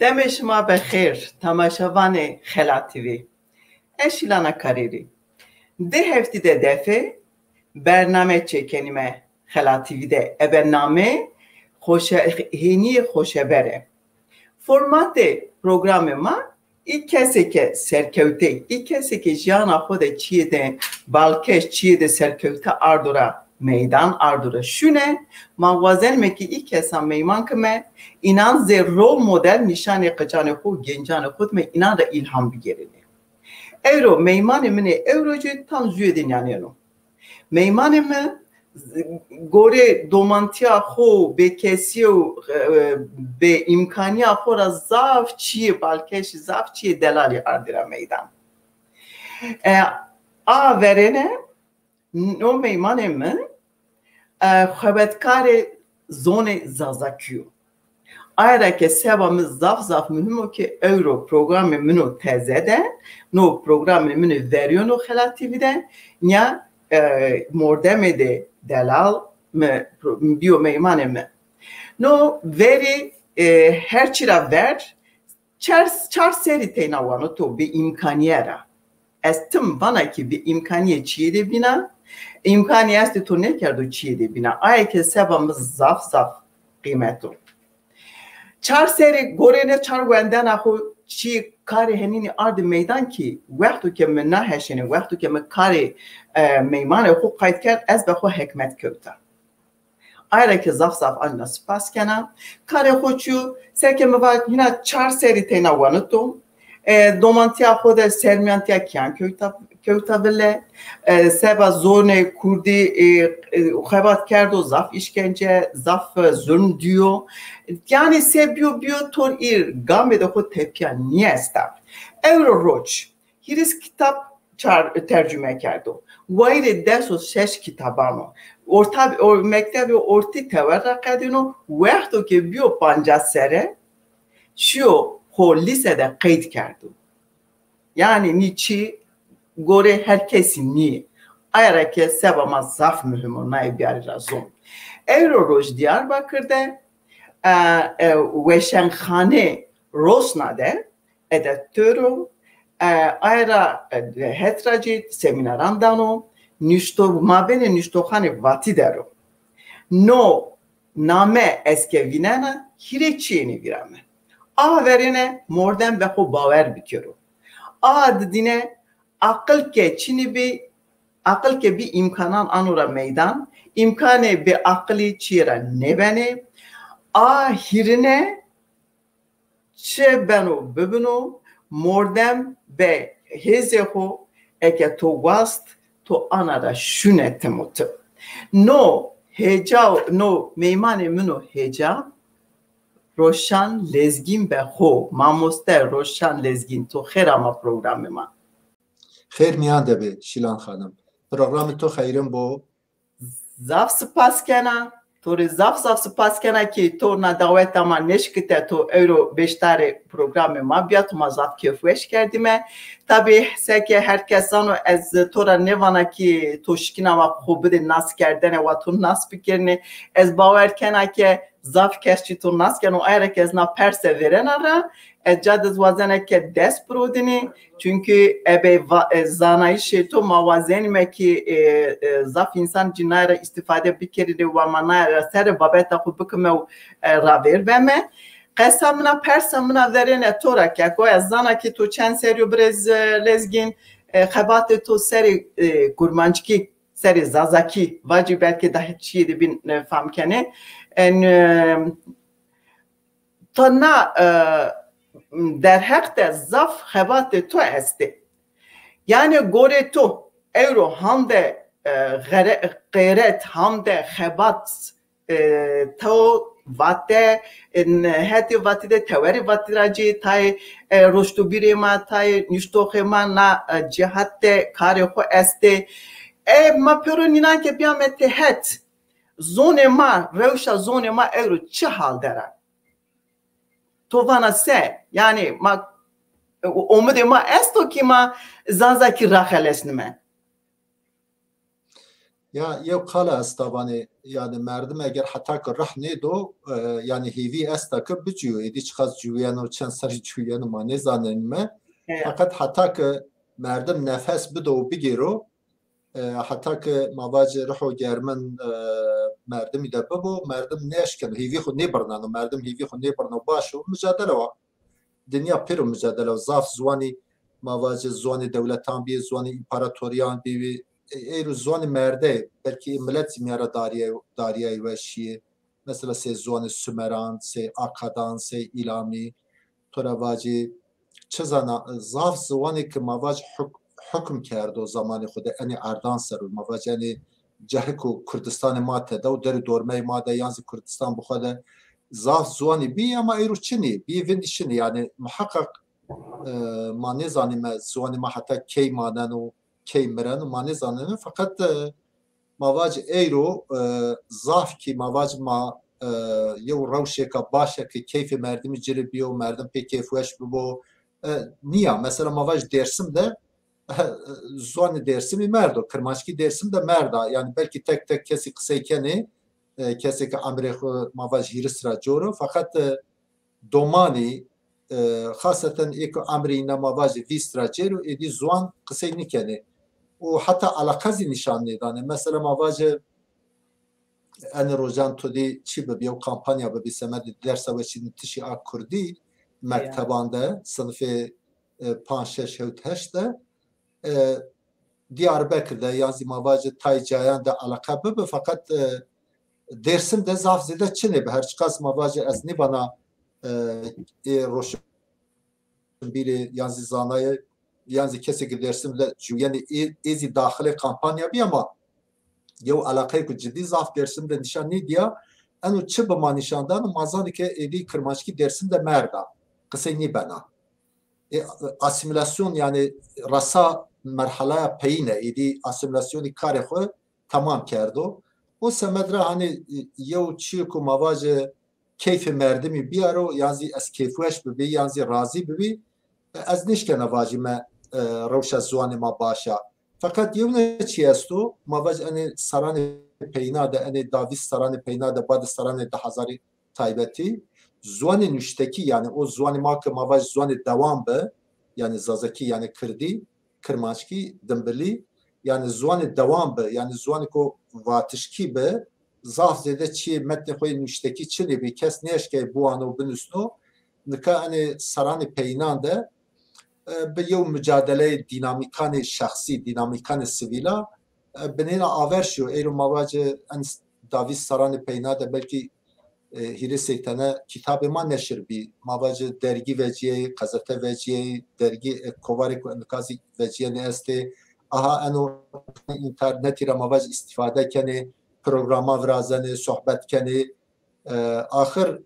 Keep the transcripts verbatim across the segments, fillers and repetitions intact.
Demê şima be xêr, temaşevanê Xela T V. Ez Şîlana Karêrî. Di heftî de defe bername çêkenîme Xela T V de. Ebe name Xoşe-, Hênîyê Xoşebere. Formatê programê ma, î kesê ke serkewtey, î kesê ke jiyana xo de çîyê de balkêş, çîyê de serkewte ardo ra meydan, ardo ra şune, ma wazenîme ke î kesan meyman kime, înan zê rol model nîşanê qicanê xo, gencanê xo dime, înan ra îlham bigêrêne. Ewro meymanê min ê ewro ci tam jûyê de nîyanêno. Meymanê mi z-, gorê domantîya xo, bêkesîye û, e, bêîmkanîya xo ra zaf çîyê balkêşî, zaf çîyê delalî ardî ra meydan. E, a verêne, no meymanê mi, e, xebetkarê zonê zazakî yo. Aye ra ke seba mi zaf zaf muhîm o ke ewro programê min o teze de, no programê min o verîyono Xela T V de, nîya, e, mordemê de delal mi pro-, bîyo meymanê mi. No verî, e, her çî ra ver, çar, çar serî teyna wano to bêîmkanîye ra. Ez tim vana kî bêîmkanîye çîyê de bîna, îmkanî estê to nêkerdo çîyê de bîna. Aye ke seba mi zaf zaf qîmet o. Çar serî gorêne çar wendena xo çî karê henînî ardî meydan kî wexto ke mi na heşêne, wexto ke mi karê, e, meymanê xo qayt kerd, ez be xo hekmet kewta. Aye ra ke zaf zaf anîna sipas kena. Karê xo çîyo, seke mi va hîna çar serî teyna wanito. E, domantîya xo de sermîyantîya kîyan kewta, kewta vile. E, seba zonê kurdî, e, e, xebat kerdo, zaf îşkence, zaf, e, zulm dîyo. Yanî se bîyo bîyo, tor îr gamê de xo tepîya nîesta. Ewro roc hîris kitab çar-, tercume kerdo. Wayîrê des û şeş kitaban o. Orta, o, mektebê ortî tewer ra qedêno, wexto ke bîyo pancas serre, şîyo xo lîse de qeyd kerdo. Yanî nî çî gorê her kesî nîyê. Aye ra ke seba ma zaf muhîm o, naye biyarî ra zon. Ewro roj Diyarbakir de, e, e, weşanxanê Rosna de, ede toro, e, aye ra, e, het ra cî semînaran dano, nuşto-, mabênê nuştoxanê Vatî der o. No name ez ke vînena, hîrê çîyênî vîra mi. A verêne mordem be xo bawer bikero. A didîne aqil ke çinî bî, aqil ke bî îmkanan ano ra meydan, îmkanê bêaqilî çîyê ra nêbenê. A hîrine çi beno bibino, mordem be hêzê xo, eke to wast, to ana ra şune tim û tim. No hêca, no meymanê min o hêca, Roşan Lezgîn be xo. Mamoste Roşan Lezgîn, to xêr ama programê ma. Xêr mîyan de bê, Şîlan xanim. Programê to xeyrin bo. Zaf sipas kena. To rê zaf zaf sipas kena ki to na daweta ma nêşikite, to ewro beşdarê programê ma bîya, to ma zaf kêfweş kerdîme. Tabî seke her kes zano, ez to ra nêvana ki to şikîna ma xo bidê nas kerdene, wa to nas bikirnê. Ez bawer kena ke zaf kes çî to nas keno, aye ra ke ez na perse vêrena ra, ez ca de ez wazena ke dest birodinî, çunkî ebe va-, e, zanayîşê to ma wazenîme ki, e, e, zaf însan cî naye ra îstîfade bikerînê, wa ma naye ra serê babeta xo bikime û, e, ravêr beme. Qesa min a, persa min a verêne to ra keko, ez zana ki to çend serrî yo birêz, e, Lezgîn, e, xebatê to serê, e, kurmanckî serê zazakî vacî, belkî daha çîyê de bîn, e, fam kenê. En, e, to na, e, derheq de zaf xebatê to estê. Yanî gorê to ewro hande, e, xere-, xeyret, hande xebat, e, to vate, e, n-, hetê vatî de, tewerê vatî ra cî, tayê, e, roştobîrê ma, tayê nuştoxê ma na, e, cîhat de karê xo estê. E, ma pêro nînan ke bîyame têhet, zonê ma, rewşa zonê ma ewro çi hal der a? To vana se? Yanî ma, e, omidê ma esto ki ma zazakî raxelesnime? Ya yew qala esta vanê, yanî merdim eger heta ki rih nêdo, e, yanî hêvî esta ki biciyo, êdî çiqas ciwîyeno, çend serrî ciwîyeno ma nêzanenîme. Heya. Feqet heta ki merdim nefes bido û bigêro, e, heta ki ma vacê riho germin, e, merdimî de bibo, merdim nêeşkeno, hêvî xwu nêbirneno, merdim hêvî xwu nêbirno, baş o, micadele wa. Dinya pêro micadele wa. Zaf ziwanî ma vacê ziwanê dewletan bîyê, ziwanê împaratorîyan bîyê, e, eyro ziwanê merde, belkî milet zî mîya ra darîyay, darîyay weşîyê. Mesela sey ziwanê Sumeran, sey Akadan, sey Îlamî, to ra vacî, çi zana, zaf ziwanê ki ma vac huk-, hukm kerdo zamanê xwu de, enê erdan ser o, ma vac enê cehik û Kurdistanê ma tede û der û dormeyê ma de, yan zî Kurdistan bi xwu de zaf ziwanî bî, ama eyro çinî, bî vindî şinî. Yanî muheqeq, e, ma nêzanîme ziwanê ma heta key maneno, key mireno, ma nêzanîme. Feqet, e, ma vac eyro, e, zaf kî ma vac ma, e, yew rewşêka baş e ki keyfê merdimî ci rê bîyo, merdim pê keyfweş bibo. E, nîya. Mesela ma vac Dêrsim de, e, ziwanê Dêrsimî merdo, kirmanckî Dêrsim de merda. Yanî belkî tek tek kesî qisey kenê, e, kesê ki emrê xwu ma vac hîris ra cor o. Feqet, e, domanî, e, xaseten ê ku emrê înan ma vajê vîst ra cêr o, êdî ziwan qisey nîkenê. Û heta eleqe zî nîşan nêdanê. Mesela ma vajê enê rojan to dî çi bibî, yew kampanya bibî semedê dersa weşînitişî a kurdî mekteban de, sinifê, e, panc, şeş, hewt, heşt de, e, Diyarbekir de yan zî ma vajê tay cayan de eleqe bibi, feqet, e, Dêrsim de zaf zêde çinê bi. Her çiqas ma vajê ez nêvana, e, ê roşnbîrê yan zî zanayê yan zî kesê ki Dêrsim de ciwîyenê ê, ê zî daxilê kampanya bî ama yew eleqeyêko cidî zaf Dêrsim de nîşan nêdîya. Eno çi bi ma nîşan dano, ma zanê ke êdî kirmanckî Dêrsim de merda. Qisey nêbena. E, asîmîlasyon, yanî resa merhalaya peyîne, êdî asîmîlasyonî karê xwu temam kerdo. O semed ra hanî, e, yew çîyo ku ma vajê keyfê merdimî biyaro, yan zî ez keyfweş bibî, yan zî razî bibî, e, ez nêşkena vajîme, e, rewşa ziwanê ma baş a. Feqet yewne çî esto, ma vaj enê serranê peyna de, enê da vîst serranê peyna de, badê serranê di hezarî taybetî, ziwanê nuştekî, yanî o ziwanê ma ke ma vaj ziwanê dewam bi, yanî zazakî, yanî kirdî, kirmanckî, dimbilî, yanî ziwanê dewam bi, yanî ziwanêko vatişkî bi, zaf zêde çîyê metnê xo yê nuştekî çinê bî, kes nêeşkeyê biwano, binusno. Nika enê serranê peyînan de, e, bi yew mucadeleyê dînamîkanê şexsî, dînamîkanê sivîla, e, binêna aver şîyo. Eyro ma vacê en s-, da vîst serranê peyna de belkî, e, hîrê sey tene kitabê ma neşir bî. Ma vacê dergî vecîyeyî, qezete vecîyeyî, dergî, e, kovarêko nika zî vecîyenê estê. Aha eno înternetî ra ma vacê îstîfade kenê, programa virazenê, sohbet kenê. E, axir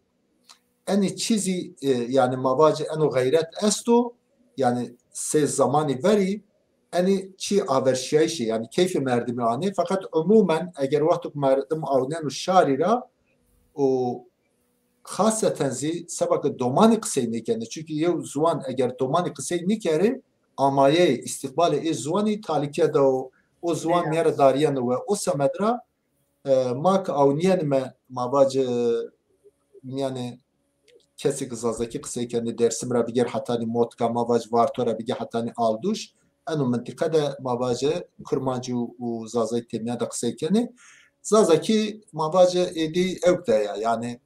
enê çî zî, e, yanî ma vacê eno xeyret esto, yanî sey zamanî verî enê çî averşîyayîşê, yanî keyfê merdimî anê. Feqet umûmen eger wexto ke merdim awneno şarî ra û xaseten zî seba ke domanî qisey nêkenê. Çunkî yew ziwan eger domanî qisey nêkerê, amayeyê, îstîqbalê ê ziwanî talîke de o, o ziwan mîya ra darîyeno we. O semed ra e, ma ke awnîyenîme, ma vacê, e, mîyanê kesê ke zazakî qisey kenê, Dêrsim ra bigêr hetanî Motka, ma vacê Varto ra bigêr hetanî Alduş, eno mintîqe de ma vacê kurmancî û, û zazayî têmîya de qisey kenê. Zazakî ma vacê êdî ewk de ya, yanî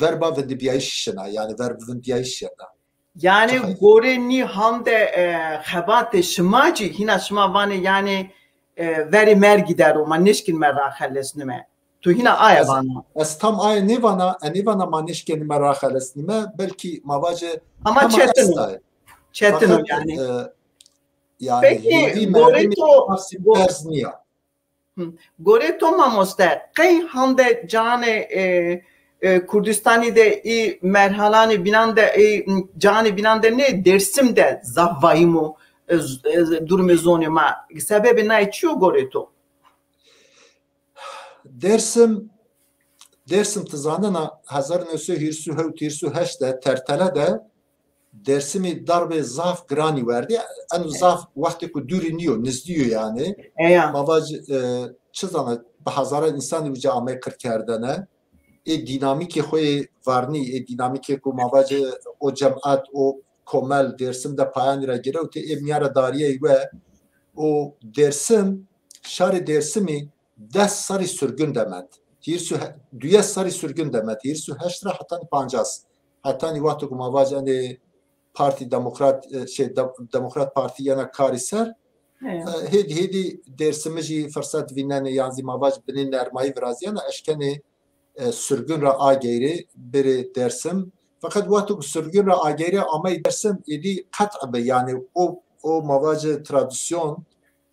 verba vindîbîyayîş şina, yanî verb vindîyayîş şina. Yanî gorê nî hande, e, xebatê şima cî hîna şima vanê yanî, e, verê mergî der o, ma nêşkînîme raxelesnîme. Tu hîna aye vana. Ez tam aye nêvana, e, nêvana ma nêşkînîme raxelesnîme, belkî ma vacê hema çetin o. Çetin o yanî. Feqet, e, yanî pekî, hêvî gorê merdimî to, berz nîya. Gorê to mamoste, qey hande canê, e, e, Kurdistanî de ê merhalanê bînan de, ê canê bînan de nê Dêrsim de zaf vahîm o, e, z-, e, durumê zonê ma. Sebebê naye çi yo gorê to? Dêrsim, Dêrsim ti zanena hezar new sey hîris û hewt hîris û heşt de Tertele de Dêrsimî darbê zaf giranî werdî. Eno zaf wextêko dûrî nîyo, nizdî yo yanî. Eya. Ma vac, e, çi zana, bi hezaran însanî uca amey qirkerdene. Ê dînamîkê xo yê varnî, ê dînamîkê ku ma vacê o cemat, o komel Dêrsim de payanî ra girewtê, ê mîyan ra darîyey we. Û Dêrsim, şarê Dêrsimî des serrî surgun de mend. Hîris û he-, duyes serrî surgun de mend. Hîris û heşt ra hetanî pancas. Hetanî wexto ku ma vacê enê Partî Demokrat, e, şey, De-, Demokrat Partî yena karî ser, e, hêdî hêdî Dêrsimijî firset vînenê, yan zî ma vac binê nermayî virazîyena, eşkenê, e, surgun ra ageyrê, bêrê Dêrsim. Feqet wexto ku surgun ra ageyrê amey Dêrsim, êdî qet'î bi. Yanî o, o ma vacê tradîsyon,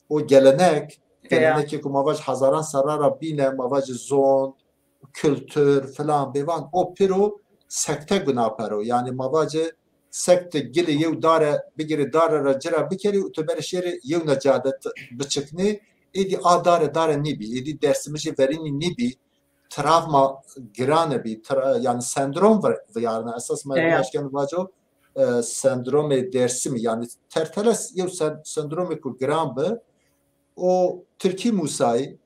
o gelenek, gelenekê ku ma vac hezaran serran ra bîne, ma vac zon, kultur filan bêvan, o pêro sekte guna paro. Yanî ma vace sekte gilê yew dare bigirê, dare ra ci ra bikerê û tu berê şêrê yewna cade t-, biçiknê, êdî a dare dare nîbî, êdî Dêrsimijê verînî nîbî, travma girane bî, tra-, yanî sendrom vi-, viyarna. Esas ma eşken vaco, e, sendromê Dêrsimî, yanî terteles yew sen-, sendromê ku giran bi, o tirkî musayî,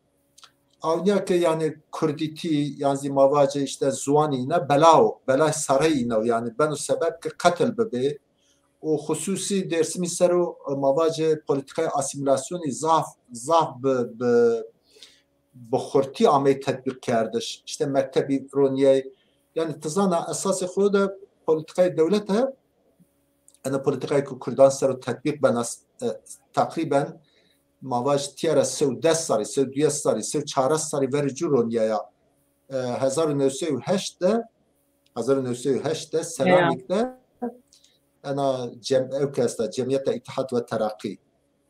awnîya ke yanî kurdîtî, yan zî ma vacê îşte ziwanî îne bela o, belay sarey îne o, yanî beno sebeb ke qetil bibê. Û xusûsî Dêrsimî ser o, ma vacê polîtîkayê asîmîlasyonî zaf, zaf bi, bi, bi xurtî amey tetbîq kerdiş. Îşte mektebî ronîyey. Yanî ti zana esasê xo de polîtîkayê dewlete, ena polîtîkayê ku kurdan ser o tetbîq bena, e, teqrîben ma vaj tîya ra sew des serrî, sew duyes serrî, sew çares serrî verê cû ronîyaya. E, hezar û new sey û heşt de, hezar û new sey û heşt de Selamîk de ena cem-, ew ke esta, Cemiyeta Îttihat ve Teraqî.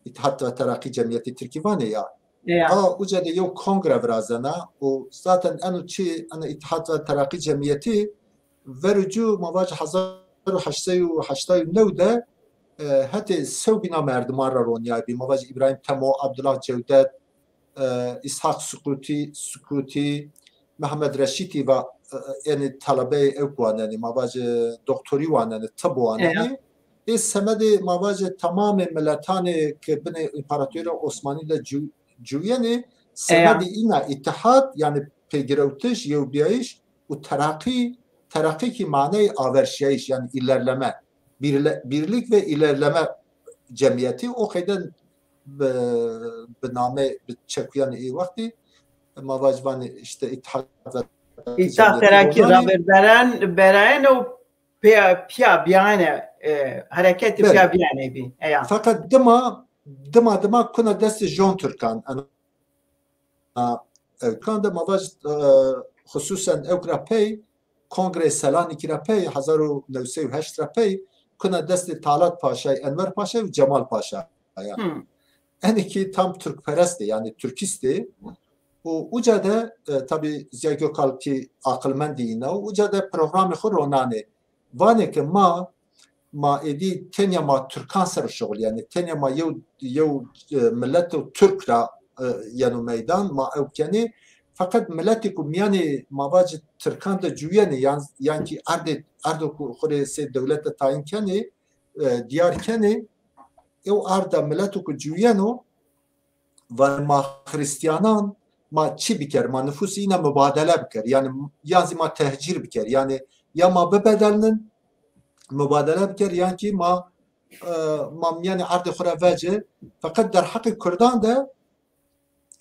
Îttihat ve Teraqî Cemiyetî tirkî vanê ya. A uca de yew kongre virazena û zaten eno çi, eno Îttihat ve Teraqî Cemiyetî verê cû ma vac hezar û heşt sey û heştay û new de, e, hetê sewbîna merdiman ra ronîyaybî. Ma vac Îbrahîm Temo, Abdullah Cewdet, e, Îshak Sukutî, Sukutî, Mehmed Reşîtî va, e, enê telebeyê ew wanenê, ma vacê doktorî wanenê, tib wanenê. Ê semedê ma vacê temamê miletanê ke binê Împaratorîya Osmanî de ciw-, ciwîyenê, semedê îna îtîhat, yanî pêgirewtiş, yewbîyayîş û teraqî, teraqî kî maneyê averşîyayîş, yanî îlerleme, birle-, birlik ve ilerleme cemiyetî, o qeyde bi, bi name, bi çekuyanê ê wextî, ma vac vanê îşte Îttihat ve Îttihat Terakî ronanê. Berayen û pîya, pîya bîyane, e, hereketî pîya bîyane bî. Eya. Feqet dima, dima, dima kuna destê Jon Tirkan. Ena ewkan de ma vac, e, xusûsen ewk ra pey, Kongreyê Selanikî ra pey, hezar û new sey û heşt ra pey, kuna destê Talat Paşayî, Enver Paşayî û Cemal Paşayî. Enê kî tam tirkperest ê, yanî tirkîst ê. Û uca de, e, tabî Ziya Gökalp kî aqilmendî îna, uca de programê xo ronanê. Vanê ke ma, ma êdî tenya ma tirkan ser o şuxulîyenê, tenya ma yew, yew, e, mileto tirk ra, e, yeno meydan, ma ew kenê. Feqet miletê ku mîyanê ma vacê tirkan de ciwîyenê, yan, yan kî erdê, erdo ku xo rê sey dewlete tayîn kenê, e, dîyar kenê, ew erd de mileto ku ciwîyeno, vanê ma Xirîstîyanan, ma çi biker? Ma nifûsê îna mubadele biker. Yanî yan zî ma tehcîr biker. Yanî ya ma bibedelnin, mubadele biker, yan kî ma, e, ma mîyanê erdê xo ra vece. Feqet derheqê kurdan de,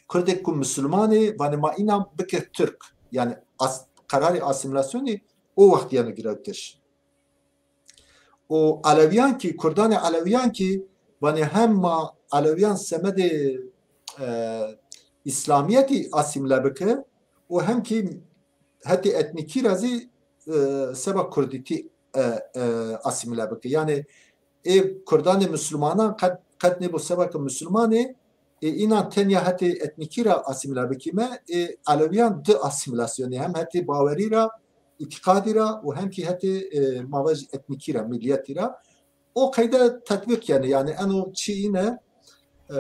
kurdêk ku misilman ê, vanê ma înan bike tirk. Yanî as-, qerarê asîmîlasyonî o wext yeno girewtiş. Û Elewîyan kî, kurdanê Elewîyan kî, vanê hem ma Elewîyan semedê, e, Îslamîyetî asîmle bike û hem kî hetê etnîkî ra zî, e, seba kurdîtî, e, e, asîmle bike. Yanî ê kurdanê misilmanan qet, qet nêbo seba ke misilman ê, ê înan tenya hetê etnîkî ra asîmle bikîme, ê Elewîyan di asîmîlasyonî, hem hetê bawerî ra, îtîqadî ra û hem kî hetê, e, ma vajî etnîkî ra, mîlîyetî ra. O qeyde tetbîq kenê. Yanî eno çî îne, e,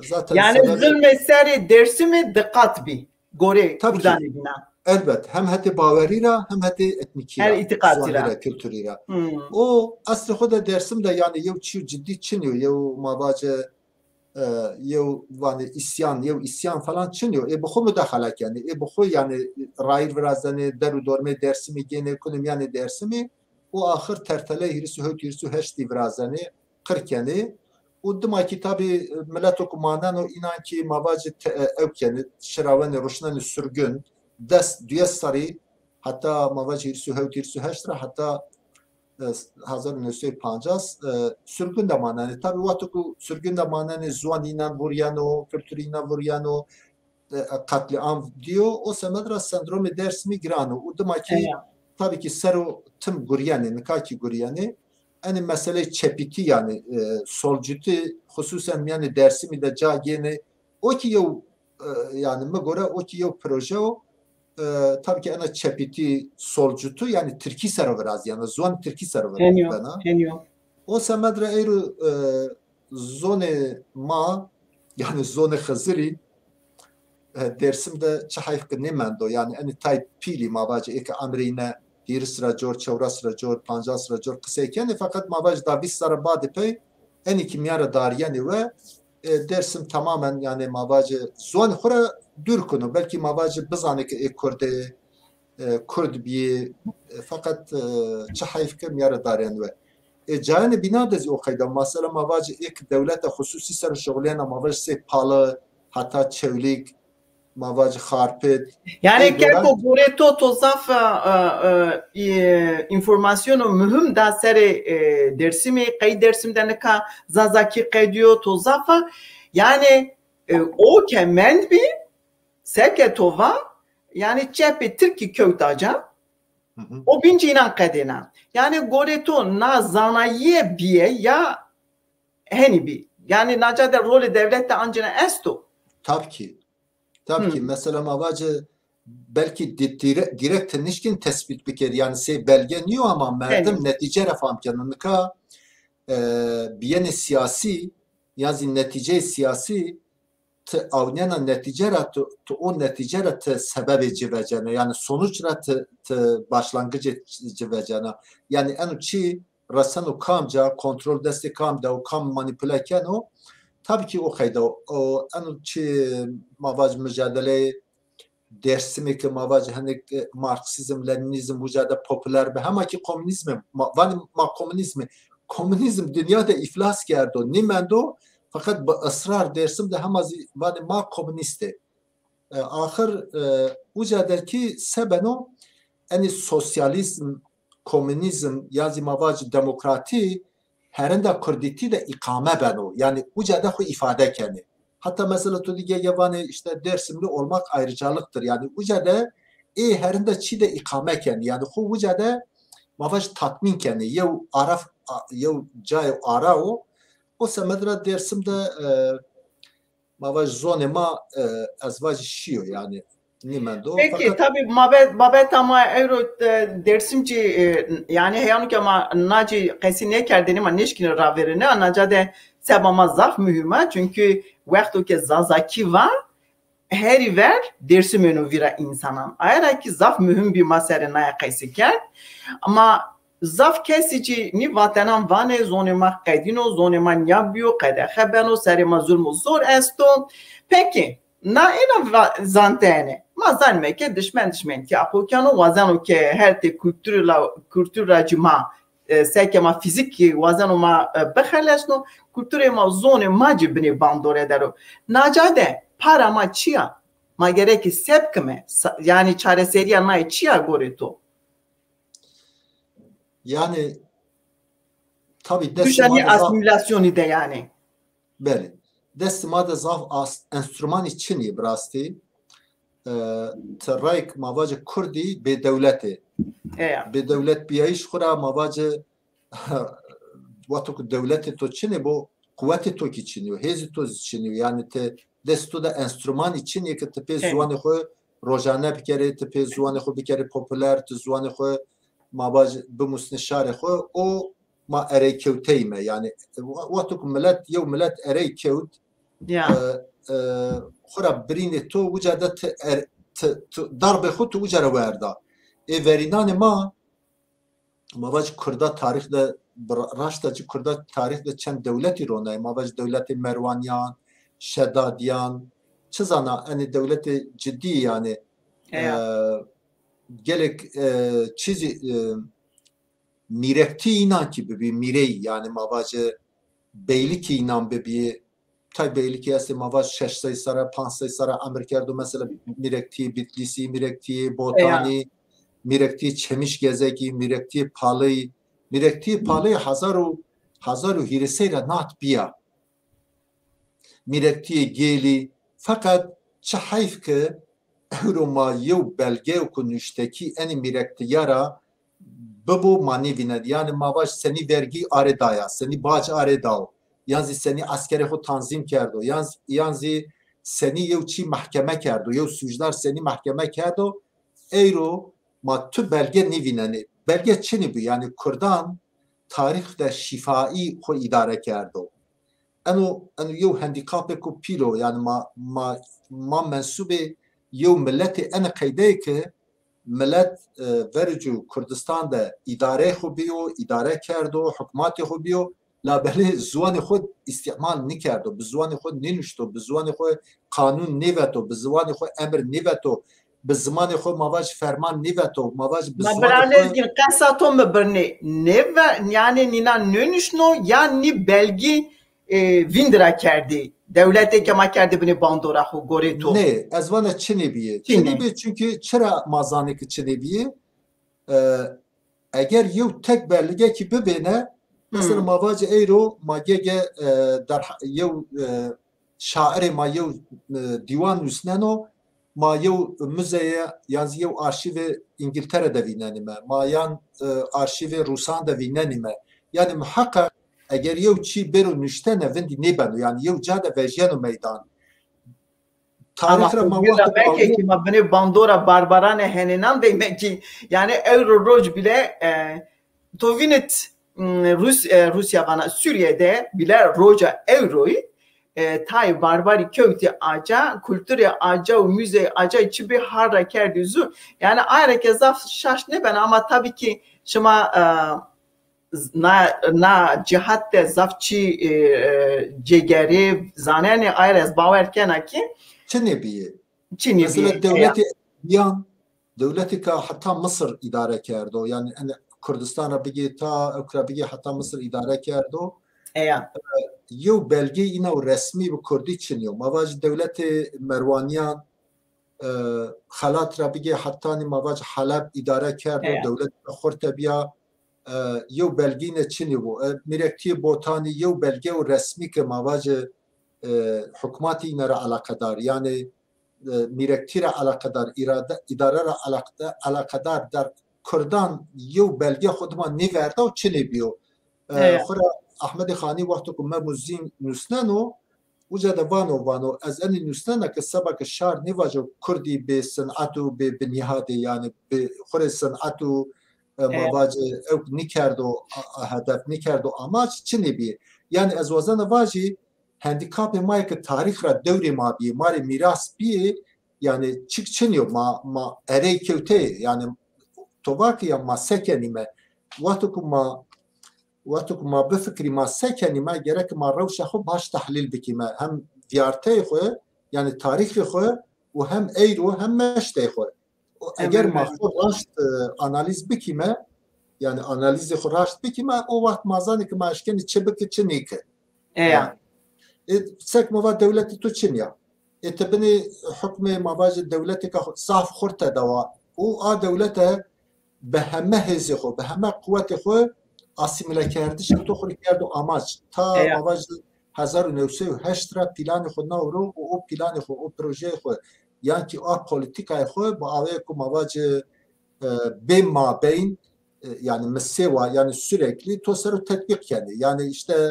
zaten yanî sebebê zulmê serê Dêrsimî di qat bî, gorê kurdanê bînan. Elbet, hem hetê bawerî ra, hem hetê etnîkî ra, îtîqadî ra, kulturî ra. Hmm. O eslê xo de Dêrsim de yanî yew çîyo cidî çinî yo, yew ma vace, e, yew vanê îsyan, yew îsyan falan çin yo. Ê bi xwu mudexele kenê. Ê bi xwu, yanî, rayîr virazenê, der û dormê Dêrsimî gênê, kunê mîyanê Dêrsimî û axir terteleyê hîris û hewt, hîris û heştî virazenê, qir kenê. Û dima kî tabî mileto ku maneno, înan kî ma vacî te-, ew kenê, şirawenê, ruşnenê surgun, des, duyes serrî, heta ma vacî hîris û hewt, hîris û heşt ra heta e, hezar û new sey û pancas, e, surgun de manenê. Tabî wexto ku surgun de manenê, ziwan înan vurîyeno, kulturê înan vurîyeno, e, qetlîam dîyo, o semed ra sendromê Dêrsimî giran o. Û dima kî tabî kî ser o tim gurîyenê, nika kî gurîyenê. Enê meseleyê çepîtî, yanî, e, solcutî, xusûsen mîyanê Dêrsimî de ca gênê. O kî yew, e, yanî mi gore o kî yew proje o. E, tabî ki ena çepîtî, solcutu, yanî tirkî ser o virazîyena, ziwanê tirkî ser o virazîyena. Henî yo. O semed ra eyro, e, zonê ma, yanî zonê Xizirî, e, Dêrsim de çi heyf ki nêmendo. Yanî enî tay pîlî ma vacî ê ki emrê îne hîris ra cor, çewres ra cor, pancas ra cor qisey kenê, feqet ma vacî da vîst serre badê pey enî ki mîyan ra darîyenê we, e, Dêrsim tamamen, yanî ma vacî ziwanê xwu ra dûr kuno. Belkî ma vacî bizanê ke ê Kurd ê, e, Kurd bîyê, e, feqet, e, çi heyf ke mîyan ra darîyenê we. E, cayanê bînan de zî o qeyde. Mesela ma vacî ê ki dewleta xusûsî ser o şuxulîyena, ma vacî sey Pali, heta Çewlîg, ma vacî Xarpêt. Yanî keko, gorê to, to zaf, e, e, e, înformasyono muhim da serê, e, Dêrsimî, qey Dêrsim de nika Zazakî qedîyo, to zaf a. Yanî, e, o ke mendbî, seke to va, yanî çepê tirkî kewta ca, o bîncî înan qedêna. Yanî gorê to na zanayîye bîye ya henî bî? Yanî naca de rolê dewlete ancîna esto? Tabî kî. Tabî kî. Mesela ma vacî belkî di-, dire-, direkt ti nişkîn tespît bikerî. Yanî sey belge nîyo ama merdim netîce ra fam keno. Nika, e, bîyenê sîyasî, yan zî netîceyê sîyasî, ti awnîyena netîce ra, ti, ti o netîce ra ti sebebê ci vecena. Yanî sonuç ra ti, ti başlangicê ci vecena. Yanî eno çî reseno kamca, kontrol destê kam de o, kam manîpule keno. Tabî kî o qeyde o. O, eno çî ma vacî mucadeleyê Dêrsimî ke ma vacî henêk, e, marksîzm, lenînîzm uca de popûler bi. Hema kî komunîzmî, ma, vanê ma komunîzmî. Komunîzm dinya de îflas kerdo, nîmendo, feqet bi israr Dêrsim de hema zî vanê ma komunîst ê. E, axir, e, uca de kî se beno, enî sosyalîzm, komunîzm ya zî ma vacî demokratî herinda kurdîtî de îqame beno. Yanî uca de xwu îfade kenê. Heta mesela to dî gege vanê işte Dersimli olmak ayrıcalıktır. Yanî uca de ê herinda çî de îqame kenê. Yanî xwu uca de ma vaj tatmîn kenê. Yew araf, a-, yew cayê ara o. O semed ra Dersim de, e, ma vaj zonê ma, e, ez vajî şîyo yanî. Nîmendo. Peki, fakat tabî mabet, babeta ma ewro, e, Dêrsimcî, e, yanî heyano ke ma nacî qesî nêkerdêne, ma nêşkîne ravêrêne, a naca de seba ma zaf muhîm a, çunkî wexto ke Zazakî va, herî ver Dêrsim êno vîra însanan. Aye ra kî zaf muhîm bî ma serê naye qesî kerd. Ama zaf kesî cî nî vatenan vanê, zonê ma qedîn o, zonê ma nîya bîyo, qedexe beno, serê ma zulm û zor esto. Pekî, na êna va-, zantene. Ma zanîme ke dişmen dişmentîya xo keno, wazeno ke her tê kulturî la, kultur ra cî ma, e, seke ma fîzîk kî wazeno ma, e, bixelesno, kulturê ma, zonê ma cî binê bandore der o. Naca de para ma çi ya? Ma gerekî se bikime? Sa-, yanî çareserîya naye çi ya gorê to? Yanî, tabî destê ma de zaf asîmîlasyonî de yanî. Belê. Destê ma de zaf as-, enstrûmanî çin ê bi rastî. E, ti rayk ma vacî kurdî bêdewlet ê. Eya. Bêdewlet bîyayîş xwu ra ma vacî wexto ku dewletê to çin ê bo, quwetê to kî çin yo, hêzê to zî çin yo. Yanî ti dest to de enstrûmanî çin ê ke ti pê ziwanê xwu rojane bikerê, ti pê ziwanê xwu bikerê popûler, ti ziwanê xwu ma vaj bimusnê şarê xwu. O ma ereykewteyîme. Yanî wexto ku milet, yew milet erey kewt, e, e, xwu ra birînê to, uca de ti er-, ti, ti darbê xwu ti uca ra werda. Ê verînanê ma, ma vaj kurda tarîx de, bi ra-, raşta ci kurda tarîx de çend dewletî ronayê. Ma vaj dewletê Merwanîyan, Şedadiyan, çi zana, enê dewletê cidî yanî, e, gelek, e, çîzî, e, mîrektî înan kî bibî, mîrey, yanî ma vaje beylikî înan bibî, tay beylikî estê ma vaj şeş sey serre, panc sey serre emir kerdo, mesela mîrektî Bitlîsî, mîrektî Botanî, mîrektî Çemişgezekî, mîrektî Paley, mîrektî Paley hezar û, hezar û hîrê sey ra nat bîya. Mîrektîyê Gêlî. Feqet çi heyf ke ewro ma yew belgeyo ku nuştekî enî mîrektiya ra bibo ma nêvînenî. Yanî ma vaj senî vergî arê daya, senî bac arê dao, yan zî senî eskerê xo tanzîm kerdo, yan, yan zî senî yew çî mehkeme kerdo, yew sûcdar senî mehkeme kerdo, eyro ma tu belge nêvînenî. Belge çinî bî, yanî kurdan tarîx de şîfaî xo îdare kerdo. Eno, eno yew handîkapêko pîl o. Yanî ma, ma, ma mensûbê yew miletê ene qeydeyê ke milet, e, vericû Kurdistan de îdareyê xo bîyo, îdare kerdo, hukmatê xo bîyo, labelê ziwanê xo îstîmal nêkerdo, bi ziwanê xo nênuşto, bi ziwanê xo qanûn nêveto, bi ziwanê xo emir nêveto, bi zimanê xo ma vaj ferman nêveto, ma vaj bi Ma ziwanê bira xo Lezgîn, qesa to mi birnê. Nêve-, yanî nîna nênuşno ya nî belgî, e, vîndira kerdî. Dewletê ke ma kerdî binê bandora xo gorê to. Nê, ez vana çinê bîyê. Çinê. Çinê bîyê, çunkî çira ma zanê ke çinê bîyê? E, eger yew tek belligekî bibêne, mesela ma vacê eyro ma gege, e, derha-, yew, e, şairê ma yew, e, dîwan nusneno, ma yew muzeye yan zî yew arşîvê Îngiltere de vînenîme, ma yan, e, arşîvê Rûsan de vînenîme. Yanî muheqeq eger yew çî bêro nuştene vindî nêbeno, yanî yew ca de vejyeno meydan. Tarîx ra ma wexto belkî ma binê bandora barbaranê henênan de mekî. Yanî ewro roj bile, e, to vînit, m, Rus-, e, Rûsya vana Sûrîye de bile roja ewroyî, e, tayê barbarî kewtî aca, kulturê aca û muzeyê aca çi bî har ra kerdî zû. Yanî aye ra ke zaf şaş nêbena ama tabî kî şima, e, na, na cihat de zaf çî, e, e, cêgerê zanenê, aye ra ez bawer kena kî çinê bîyê. Çinê bîyê. Mesela dewletê Eyan, dewletêka heta Misir îdare kerdo. Yanî enê Kurdistan ra bigê ta, ewk ra bigê heta Misir îdare kerdo. Eyan. E, yew belgeyê îna û resmî bi kurdî çinî yo. Ma vajî dewletê Merwanîyan, e, Xelat ra bigê hetanî ma vacî Heleb îdare kerdo, dewlet xurte bîya, e, yew belgîne çinî bo. E, Mîrektîyê Botanî yew belgeyo resmî ke ma vacî, e, hukmatî îne ra eleqedar, yanî, e, Mîrektî ra eleqedar, îrade, îdare ra eleqde-, eleqedar der kurdan yew belge xo dima nêverda û çinê bîyo. E, xo ra Ehmedê Xanî wexto ku Mem û Zîn nusneno, uca de vano, vano, ez enî nusnena ke seba ke şar nêvajo kurdî bê sin'et û bê binîhadê, yanî bi xo rê sin'et û, e, ma vacê ewk nîkerdo, a, a, hedef nîkerdo amaç, çinê bîyê. Yanî ez wazena vajî, handîkapê ma yê ke tarîx ra dewrê ma bîyê, ma rê mîras bîyê, yanî çik çinî yo, ma, ma erey kewteyê, yanî to va ke ya ma se kenîme, wexto ku ma Wexto ku ma bifikirî ma se kenîme, gerek ma rewşa xo baş tehlîl bikîme. Hem vîyarteyê xo, yanî tarîxê xo û hem eyro hem meşteyê xo. Û eger ma xo raşt, e, analîz bikîme, yanî analîzê xo raşt bikîme, o wext ma zanê ke ma eşkenî çi biki, çi nêki. Eya. E, sek ma va dewletê to çin ya. E, ti binê hukmê ma vajê dewletêka xo-, zaf xurte de wa. Û a dewlete bi heme hêzê xo, bi heme quwetê xo asîmîlekerdişê to xo rê kerdo amaç. Ta ma vajî hezar û new sey û heşt ra planê xo nawo ro û o planê xo, o projeyê xo, yan kî a polîtîkayê xo bi aweyê ku ma vacî, e, bê mabeyn, e, yanî misêwa, yanî sürekli to ser o tetbîq kenê. Yanî îşte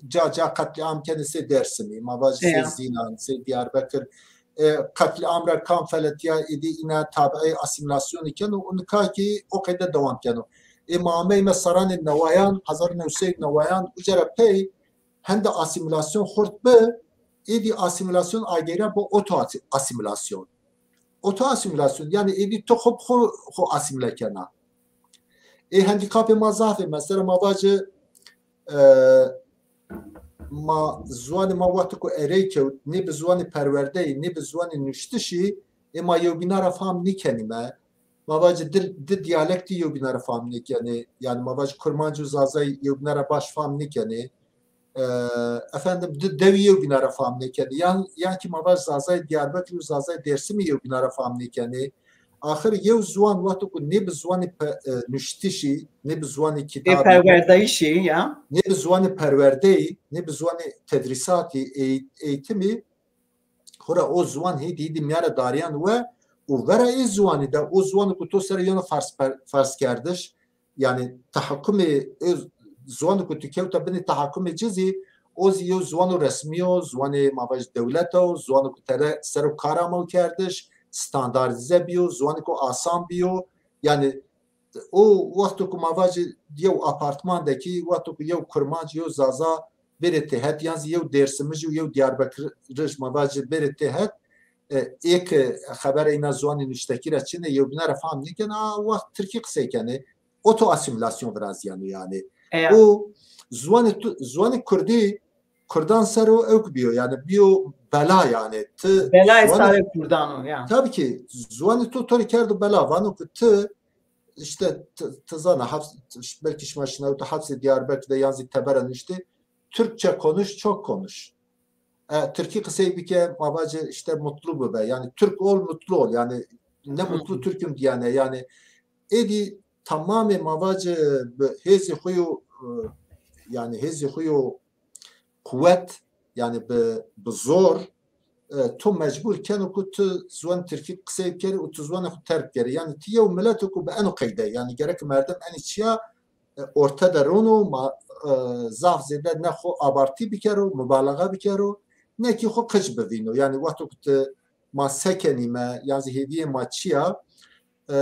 ca ca qetlîam kenê sey Dêrsimî, ma vacî sey Zîlan, sey Diyarbekir. E, qetlîam ra kam feletîya, êdî îna tabieyê asîmîlasyonî keno û nika kî o qeyde dewam keno. Ê ma ameyme serranê newayan, hezar û new sey newayan, uca ra pey hende asîmîlasyon xurt bi, êdî asîmîlasyon agêra bo oto asî-, asîmîlasyon. Oto asîmîlasyon, yanî êdî tu xo bi xo, xo asîmîle kena. Ê handîkapê ma zaf ê. Mesela ma vacî, e, Ma ziwanê ma wexto ku erey kewt, nê bi ziwanê perwerdeyî, nê bi ziwanê nuştişî, ê ma yewbîna ra fam nîkenîme. Ma vacî di, di diyalektî yewbîna ra fam nêkenê. Yanî ma vacî kurmanc û zazayî yewbîna ra baş fam nêkenê. E, efendim, di dewî yewbîna ra fam nêkenê. Yan, yan kî ma vacî zazayê Diyarbekirî û zazayê Dêrsimî yewbîna ra fam nêkenê. Axir yew ziwan wexto ku nê bi ziwanê pe-, e, nuştişî, nê bi ziwanê kitabî, perwerdayîşî ya, nê bi ziwanê perwerdeyî, nê bi ziwanê tedrîsatî, ey-, eğitimî, xora o ziwan hêdî hêdî mîya ra darîyan we û vera ê ziwanî de, o ziwanî ku to sere yeno fers per-, ferskerdiş, yanî tehakumê ê ziwanî ku tu kewta binê tehakumê ci zî, o zî yew ziwano resmî yo, ziwanê ma vajî dewlete yo, ziwano ku tere ser o kara ma kerdiş, standardîze bîyo, ziwanêko asan bîyo. Yanî o wexto ku ma vacî yew apartman de kî, wexto ku yew kurmanc, yew zaza bêrê têhet, yan zî yew dêrsimij û yew diyarbekirij ma vacî bêrê têhet, e, ê ke xeberê îna ziwanê nuştekî ra çin ê, yewbîna ra fam nêkenê, a wext tirkî qisey kenê. Oto asîmîlasyon virazîyeno yanî. Eya. O ziwanê tu, ziwanê kurdî kurdan ser o ewk bîyo, yanî bîyo bela yanî. Ti belayê ziwanê sarê kurdan o ya. Tabii ki ziwanê tu to rê kerdo bela, vano ki ti işte ti, ti zana haps, belkî şima şinawita hapsê Diyarbekir de yan zî tebera nuştê, Türkçe konuş, çok konuş. E, Tirkî qisey bike, ma vacê işte mutlu bibe. Yanî Türk ol, mutlu ol. Yanî ne mutlu Türk'üm diyene. Yanî êdî tamamê ma vacê bi hêzê xo yo, e, yanî hêzê xo yo quwet, yanî bi, bi zor, e, to mecbur keno ku tu ziwan Tirkî qisey bikerî û tu ziwanê xo terk bikerî. Yanî ti yew milet o ku bi eno qeyde, yanî gerek merdim enî çiya, e, orte de rono, ma, e, zaf zêde ne xo abartî bikero, mubalaxa bikero, ne kî xo qic bivîno. Yanî wexto ku ti ma se kenîme, yan zî hêvîyê ma çi ya, e,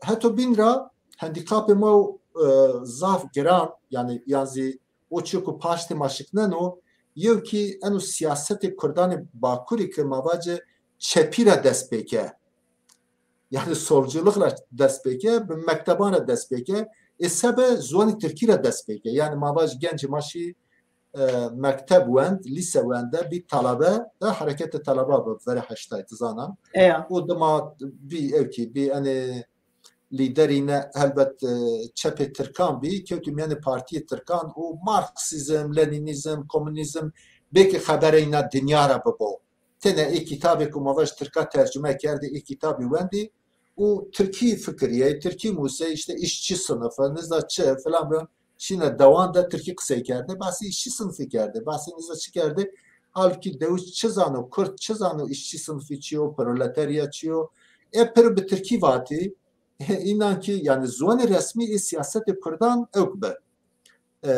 heto bîn ra handîkapê ma o, e, zaf giran, yanî yan zî o çîyo ku paştê ma şikneno, yew kî eno sîyasetê kurdanê Bakurî ke ma vacê çepî ra dest pêke. Yanî solculuq ra dest pêke, bi mekteban ra dest pêke, ê sebe ziwanê tirkî ra dest pêke. Yanî ma vacî gencê ma şî, e, mekteb wend, lîse wende, bî talebe, de hereketê taleba bi verê heştay, ti zana. Eya. O dima bî ewkî, bî enê lîderî ne, helbet, e, çepê tirkan bî, kewtî mîyanê partîyê tirkan û Marksîzm, Lenînîzm, komunîzm, belkî xeberê îna dinya ra bibo. Tenê ê kitabê ku ma vaj tirka tercume kerdê, ê kitabî wendî û tirkî fikirîyê, tirkî musê, işte işçi sınıfı, nizda çi filan bi şîne dewan de tirkî qisey kerdê, behsê işçi sınıfı kerdê, behsê nizda çi kerdê. Halbukî dewij çi zano, kurd çi zano, işçi sınıfı çi yo, proletarya çi yo. E pir bi tirkî vatî, înan kî, yanî ziwanê resmî ê sîyasetê kurdan ewk bi. E,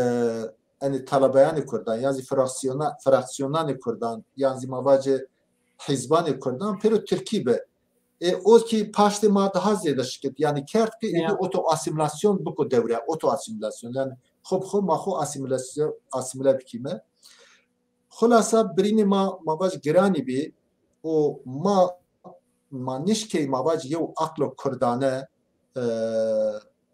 enê telebeyanê kurdan, yan zî fraksiyona-, fraksiyonanê kurdan, yan zî ma vacê hizbanê kurdan pêro tirkî bi. E, o kî paştê ma daha zêde şikit, yanî kerd ki êdî oto asîmîlasyon biko dewre, oto asîmîlasyon. Yanî xo bi xo ma xo asîmîlasyon, asîmîle bikîme. Xulasa birînê ma, ma vac giranî bî û ma, ma nişkey ma vac yew aqlo kurdane, e,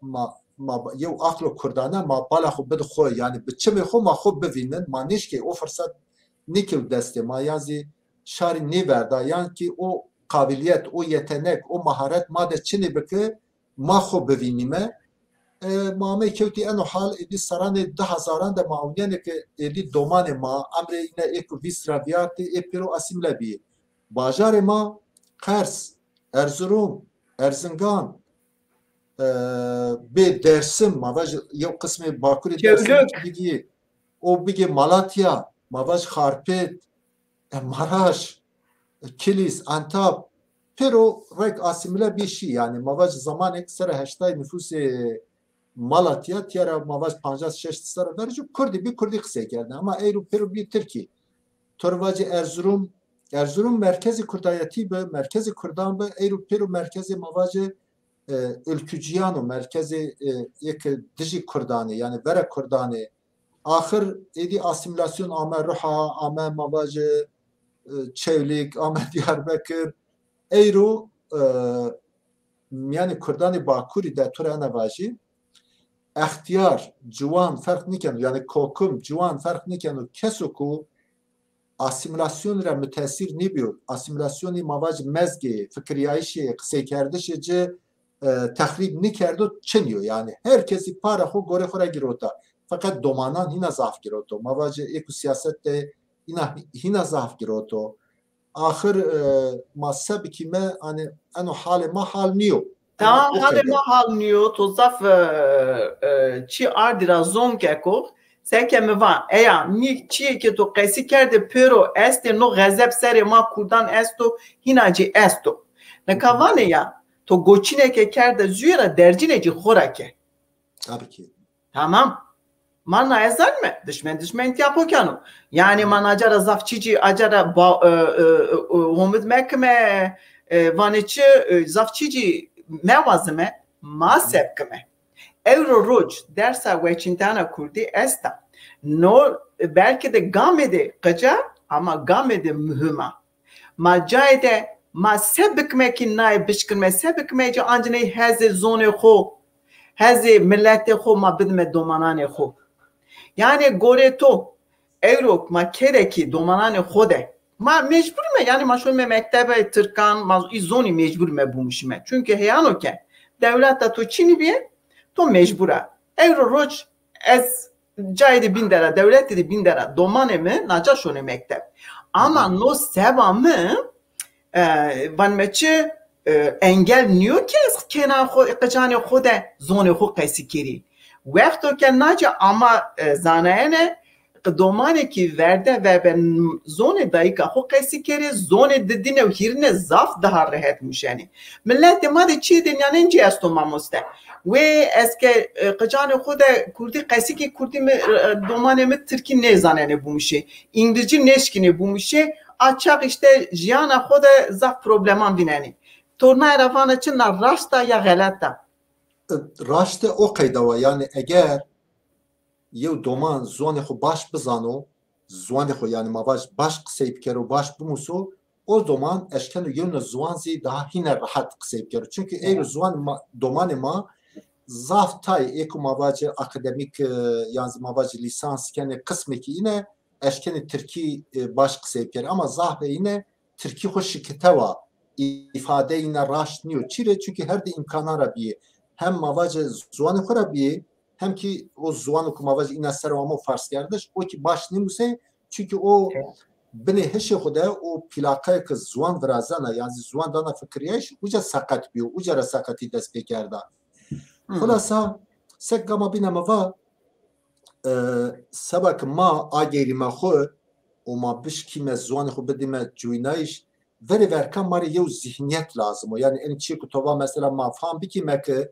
ma, ma yew aqlo kurdane ma bala xo bid xo, yanî bi çimê xo ma xo bivînin, ma nişkey o firsat nêkew destê ma, yan zî şarî nêverda, yan kî o qabiliyet, o yetenek, o maharet ma de çinê bi ki ma xo bivînîme. E, ma amey kewtî eno hal, êdî seranê di hezaran de ma ewnîyenê ke êdî domanê ma, emrê îne ê ku vîst ra vîyartê, ê pêro asîmîle bîyê. Bajarê ma Qers, Erzurum, Erzingan, e, bê Dersim, ma vaj yew qismê bakurê Dersimî bigî, o bigê Malatya, ma vaj Xarpêt, e, Maraş, e, Kilîs, Antap, pêro rek asîmîle bî şî. Yanî ma vaj zamanêk sera heştay nufusê Malatya, tîya ra ma vaj pancas şeşt serre ver jû kurdî bî, kurdî qisey kerdê. Ama eyro pêro bî tirkî. To rê vacê Erzurum, Erzurum merkezê kurdayetî bi, merkezê kurdan bi, eyro pêro merkezê ma vacê, e, ülkücüyan o, merkezê, e, yê ke dijî kurdanê, yanî vera kurdanê, axir êdî asîmîlasyon ame Ruha, ame ma vajê, e, Çewlîg, ame Diyarbekir. Eyro, e, mîyanê kurdanê Bakurî de, to rê ena vajî, extîyar, ciwan ferq nêkeno, yanî kokim, ciwan ferq nêkeno, keso ku asîmîlasyonî ra mutesîr nêbîyo, asîmîlasyonî ma vacî mezgê fikirîyayîşê, qiseykerdişê ci e, texrîb nêkerdo, çinî yo. Yanî her kesî para xo gorê xo ra girota. Feqet domanan hîna zaf giroto. Ma vacî ê ku sîyaset de îna hîna zaf giroto. Axir e, ma se bikîme, hanî eno halê ma hal nîyo. Tamam, halê ma hal nîyo. To zaf e, e, çî ardî ra zon keko. Seke mi va, eya, nî çîyê ke to qesî kerdê pêro estê, no xezeb serê ma kurdan esto, hîna cî esto. Nika vanê ya, to goçîneke kerde zûye ra, dercîne cî xo ra ke. Tabii ki. Tamam. Ma na ez zanîme, dişmen dişmentîya xo keno. Yanî ma naca ra zaf çî cî, aca ra ba-, e, e, e, homid mekime, e, vanê çi, e, zaf çî cî mewazime, ma se bikime. Ewro roc dersa weçîntana kurdî esta. No belkî de gamê de qica, ama gamê de muhim a. Ma cayê de ma se bikime kî naye bişkirime, se bikime kî ancinê hezê zonê xo, hezê miletê xo ma bidime domananê xo. Yanî gorê to, ewro ma kêde kî domananê xo de, ma mecbur ime, yanî ma şonime mektebê tirkan, ma î zonî mecbur ime bimuşime. Çunke heyano ke dewleta to çinî bîye, to mecbur a. Ewro roc ez cayê de bîn de ra, dewletê de bîn de ra, domanê mi naca şonê mekteb. Ama no seba mi, e, vanime çi, e, engel nîyo ke ez kêna xo, qicanê xo de zonê xo qesî kerî. Wexto ke naca ama, e, zanayene, domanê kî verde vebe zonê dayîka xo qesî kerê, zonê didîne û hîrîne zaf daha rehet muşenê. Miletê ma de çîyê de nîyanên cî esto mamoste. Wê ez ke, e, qicanê xo de kurdî qesî kî, kurdî mi, e, domanê mi tirkî nêzanenê bimuşê. Îngilizcî nêşkînê bimuşê. A çax îşte jîyana xo de zaf probleman vînenê. To naye ra vana çi, na raşt a ya xelet a? E, raşt e o qeyde wa. Yanî eger yew doman ziwanê xo baş bizano, ziwanê xo, yanî ma vaj baş qisey bikero, baş bimuso, o doman eşkeno yewna ziwan zî daha hîne rehet qisey bikero. Çunke ey ziwan ma, domanê ma zaf tay, ê ku ma vacê akademîk, e, yan zî ma vacê lîsans kenê, qismekî îne eşkenê tirkî, e, baş qisey bikerê. Ama zafê îne tirkî xo şikitewa, îfade îne raşt nîyo. Çi rê? Çunke her di îmkanan ra bîyê. Hem ma vacê ziwanê xo ra bîyê, hem kî o ziwano ku ma vacê îna ser o amo farskerdiş, o kî baş nêmusê, çunke o binê hişê xo de o plaqeyê ke ziwan virazena, yan zî ziwan dana fikirîyayîş, uca seqet bîyo, uca ra seqetî dest pê kerda. Xulasa, sek gama bîne mi va, e, seba ke ma ageyrîme xwu û ma bişkîme ziwanê xwu bidîme cuwînayîş, verê verkan ma rê yew zîhnîyet lazim o. Yanî enî çîyê ku to va mesela ma fam bikîme ke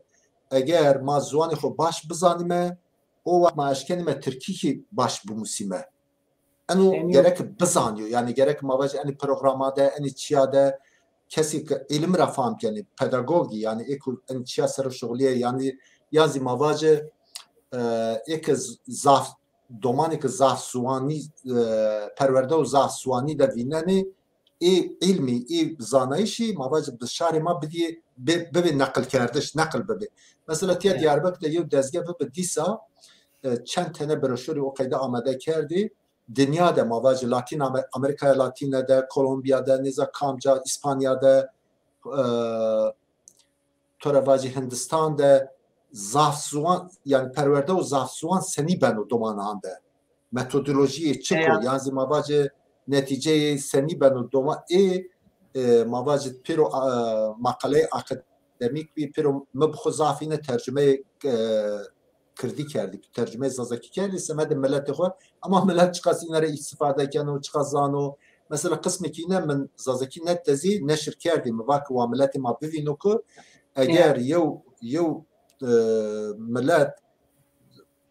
eger ma ziwanê xwu baş bizanîme, o wext ma eşkenîme tirkî kî baş bimusîme. Eno gerek bizanîyo. Yanî gerek ma vajê enî programa de, enî çîya de kesî ke îlim ra fam kenê, pedagogî, yanî ê ku enî çîya ser o şuxulîyê, yanî ya zî ma vajê, e, ê ke z-, zaf, domanê ke zaf ziwanî, e, perwerde û zaf ziwanî de vînenê, ê îlmî, ê zanayîşî ma vajê bi şarê ma bidîyê, bi-, bibê neqilkerdiş, neqil bibê. Mesela tîya Diyarbekir de yew dezge bibi dîsa, e, çend tene broşurî o qeyde amade kerdî. Dinya de ma vajî Latîn Amer-, Amerîkaya Latîne de, Kolombiya de, nêza kamca, Îspanya de, e, to ra vajî Hindistan de zaf ziwan, yanî perwerde û zaf ziwan senî beno domanan de. Metodolojiyê çik o, yan zî ma vajî netîceyê senî beno doman ê, e, ma vajî pêro, e, maqaleyê akademîk bî, pêro mi bi xwu zaf îne tercumeyê, e, kirdî kerdî, tercumeyê zazakî kerdî, semedê miletê xwu. Ema milet çiqas îne rê îstîfade keno, çiqas zano. Mesela qismekî îne min Zazakî Net de zî neşir kerdî. Mi va ke wa miletê ma bivîno ke eger yew, yew, e, milet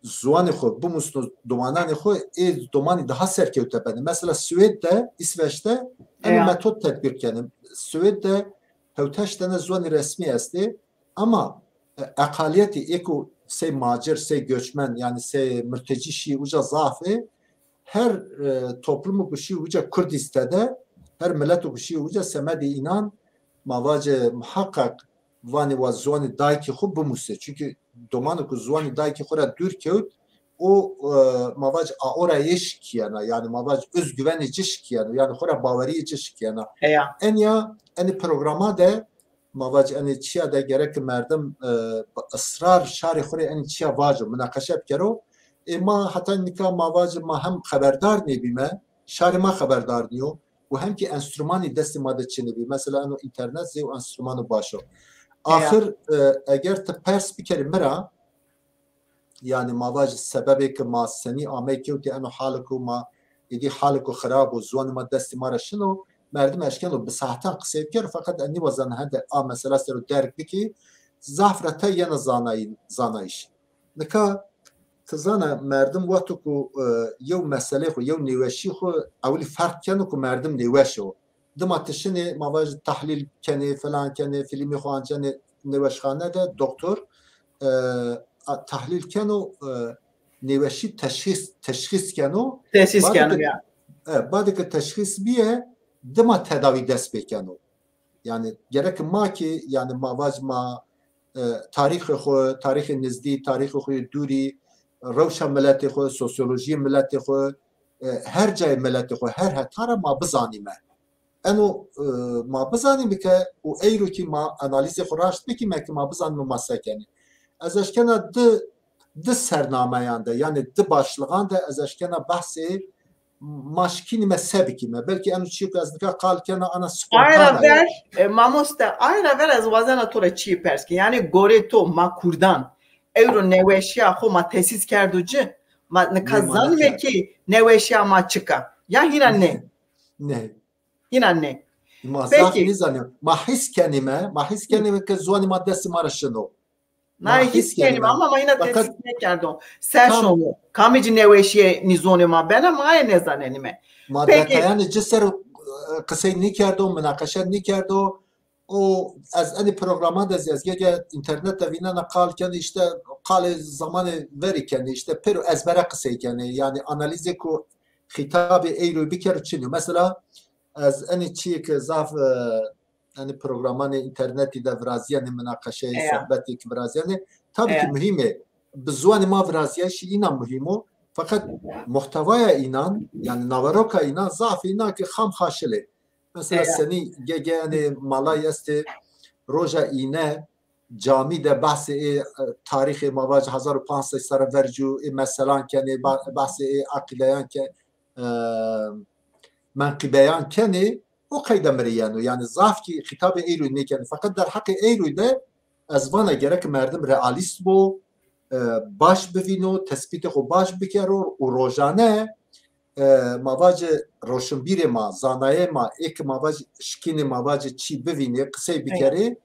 ziwanê xwu bimusno domananê xwu, ê domanî daha serkewte benê. Mesela Swêd de, Îsveç de enî metod tetbîq kenê. Swêd de hewteşt tene ziwanî resmî estê. Ama, e, eqalîyetî ê ku sey macir, sey göçmen, yanî sey murtecî şî uca zaf ê, her, e, toplumo ku şî uca Kurdîste de, her mileto ku şî uca semedê înan ma vacê muheqeq vanê wa ziwanê dayikê xwu bimuse. Çunkî domano ku ziwanê dayikê xwu ra dûr kewt, o, e, ma vac aorayê şikîyena, yanî ma vac özgüvenê ci şikîyeno, yanî xwu ra bawerîyê ci şikîyena. Heya. Enya, enê programa de, ma vac enê çiya de gerek merdim, e, bi israr şarê xwu rê enê çiya vaco, minaqeşe bikero. Ê ma heta nika ma vac ma hem xeberdar nêbîme, şarê ma xeberdar nîyo û hem kî enstrûmanî destê ma de çinê bî. Mesela eno înternet zey û enstrûmano baş o. Axir, e, eger ti pers bikerî mi ra, yanî ma vajî sebebê ke ma senî amey kewtî eno haliko ma, êdî haliko xirab o, ziwanê ma destê ma ra şino, merdim eşkeno bi saetan qisey bikero, feqet ez nîwazena hende a mesela ser o derg bikî, zaf ra tey yena zanayî-, zanayîş. Nika ti zana merdim wexto ku, e, yew meselê xwu, yew nêweşî xwu ewilî ferq keno ku merdim nêweş o. Dima ti şinê, ma vaj tahlîl kenê, filan kenê, fîlmê xwu ancenê nêweşxane de, doktor, e, a, tahlîl keno, e, nêweşî teşxîs, teşxîs keno. Teşxîs keno, ya. E, badê ke teşxîs bîye, dima tedawî dest pê keno. Yanî gerek ma kî, yanî ma vaj ma, e, tarîxê xwu, tarîxê nizdî, tarîxê xwu yê dûrî, rewşa miletê xwu, sosyolojiyê miletê xwu, e, her cayê miletê xwu, her heta ra ma bizanîme. Eno, e, ma bizanîme ke û eyro kî ma analîzê xwu raşt bikîme ke ma bizanîme ma se kenê. Ez eşkena di, di sernameyan de, yanî di başlixan de ez eşkena behsê ma şikînîme se bikîme. Belkî eno çîyo ke ez nika qal kena ana spontane yo. Ay ra ver, e, mamoste, ay ra ver ez wazena to ra çîyê pers ke. Yanî gorê to ma kurdan ewro nêweşîya xo ma tesîs kerdo ci? Ma nika zanîme kî nêweşîya ma çik a. Ya hîna nê? Nê. Hîna nê. Ma zaf nêzanîme. Ma hîs kenîme, ma hîs kenîme ke ziwanê ma destê ma ra şino. Na hîs kenîme ama ma hîna tesîs nêkerdo. Se şono. Kamê ci nêweşîyê nîzonê ma bena, ma aye nêzanenîme. Ma detayanê ci ser, e, qisey nêkerdo, minaqeşe nêkerdo. O, ez enê programa de zî ez ge-ge înternet de vînena qal kenê, îşte qalê zamanê verî kenê, îşte pêro ezbere qisey kenê. Yanî analîzê ku xîtabê eyro bikero çin yo. Mesela ez enê çîyê ke zaf, e, enê programanê înternetî de virazîyenê, minaqeşeyê, sohbetê ke virazîyenê, tabî kî muhîm ê. Bi ziwanê ma virazîyayîşî înan muhîm o. Feqet muhtewaya înan, yanî naveroka înan zaf ê, înan kî xam xaşil ê. Mesela senî ge-ge enê malay estê, roja îne camî de behsê ê, e, tarîxê ma vac hezar û panc sey serre ver ci û ê meselan kenê, ba-, behsê ê eqîdeyan ke-, e, menqîbeyan kenê, o qeyde mi rê yeno. Yanî zaf kî xîtabê eyroy nêkenê. Feqet derheqê eyroy de ez vana gerek merdim realîst bo, e, baş bivîno, tespîtê xo baş bikero û rojane, e, ma vace roşinbîrê ma, zanayê ma, ê ke ma vace şikînê ma vace çî bivînê, qisey bikerê,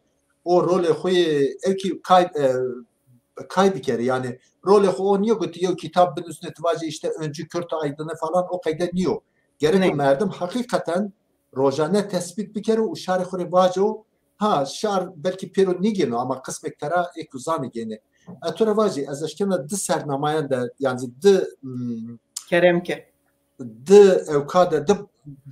o rolê xo yê ewkî kay, e, kay bikerê. Yanî rolê xo o nîyo ke ti yew kitab binusnê, ti vacê îşte Öncü Kürt Aydını falan, o qeyde nîyo. Gerek merdim heqîqeten rojane tespît bikero û şarê xo rê vaco, ha, şar belkî pêro nêgêno ama qismêk tera ê ku zanê gênê. Ez to ra vajî, ez eşkena di sernamayan de, yanî di, hmm, kerem ke, di ewka de, di,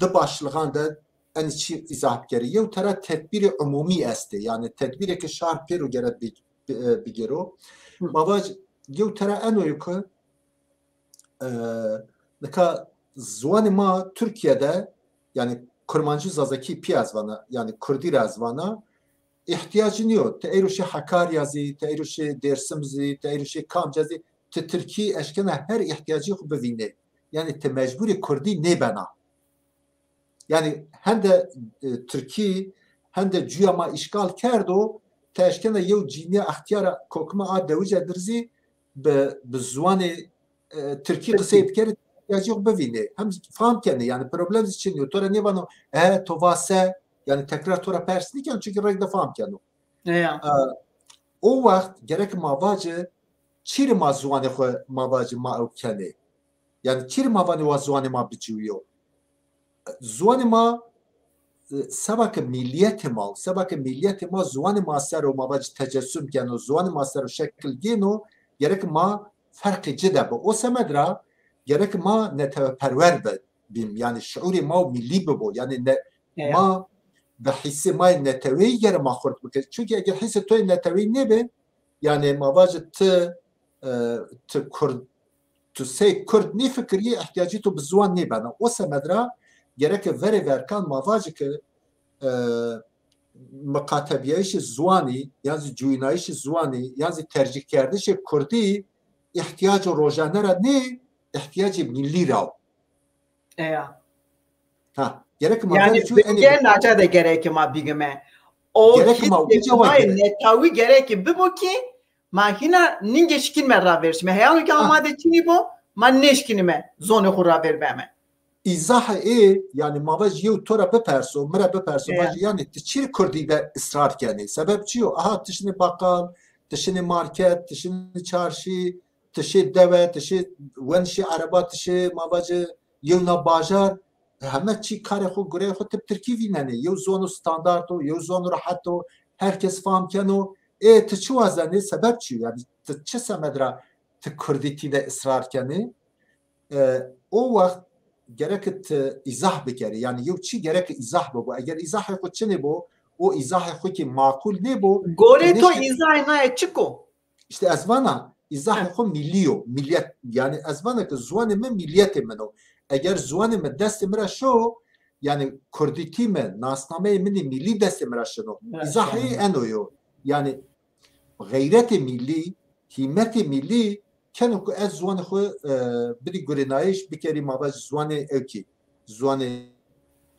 di başlixan de enê çî îzah bikerî. Yew tera tedbîrê umûmî estê, yanî tedbîrê ke şar pêro gere bi-, bi-, e, bigêro. Ma vaj yew tera eno yo ke, e, nika ziwanê ma Tirkîye de, yanî Kurmancî û Zazakî pîya ez vana, yanî Kurdî ra ez vana, îhtîyacî nîyo. Ti eyro şê Hakarya zî, ti eyro şê Dêrsim zî, ti eyro şê kamca zî, ti Tirkî eşkena her îhtîyacî xo bivînê. Yanî ti mecbûrê Kurdî nêbena. Yanî hende, e, Tirkî, hende cuya ma îşgal kerdo, ti eşkena yew cînîya extîyara kokime a dewice dir zî bi, bi ziwanê, e, Tirkî qisey bikerê, îhtîyacê xo bivînê. Hem fam kenê, yanî problem zî çin yo. To ra nêvano, e, to va se, yanî tekrar to ra pers nêkeno, çunkî reyde fam keno. E, o wext gerek ma vace, çîrê ma ziwanê xo ma vace ma ew kenê. Yanî çîrê ma vanê wa ziwanê ma biciwîyo. Ziwanê ma, e, seba ke mîlîyetê ma, seba ke mîlîyetê ma ziwanê ma ser o ma vace tecessum keno, ziwanê ma ser o şekil gêno, gerek ma ferqê ci de bi. O semed ra gerek ma neteweperwer bi-, bîm. Yanî şiûrê ma û mîlî bibo. Yanî ne-, ma bi hîsê ma yê neteweyî gere ma xurt bike. Çunkî eger hîsê to yê neteweyî nêbe, yanî ma vajî ti, e, ti Kurd, tu sey Kurd nêfikirî, îhtîyacî to bi ziwan nêbena. O semed ra gereke verê verkan ma vajî ke, e, miqatebîyayîşê ziwanî, yan zî cuyînayîşê ziwanî, yan zî tercîhkerdişê kurdî îhtîyacê rojane ra nê, îhtîyacê mîllî ra o. Eya. Ha, gerek ma... Yanî verê çû enê bingê naca de gerek ma bigime. O gerek ma hîsê uca ma yê netewî gerek bibo ki ma hîna nîngê şikînme ravêr şime. Heyano ki ha, ma de çinî bo, ma nêşkînîme zonê xo ravêr beme. Îzahê ê, yanî ma vaj yew to ra biperso, mi ra biperso, vaj yanî ti çi rê kurdî de israr kenî? Sebeb çi yo? Aha, ti şinê baqal, ti şinê market, ti şinê çarşî, ti şê dewe, ti şê wenşê ereba, ti şê ma vaje yewna bajar, heme çî karê xo, gureyê xo ti bi tirkî vînenê. Yew zono standart o, yew zono rehet o, her kes fam keno. Ê, ti çi wazenê? Sebeb çi yo? Yanî ti çi semed ra ti kurdîtî de israr kenê? E, o wext gerek ti îzah bikerî. Yanî yew çî gerek îzah bibo. Eger îzahê xo çinê bo, o îzahê xo ki maqul nêbo, gorê to îzahê naye çik o? Îşte ez vana, îzahê xo mîllî yo, mîlîyet. Yanî ez vana ke ziwanê mi mîlîyetê min o. Eger ziwanê mi destê mi ra şo, yanî kurdîtî mi, nasnameyê min ê mîllî destê mi ra şino. Îzahê eno yo. Yanî xeyretê mîllî, hîmetê mîllî keno ku ez ziwanê xo, e, bidî gurenayiş, bikerî ma vaj ziwanê ewkî, ziwanê,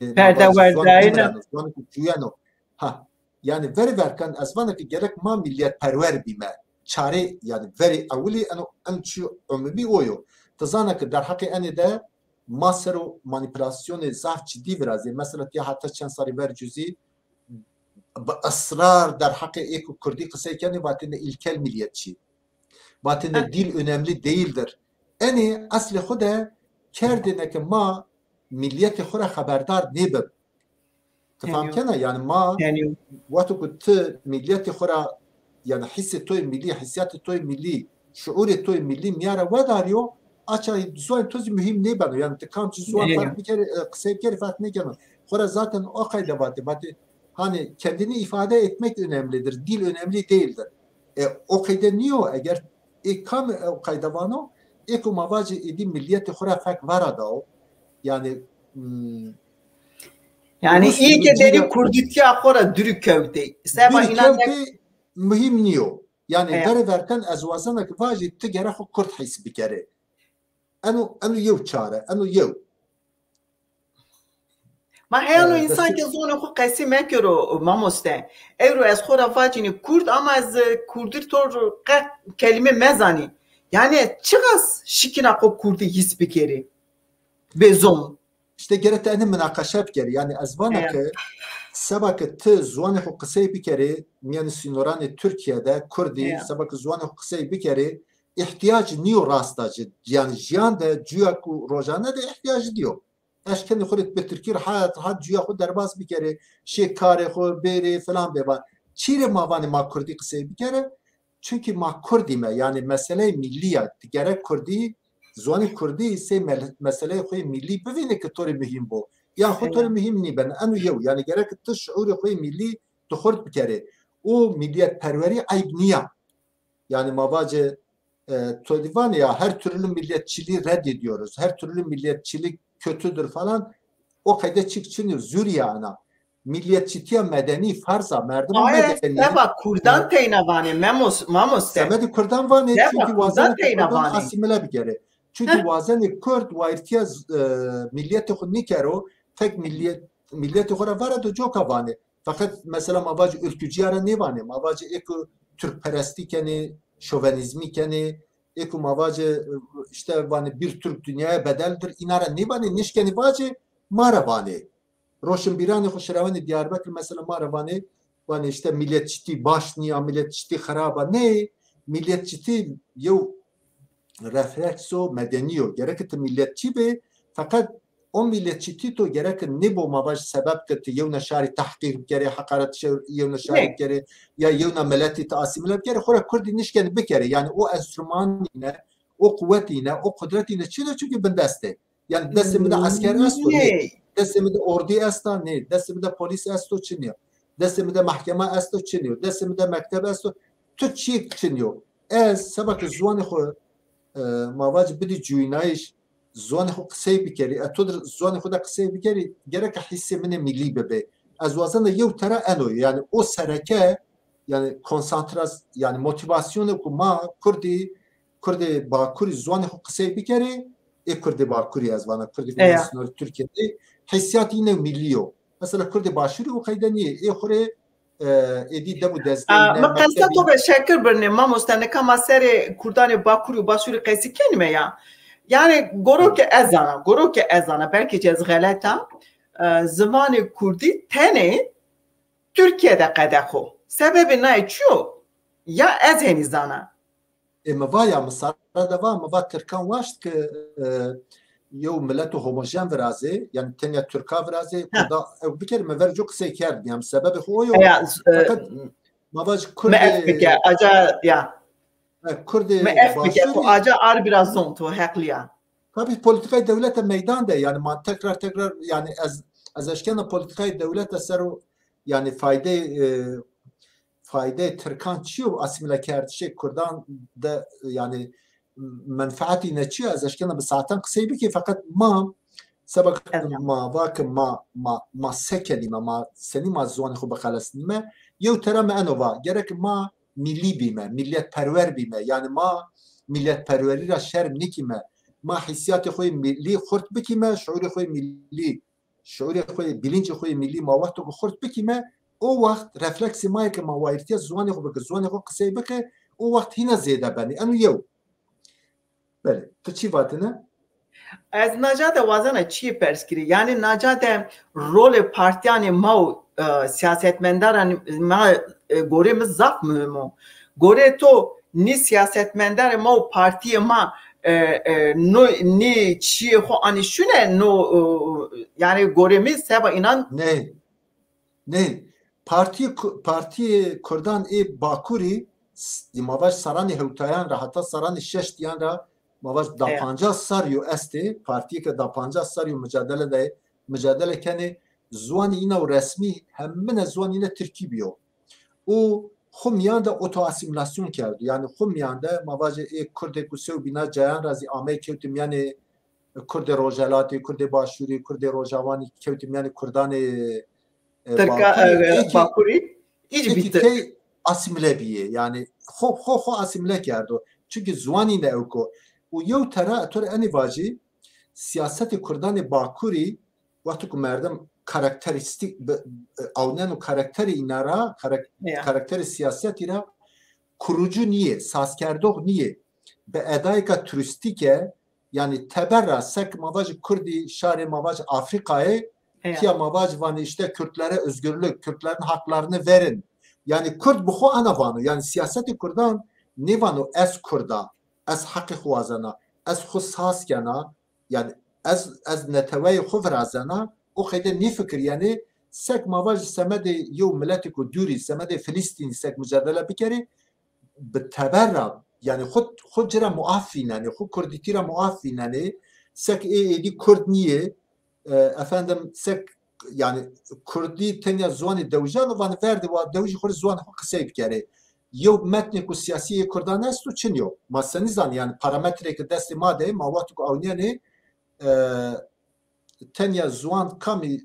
e, ma vaj ziwanê ke mireno, ziwanê ke cuyeno. Ha, yanî verê verkan ez vana ke gerek ma mîlîyetperwer bîme. Çare, yanî verê ewilî eno, en çî umumî o yo. Ti zana ke derheqê enê de ma ser o manîpulasyonê zaf cidî virazê. Mesela ti heta çend serrî ver cuzî bi israr derheqê ê ku kurdî qisey kenê, vatêne ilkel milliyetçi. Vatêne dil önemli değildir. Enê eslê xo de kerdêne ke ma milliyetê xo ra xeberdar nêbim. Ti fam kena? Yanî ma wexto ku ti milliyetê xo ra, yanî hîsê to yê mîllî, hîsîyatê to yê mîllî, şuurê to yê mîllî mîya ra wedarîyo, a çay ziwanê to zî muhîm nêbeno. Yanî ti kamçî ziwan ferq bikerê, e, qisey bikerê ferq nêkeno. Xo ra zaten o qayde vatê, vatê, hani kendini ifade etmek önemlidir, dil önemli değildir. E, o qayde nîyo, eger ê kam, e, o qayde vano, ê ku ma vacê êdî millîyetê xo ra fek vera dao. Yanî, hmm, yanî ê ke derî kurdîtîya xo ra dûrî kewtê. Seba înan kewtê, muhîm nîyo. Yanî verê verkan ez wazena ke vajî ti gere xo kurd hîs bikerê. Eno, eno yew çare, eno yew. Ma heyano însan ke zonê xo qesî mekero, mamoste. Ewro ez xo ra vacînî kurd, ama ez, e, kurdî tor qe kelîme mezanî. Yanî çiqas şikîna xo kurdî hîs bikerî? Bê zon. Îşte gere ti enê minaqeşe bikerî. Yanî ez vana ke seba ke ti ziwanê xo qisey bikerê mîyanê sînoranê Tirkîye de, kurdî, seba ke ziwanê xo qisey bikerê, îhtîyac nîyo rasta ci. Yanî jiyan de, cuya ku rojane de îhtîyac nîyo. Eşkenê xo rê bi tirkî rehet rehet cuya xo derbas bikerê, şê karê xo bêrê filan bêva. Çî rê ma vanê ma kurdî qisey bikerê? Çunkî ma kurdî me, yanî meseleyê mîllî ya. Ti gerek kurdî, ziwanê kurdî sey mel-, meseleyê xo yê mîllî bivînê ke to rê muhîm bo. Yan xo to rê muhîm nîben. Eno yew, yanî gerek ti şuurê xo yê mîllî tu xurt bikerê. Û mîllîyetperwerî eyb nîya. Yanî ma vacê, e, to dî vanê ya, her türlü milliyetçiliği reddediyoruz, her türlü milliyetçilik kötüdür falan. O qeyde çik çinî yo, zûrî ya ena. Milliyetçîtîya medenî ferz a, merdimê medenî. Seba kurdan teyna vanê, memos-, mamoste. Semedê kurdan vanê, çunkî wazenê kurdan asîmîle bikerê. Çunkî wazenê kurd wayîrtîya, e, milliyetê xo nêkero, fek milliyet, milliyetê xo ra vera do coka vanê. Feqet mesela ma vacê ülkücîya ra nêvanê. Ma vacê ê ku Türkperestî kenê, şovenîzmî kenê, ê ku ma vacê, e, îşte vanê bir Türk dünyaya bedeldir, îna ra nêvanê, nêşkenê vacê, ma ra vanê. Roşinbîranê xo şirewenê Diyarbekir mesela ma ra vanê, vanê îşte milletçîtî baş nîya, milletçîtî xirab a. Ney, milletçîtî yew reflekso medenî yo. Gereke ti milletçî bê, feqet o milletçîtî to gereke nêbo ma vaj sebeb ke ti yewna şarî tehqîr bikerê, heqaret şe-, yewna şarî bikerê, ya yewna miletî ti asîmîle bikerê, xo ra kurdî nişkenî bikerê. Yanî o enstrûman îne, o quwet îne, o qudret îne çin o, çunkî bindest ê. Yanî destê mi de esker esto, nê. Destê mi de ordî esta? Nê. Destê mi de polîs esto? Çinî yo. Destê mi de mehkema esto? Çinî yo. Destê mi de mekteb esto? Tu çîyêk çinî yo. Ez seba ke ziwanê xo, e, ma vacî bidî cuyînayîş, ziwanê xo qisey bikerî, e, to dir ziwanê xo de qisey bikerî, gereke hîsê min ê mîlî bibê. Ez wazena yew tera eno, yanî o sereke, yanî konsantras-, yanî motîvasyonê ku ma kurdî, kurdê Bakurî ziwanê xo qisey bikerî, ê kurdê Bakurî ez vana, kurdî ku Eya. Sînorê Tirkîye de, hîsîyatê îne mîlî yo. Mesela kurdê Başûrî o qeyde nîyê. Ê xo rê, e, êdî deb û dezgehî A, ne, mi qesa to mektebî be şekir birnê, mamoste, nika ma serê kurdanê Bakurî û Başûrî qesî kenîme ya. Yanî goro ke ez zana, goro ke ez zana, belkî zî ez xelet a, e, ziwanê kurdî tenê Tirkîye de qede xo. Sebebê naye çi yo? Ya ez henî zana. Ê, mi va ya, mi sare de va, mi va tirkan waşt ke, e, yew mileto homojen virazê, yanî tenya tirka virazê, kurda ew bikerê, mi verê co qisey kerd, yanî sebebê xo o yo. Eya, e, Feqet ma vaj mi kurdê ef bike, aca ya. E, kurdê Mi ef bike, xo başûrî aca ar biraz zon, to heqlî ya. Tabî polîtîkayê dewlete meydan de, yanî ma tekrar tekrar, yanî ez, ez eşkena polîtîkayê dewlete ser o, yanî faydeyê, e, faydeyê tirkan çi yo, asîmîle kerdişê kurdan de, yanî menfeetê îne çi yo, ez eşkena bi saetan qisey bikî, feqet ma seba ke ma va ke ma, ma, ma se kenîme, ma senî ma ziwanê xo bixelesnîme, yew tera mi eno va, gerek ma mîlî bîme, mîletperwer bîme. Yanî ma mîletperwerî ra şerm nîkîme. Ma hîsîyatê xo yê mîlî xurt bikîme, şuurê xo yê mîlî, şuurê xo yê, bilîncê xo yê mîlî ma wexto ke xurt bikîme, o wext refleksê ma yê ke ma wayîrtîya ziwanê xo bike, ziwanê xo qisey bike, o wext hîna zêde benê. Eno yew. Belê, ti çi vatêne? Ez naca de wazena çîyê pers kirî. Yanî naca de rolê partîyanê ma û, e, sîyasetmendaranê ma, e, gorê mi zaf muhîm o. Gorê to nî sîyasetmendarê ma û partîyê ma, e, e, no, nî çîyê xo anî şune, no, e, yanî gorê mi seba înan Ney. Nê, partîyê ku-, partîyê kurdan ê Bakurî s-, ma vaj serranê hewtayan ra heta serranê şeştîyan ra, ma vaj da pancas serrî yo estê, partîyê ke da pancas serrî yo micadele de, micadele kenê, ziwanê îna û resmî, hemine ziwanê îne tirkî bîyo. Û xwu mîyan de otoasîmîlasyon kerdo. Yanî xwu mîyan de ma vajê ê kurdê ku sew bîna cayan ra zî amey kewtî mîyanê kurdê rojhelatî, kurdê başûrî, kurdê rojawanî, kewtî mîyanê kurdanê, e, Tirka, Bakurî, e, ê kî, Bakurî, îc ê kî bîtir. Tey asîmîle bîyê. Yanî xo, xo, xo asîmîle kerdo. Çunkî ziwanî ne ewk o. Û yew tera, to rê enî vajî, sîyasetê kurdanê Bakurî, wexto ku merdim karakterîstîk bi, e, awneno karakterê îna ra, karak-, Ya. karakterê sîyasetî ra, kurucu nîyê, sazkerdox nîyê. Bi edayêka turîstîke, yanî teber ra sek ma vajî kurdî şarê ma vajî Afrîkayê, Ya. tîya ma vajî vanê işte Kürtlere özgürlük, Kürtlerin haklarını verin. Yanî kurd bi xo ana vano. Yanî sîyasetê kurdan nêvano ez kurd a, ez heqê xo wazena, ez xo saz kena, yanî ez, ez neteweyê xo virazena, o qeyde nêfikirîyenê, sek ma vajî semedê yew miletêko dûrî, semedê Filîstînî sek mucadele bikerê, bi teber ra, yanî xo, xo ci ra muaf vînenê, xo kurdîtî ra muaf vînenê, sek ê êdî kurd nîyê, e, efendim, sek, yanî kurdî tenya ziwanê dewijan o, vanê verdê wa dewij xo rê ziwanê xo qisey bikerê. Yew metnêko sîyasî yê kurdan esto, çin yo. Ma senî zanê, yanî parametrêke destê ma de, ma wexto ku ewnîyenê, e, tenya ziwan kamî,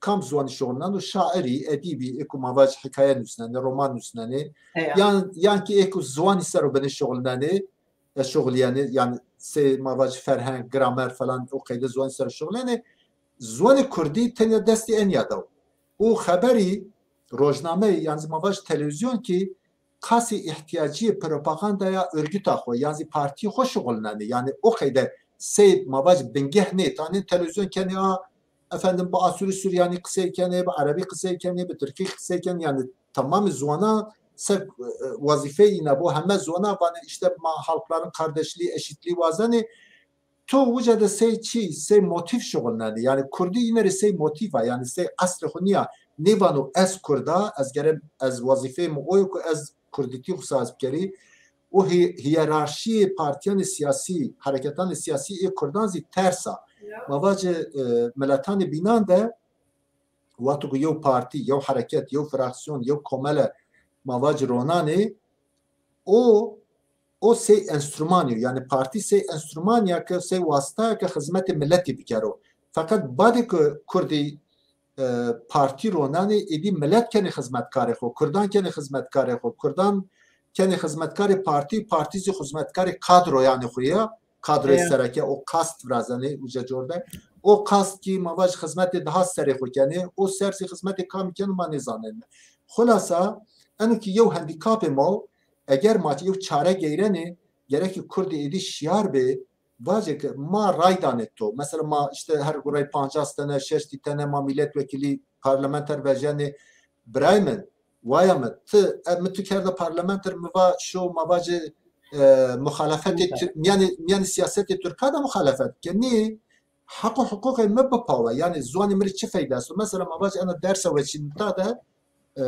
kam ziwanî şuxulneno? Şairî, edîbî, ê ku ma vaj hîkaye nusnenê, roman nusnenê, Heya. yan, yan kî ê ku ziwanî ser o binê şuxulnenê, e, şuxulîyenê, yanî sey ma vaj ferheng, gramer falan o qeyde ziwanî ser o şuxulnenê. Ziwanê kurdî tenya destê enîya de o. Û xeberî, rojnameyî, yan zî ma vaj televîzyon kî qasê îhtîyacîyê propagandaya örgüta xo, yan zî partîyê xo şuxulnenê. Yanî o qeyde sey ma vaj bingeh nê, tanê televîzyon kenê a, efendim, bi asûrî suryanî qisey kenê, bi erebî qisey kenê, bi tirkî qisey kenê, yanî temamê ziwana sek, e, wezîfeyê îna bo, heme ziwana vanê işte ma halkların kardeşliği, eşitliği wazenê. To uca de sey çî, sey motîf şuxulnenê. Yanî kurdî îne rê sey motîf a, yanî sey eslê xo nîya. Nêvano ez kurd a, ez gere, ez wezîfeyê mi o yo ku ez kurdîtî xo saz bikerî. O hî-, hîyerarşîyê partîyanê sîyasî, hereketanê sîyasî ê kurdan zî ters a. Ma vace, e, miletanê bînan de wexto ku yew partî, yew hereket, yew fraksîyon, yew komele ma vace ronanê, o, o sey enstrûmanî yo. Yanî partî sey enstrûmanî ya ke, sey wasita ya ke xizmetê miletî bikero. Feqet badê ke kurdî, e, partî ronanê, êdî milet kenê xizmetkarê xo, kurdan kenê xizmetkarê xo, kurdan kenê xizmetkarê partî, partî zî xizmetkarê kadroyanê xo ya, kadroyê sereke, o kast virazenê uca cor de. O kast kî ma vaj xizmetê daha serê xo kenê, o ser zî xizmetê kamî keno ma nêzanenîme. Xulasa, eno kî yew handîkapê ma o, eger ma yew çare geyrenê, gerek kî kurdî êdî şiyar bê, vacê ke ma ray danê to. Mesela ma îşte her guray pancas tene, şeştî tene ma mîletwekîlî, parlamenter vejenê. Birayê min, waya mi, ti, e, mi tu kerda parlamenter, mi va şo, ma vacê, e, muxalefetê Tirk, mîyanê, mîyanê sîyasetê Tirka de muxalefet ke. Nê, heq û huqûqê mi bipawe. Yanî ziwanê mi rê çi feyde esto? Mesela ma vacê ena dersa weçînta de, e,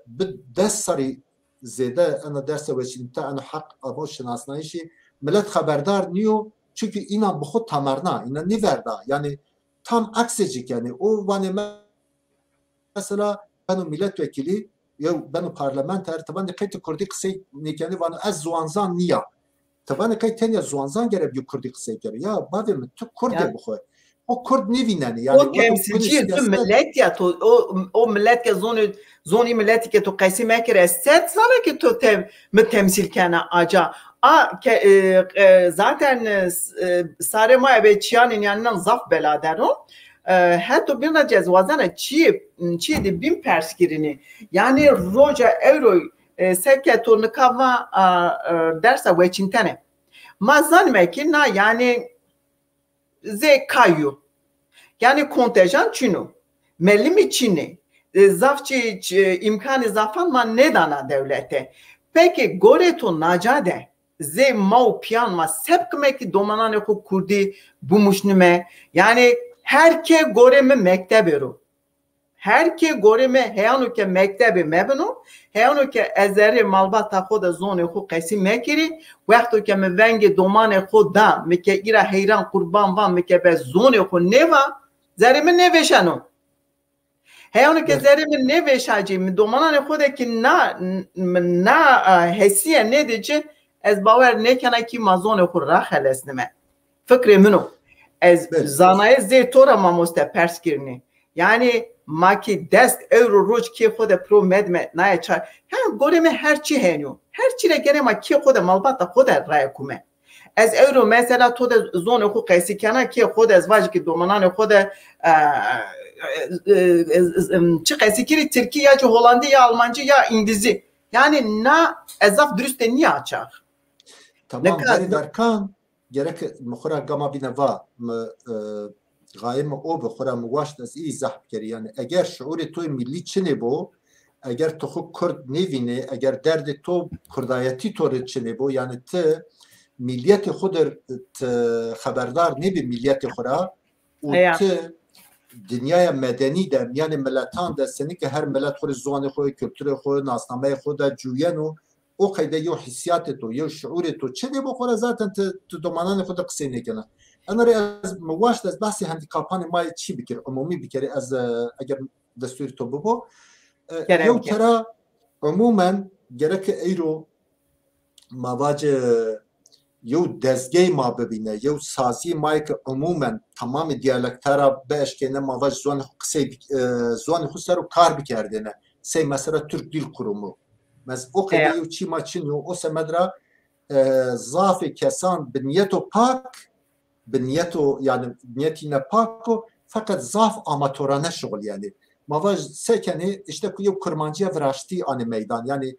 bi des serrî zêde ena dersa weçînta, ena heq ava şinasnayîşî milet xeberdar nîyo, çunkî înan bi xo tamerna, înan nêverda. Yanî tam eksê ci kenê. O vanê me-, mesela beno mîletwekîlî, yew beno parlamenter, ti vanê qey ti kurdî qisey nêkenê, vano ez ziwanzan nîya. Ti vanê qey tenya ziwanzan gere bîyo kurdî qisey kero. Ya bavê mi, tu kurd ê bi xo. O kurd nêvînenê. Yanî o temsîlcîyê tu milet ya, to, o, o milet ke zonê, zonî miletî ke tu qesî mekir, ez sed zana ke tu te, mi temsîl kena aca. A, ke, e, e, zaten, e, s-, e, sarê ma ebe çîyanên yanî nan zaf bela der o. E, heto bîn ra cez wazena çîyê, çîyê de bîn pers kirinî. Yanî roja ewro, e, seke to nika va, a, e, dersa weçîntene. Ma zanîme kî na, yanî zê kay yo. Yanî kontejan çin o. Melimî çin ê. E, zaf çî, çî, îmkanê zafan ma nêdana dewlete. Pekî gorê to naca de zê ma û pîyan ma se bikime kî domananê xo kurdî bimuşnime? Yanî her kê gorê mi mektebê ro. Her kê gorê mi heyano ke mektebê mebino, heyano ke ez zerrê malbata xo de zonê xo qesî mekirî, wexto ke mi vengê domanê xo da, mi ke îra heyran qurban va, mi ke be zonê xo nêva, zerrê mi nêvêşeno. Heyano ke zerrê mi nêvêşacî, mi domananê xo de kî na, n-, mi na, a, hesîye nêdê ci, ez bawer nêkena kî ma zonê xo raxelesnime. Fikrê min o. Ez zanayê zê to ra mamoste pers kirinî. Yanî ma kî dest ewro roj kê xo de piro medime, naye çar. Ha, gorê mi her çî henî yo. Her çî rê gerê ma kê xo de, malbata xo de raye kume. Ez ewro mesela to de zonê xo qesî kena, kê xo de ez vajî kî domananê xo de, e, e, e, e, çi qesî kirî, tirkî ya ci holandî ya almancî ya îngilîzî. Yanî na ez zaf durustê nîya çax. Tamam, nika berî verkan, gerek mi xo ra gama bîne va, mi, e, gayê mi o bi, xo ra mi waşt ez î îzah bikerî. Yanî eger şuurê to yê mîllî çinê bo, eger ti xo kurd nêvînê, eger derdê to kurdayetî to rê çinê bo, yanî ti mîlîyetê xo dir ti xeberdar nêbî mîlîyetê xo ra û ti dinyaya medenî de, mîyanê miletan de, senî ke her milet xo rê ziwanê xo, kulturê xo, nasnameyê xo de cuyeno, o qeyde yew hîsîyatê to, yew şuurê to çinê bo xo ra zaten ti, ti domananê xo de qisey nêkena. Ena rê ez, mi waşt ez behsê handîkapanê ma yê çî bikir, umumî bikerî, ez, e, eger destûrê to bibo. E, yew kera umûmen gereke eyro ma vace yew dezgeyê ma bibîne, yew sazîyê ma yê ke umûmen temamê dîyalekta ra bieşkêne, ma vac ziwanê xo qisey bik-, e, ziwanê xo ser o kar bikerdêne. Sey mesela Türk Dil Kurumu. Mes o qeyde yew çî ma çin yo, o semed ra, e, zafê kesan bi nîyeto pak, bi nîyeto, yanî nîyetî ne pak o, feqet zaf amatorane şuxulîyenê. Ma vaj se kenê, îşte ku yew kurmancîya viraştî anê meydan. Yanî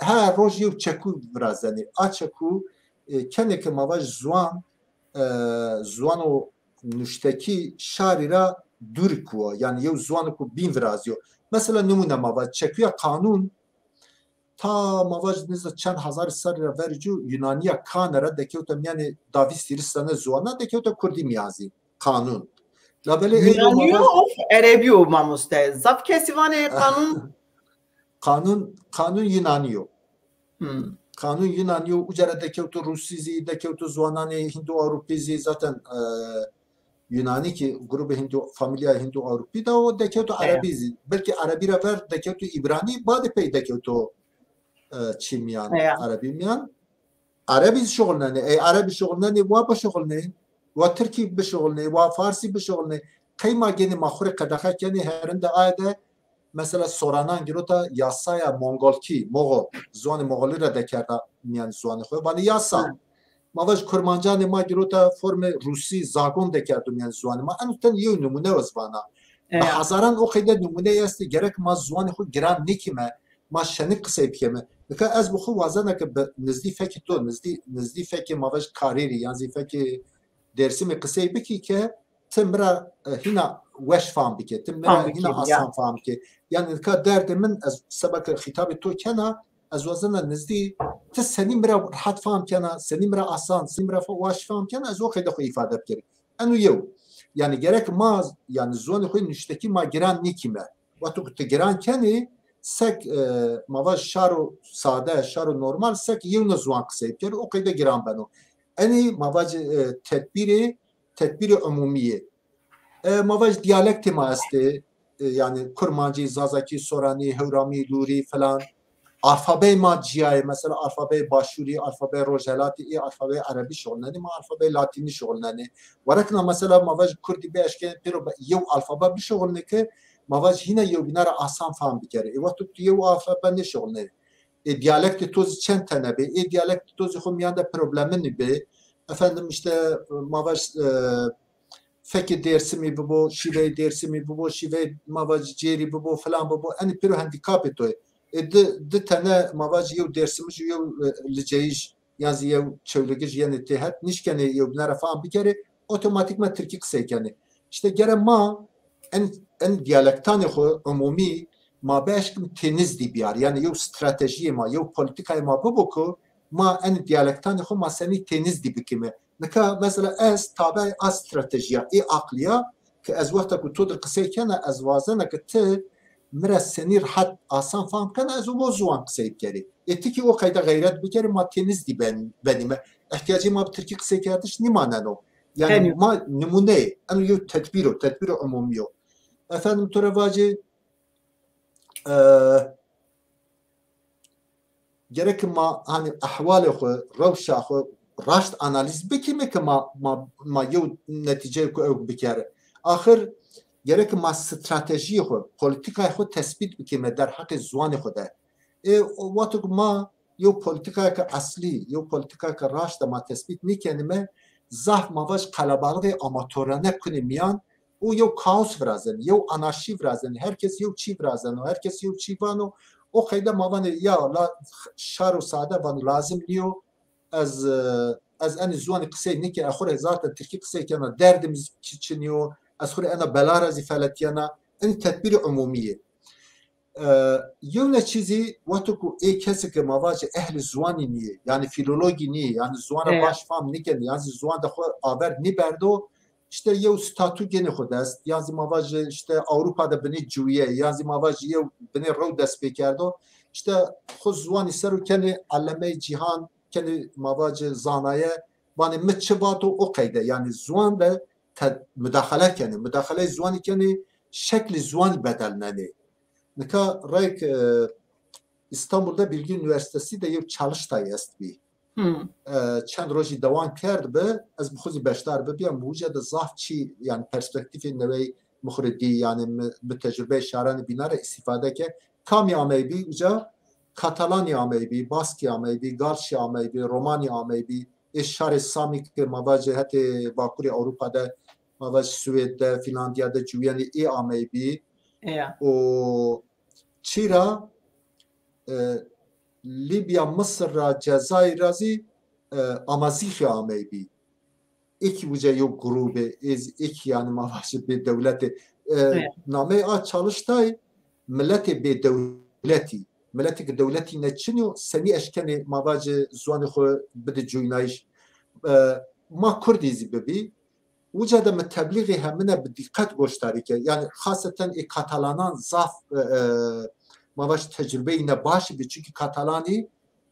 her roj yew çekû virazenê. A çekû, e, kenê ke ma vaj ziwan, e, ziwano nuştekî şarî ra dûrî kuwa. Yanî yew ziwano ku bîn virazîyo. Mesela nimûne ma vaj çekûya qanûn, ta ma vaj nêzana çend hezarî serrî ra verî cû Yunanîya kane ra dekewta mîyanê davî sîrî sene ziwanan, dekewta kurdî mîyan zî. Qanûn. Labelê ey ro ma vaj... Yunanî yo of erebî yo mamoste? Zaf kesî vanê qanûn. Qanûn, qanûn Yunanî yo. Hmm. Qanûn Yunanî yo, uca ra dekewto Rûsî zî, dekewto ziwananê Hîndo-Ewropî zî, zaten, e, Yunanî ki grubê Hîndo, famîlya Hîndo-Ewropî de o, dekewto Erebî zî. Belkî Erebî ra ver dekewto Îbranî, badê pey dekewto, e, çî mîyan, Erebî mîyan. Erebî zî şuxulnenê. Ey Erebî şuxulnenê, wa bişuxulnê. Wa Tirkî bişuxulnê, wa Farsî bişuxulnê. Qey ma gênê ma xwu rê qedexe kenê, herinde aye de mesela soranan girota yasaya Mongolkî, Moxol, ziwanê Moxolî ra dekerda mîyanê ziwanê xwu. Vanê yasa. Ma vaj Kurmancanê ma girota formê Rûsî, zagon dekerdo mîyanê ziwanê ma. Eno ten yew nimûne ez vana. Bi hezaran o qeyde nimûne estê, gerek ma ziwanê xwu giran nêkîme, ma şenik qisey bikeme. Nika ez bi xwu wazena ke bi nizdî fekê to, nizdî, nizdî fekê ma vaj Karêrî, yan zî fekê Dêrsimî qisey bikî ke ti mi ra, e, hîna weş fam bike, ti mi ra hîna asan fam bike. Yanî nika derdê min, ez seba ke xîtabê to kena, ez wazena nizdî ti senî mi ra rehet fam kena, senî mi ra asan, senî mi ra fa-, weş fam kena, ez o qeyde xwu îfade bikerî. Eno yew. Yanî gerek ma, yanî ziwanê xwu nuştekî ma giran nêkîme. Wexto ku ti giran kenî, sek, e, ma vaj şaro sade, şaro normal, sek yewna ziwan qisey bikerî, o qeyde giran beno. Enî ma vaj, e, tedbîrê, tedbîrê umûmî yê. E, ma vaj diyalektê ma estê, e, yanî Kurmancî, Zazakî, Soranî, Hewramî, Lûrî filan. Alfabeyê ma cîya yê, mesela alfabeyê Başûrî, alfabeyê Rojhelatî, ê alfabeyê Erebî şuxulnenê, ma alfabeyê Latînî şuxulnenê. Werekna mesela ma vaj Kurdî bieşkenê pêro be-, yew alfabe bişuxulnê ke ma vaj hîna yewbîna ra asan fam bikerê. Ê wexto tu yew alfabe nêşuxulnenê. Ê diyalektê to zî çend tene bê, ê diyalektê to zî xwu mîyan de probleminî bê. Efendim îşte ma vaj, e, fekê Dêrsimî bibo, şîveyê Dêrsimî bibo, şîveyê ma vacî Cêrî bibo, filan bibo, enî pêro handîkapê to yê. Ê di, di tene ma vacî yew Dêrsimij û yew, e, Liceyij yan zî yew Çewligij yenê têhet, nîşkenê yewbîna ra fam bikerê, otomatîkman tirkî qisey kenê. Îşte gere ma en, en diyalektanê xwu umûmî ma bieşkim tênizdî biyar. Yanî yew stratejiyê ma, yew polîtîkayê ma bibo ku ma en diyalektanê xwu ma senî tênizdî bikime. Nika mesela ez tabe a stratejiya, ê aqliya ke ez wexta ku to dir qisey kena, ez wazena ke ti mi ra senî rehet, asan fam kena, ez o ziwan qisey bikerî. Ê ti kî o qeyde xeyret bikerî, ma tênizdî ben-, benîme. Îhtîyacê ma bi tirkî qiseykerdiş nîmaneno. Yanî ma nimûneyê, eno yew tedbîr o, tedbîro umûmî yo. Efendim to ra vacî, e, gerek ma, hanî, ehwalê xwu, rewşa xwu raşt analîz bikîme ke ma, ma, ma yew netîceyêko ewk bikerê. Axir gerek ma stratejiyê xwu, polîtîkayê xwu tesbît bikîme derheqê ziwanê xwu de. Ê, o wexto ke ma yew polîtîkayêke eslî, yew polîtîkayêke raşt de ma tesbît nêkenîme, zaf ma vaj qelebalixê amatorane kunê mîyan, û yew kaos virazenê, yew anarşî virazenê, her kes yew çî virazeno, her kes yew çî vano, o qeyde ma vanê ya la şaro sade vano lazim nîyo, ez, e, ez enî ziwanî qisey nêke, ez xwu rê zaten tirkî qisey kena, derdê mi zî çi, çinî yo, ez xwu rê ena bela ra zî feletîyena, enî tedbîrê umûmî yê. E, yewna çî zî, wexto ku ê kesê ke ma vajê ehlê ziwanî nîyê, yanî fîlologî nîyê, yanî ziwan ra baş fam nêkenê, yan zî ziwan de xwu aver nêberdo, îşte yew statû gênê xwu dest, yan zî ma vajê îşte Ewropa de binê ciwîye, yan zî ma vajê yew binê rew dest pê kerdo, îşte xwu ziwanî ser o kenê ellemeyê cîhan, kenê ma vajê zanaye, vanê mi çi vato o qeyde, yanî ziwan de te-, mudaxele kenê, mudaxeleyê ziwanî kenê, şeklê ziwanî bedelnenê. Nika reyk, e, Îstanbul de Bilgi Üniversitesi de yew çalıştay estbî. E, çend rojî dewam kerdbi, ez bi xwu zî beşdar bibîya, mi uca de zaf çî, yanî perspektîfê newey mi xwu rê dî, yanî mi, mi tecrubeyê şaranê bînan ra îstîfade ke. Kamî ameybî uca? Katalanî ameybî, Baskî ameybî, Galşî ameybî, Romanî ameybî, ê şarê Samî ke ma vajê hetê Bakurê Ewropa de, ma vajê Swêd de, Fînlandîya de ciwîyenê, ê ameybî. Û çî ra, e, Lîbya, Misir ra, Cezayir ra zî, e, Amazîxî ameybî. Ê kî uca yew grûbe, ê zî, ê kî yanî ma vajê bêdewlet ê. E, nameyê a çalıştay miletê bêdewletî. Miletê ke dewletî ne çin yo, senî eşkenê ma vajê ziwanê xwu bide cuynayîş. E, ma Kurdî zî bibî, uca de mi teblîxê hemine bi dîqet goşdarî ke. Yanî xaseten ê Katalanan zaf, e, e, ma vaj tecrubeyê îne başî bi. Çunkî Katalanî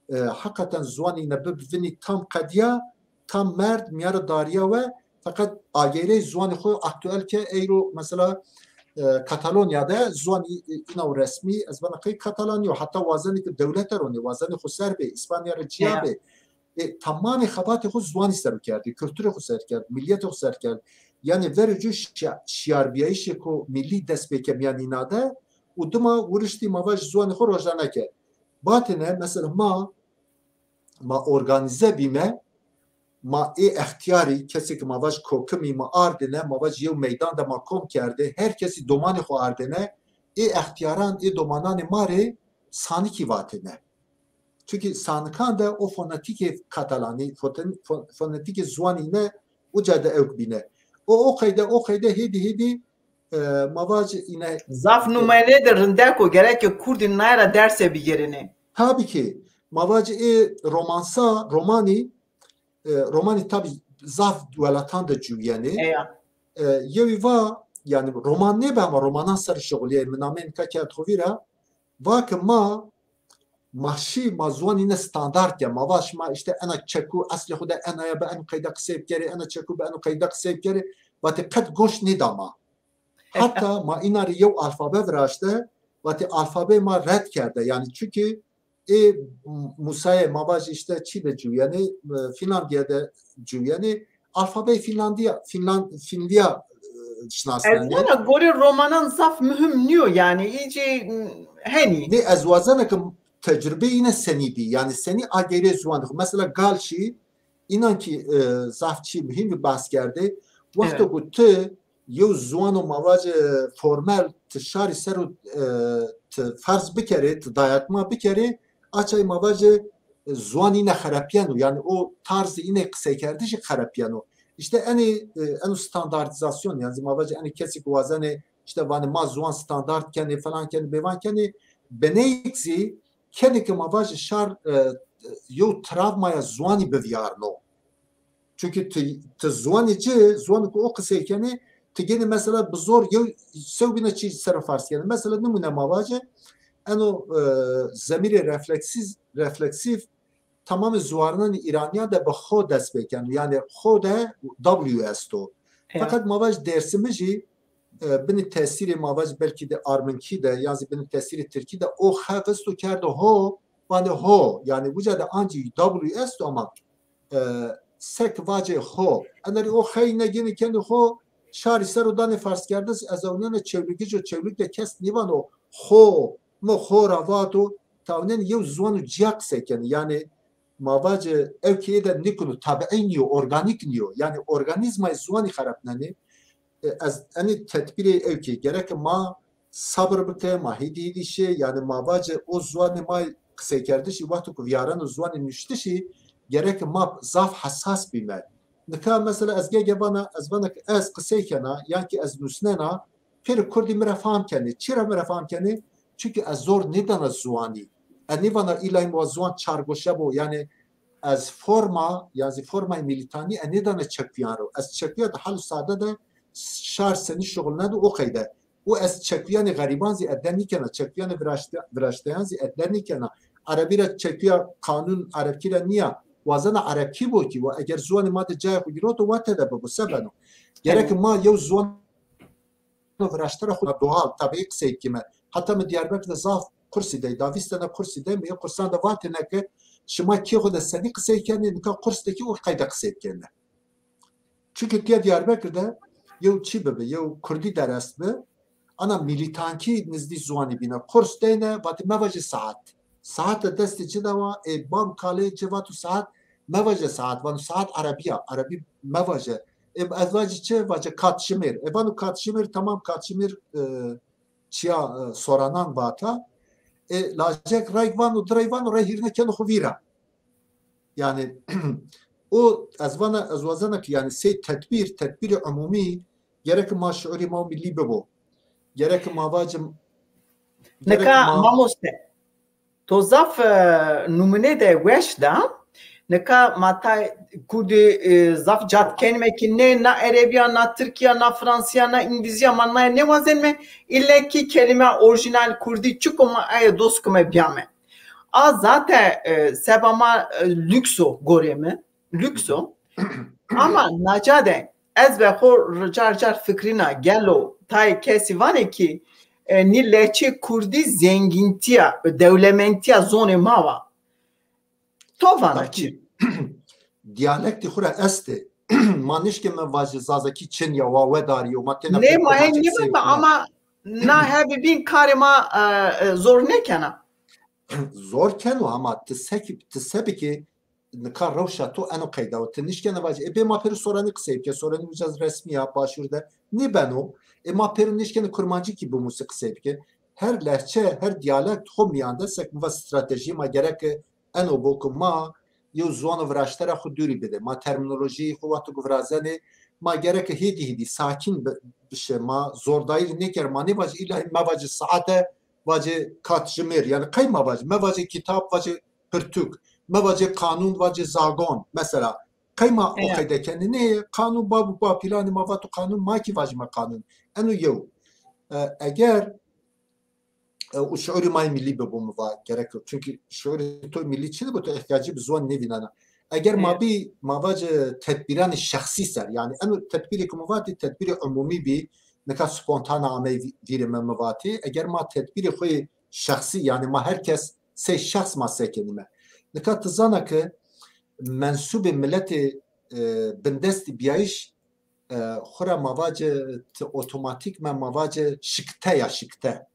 e, heqeten ziwanî îne bi, bi vinî tam qedîya, tam merd, mîya ra darîya we, feqet ageyrey ziwanî xo aktuel ke eyro mesela, e, Katalonya de ziwanî, e, îna û resmî, ez vana qey Katalanî yo, heta wazenê ke dewlete ronê, wazenê xo ser bê, Îspanya ra cîya bê. E, tamamê xebatê xo ziwanî ser o kerdê, kulturê xo ser kerd, milîyetê xo ser kerd. Yanî verê cû şi-, şiyarbîyayîşêko milî dest pê ke mîyan îna de û dima wiriştî ma vaj ziwanê xo rojname kerd. Vatêne, mesela ma, ma organîze bîme, ma ê extîyarî, kesê ke ma vaj kokimî ma ardêne, ma vaj yew meydan de ma kom kerdê, her kesî domanê xo ardêne, ê extîyaran, ê domananê ma rê sanikî vatêne. Çunkî sanikan de o fonetîkê katalanî, foten-, fo-, fonetîkê ziwanî îne uca de ewk bîne. O, o qeyde, o qeyde hêdî hêdî, e, ma vacî îne. Zaf numene de rindek o, gereke kurdî naye ra derse bigêrêne. Tabî ki, ma vacî ê romansa, romanî, e, romanî tabî zaf welatan de ciwîyenê. Eya. E, yewî va, yanî roman nêbe ama romanan ser şixulîyê, mi nameyê nika kerd xo vîra, va ke ma, ma şî, ma ziwanî îne standart ke, ma va şima îşte ena çekû, eslê xo de ena ya, bi eno qeyde qisey bikerê, ena çekû bi eno qeyde qisey bikerê, vatê qet goş nêda ma. Heta ma îna rê yew alfabe viraşte, vatê alfabeyê ma red kerde. Yanî çunkî ê Musayê ma vajî îşte çî de ciwîyenê, e, Fînlandîya de ciwîyenê, alfabeyê Fînlandîya, Fînlan-, Fînlîya, e, şinasnenê. Ez vana gorê romanan zaf muhim nîyo, yanî îcî, m, henî. Nê, ez wazena ke tecrubeyê îne senî bî, yanî senî ageyrê ziwanê xo. Mesela Gal şî, înan kî, e, zaf çî muhîm bî, bahs kerdê. Wexto ku ti yew ziwano ma vace formel ti şarî ser o, e, ti ferz bikerê, ti dayatma bikerê, a çay ma vace, e, ziwan îne xerepîyeno. Yanî o tarzê îne qiseykerdişî xerepîyeno. Îşte enê, e, eno standartîzasyon, yanî ma vace enê kesî ke wazenê îşte vanê ma ziwan standart kenê, falan kenê, bêvan kenê, bineyk zî kenê ke ma vace şar, e, yew travmaya ziwanî bivîyarno. Çunkî ti, ti ziwanê ci, ziwanê ku o qisey kenê, ti gênê mesela bi zor yew sewbîna çî ser o fers kenê. Mesela nimûne ma vace, eno, e, zemîrê refleksîz-, refleksîf tamamê ziwarnanê îranîyan de bi xo dest pê keno. Yanî xo de W esto. Ya. Feqet ma vac Dêrsimijî, e, binî tesîrê ma vac belkî de arminkî de, yan zî binî tesîrê tirkî de o xe visto kerdo ho, vanê ho. Yanî uca de ancî W esto ama, e, sek vacê ho. Enerî o xey ne gênê kenê ho, şarî ser o danê farskerdiş, ez ewnena Çewlîgijo, Çewlîg de kes nêvano ho, mi ho ra vato, ta ewnenê yew ziwano cîya qisey kenê. Yanî ma vace ewkê de nîkuno, tabiî nîyo, organîk nîyo. Yanî organîzmayê ziwanî xerepnenê. E, ez enê tedbîrê ewkê gereke ma sabir bike, ma hêdî hêdî şê, yanî ma vace o ziwanê ma qiseykerdişî, wexto ku vîyareno ziwanê nuştişî, gereke ma zaf hesas bîme. Nika mesela ez gege vana, ez vana ke ez qisey kena, yan ki ez nusnena, pêro kurdî mi ra fam kenê. Çira mi ra fam kenê? Çunkî ez zor nêdana ziwanî. Ez nêvana îlayî mi wa ziwan çargoşe bo. Yanî ez forma, yan zî formayê mîlîtanî ez nêdana çekuyan ro. Ez çekuya de hal û sade de şar senî şuxulneno o qeyde. Û ez çekuyanê xerîban zî ede nîkena, çekuyanê viraşte-, viraşteyan zî ede nîkena. Erebî ra çekuya qanûn erebkî ra nîya. Wazena erebkî bo kî, wa eger ziwanê ma de cayê xo giroto, wa tede bibo, se beno? Gereke ma yew ziwan viraşte ra xo doğal, tabiî qisey bikîme. Heta mi Diyarbekir de zaf kursî dey, da vîst sene kursî dey, mi yê kursan de vatêne ke şima kê xo de senî qisey kenê, nika kurs de kî o qeyde qisey bikenê. Çunkî tiya Diyarbekir de yew çî bibi, yew kurdî derest bi, ana mîlîtankî nizdî ziwanî bîne. Kurs deyne, vatî mevaje saet. Saet de destê ci de wa, ê bab kalê ci vato saet, mevaje saet, vano saet erebî ya, erebî mevaje. Ê, ez vacî çi? Vace katşimêr. Ê vano katşimêr, tamam katşimêr, e, çiya, e, soranan vata. Ê lajek reyk vano, direy vano, rey hîrine keno xo vîra. Yanî o ez vana, ez wazena ki yanî sey tedbîr, tedbîrê umumî gereke ma şuurê ma milî bibo. Gereke ma vacim, gereke Nika ma mamoste, to zaf, e, numune de weş da. Nika ma tay kurdî, e, zaf cat kenime ki ne, na erebîya, na tirkîya, na fransîya, na îngilîzîya ma naye nêwazenime. Îlle ki kelîme orîjînal kurdî çik o ma aye dost kume bîyame. A zate, e, seba ma, e, lüks o gorê mi. Lüks o. Ama naca de ez ve xo car car fikrîna gelo tayê kesî vanê ki, e, nî lehçê kurdî zengîntîya, dewlemendîya zonê ma wa. To vana çi? Diyalektî xwu ra estê. Ma nişkeme vajê zazakî çin ya, wa wedarî yo, ma têna. Nê, ma hên nîvana ama na hebî bîn karê ma, e, e, zor nêkena. Zor keno ama ti sekî, ti se bikê, nika rewşa to eno qeyda wo. Ti nişkena vajê, ê bê ma pêro soranî qisey bikê, soranî uca resmî ya, başûr de nêbeno. Ê ma pêro nişkena kurmancî kî bimusî qisey bikê. Her lehçe, her diyalekt xo mîyan de sek mi va stratejî ma gereke eno bo ke ma yew ziwano viraşte ra xwu dûrî bidê. Ma termînolojîyê xwu wexto ke virazenê, ma gereke hêdî hêdî sakîn bi-, bişê, ma zordayîrî nêker, ma nêvajê îlla hê mevajê saete, vajê katjimêr. Yanî qey ma vajê? Mevajê kitab, vajê pirtûk. Mevajê qanûn, vajê zagon. Mesela, qey ma o qeyde kenê? Nê, qanûn, bab û ba planê ma vato qanûn, ma kî vajîme qanûn. Eno yew. E, eger e, û şuurê ma yê milî bibo, mi va gerek yo. Çunkî şuurê to milî çin bo, to îhtîyacî bi ziwan nêvînena. Eger ma bî, ma vace tedbîranê şexsî ser, yanî eno tedbîrê ke mi vatî, tedbîrê umumî bî, nika spontane amey vî-, vîrê mi, mi vatî. Eger ma tedbîrê xo yê şexsî, yanî ma her kes sey şexs ma sekenîme. Nika ti zana ke mensûbê miletê, e, bindestî bîyayîş e, xwu ra ma vace ti otomatîkmen ma vace şikte ya şikte.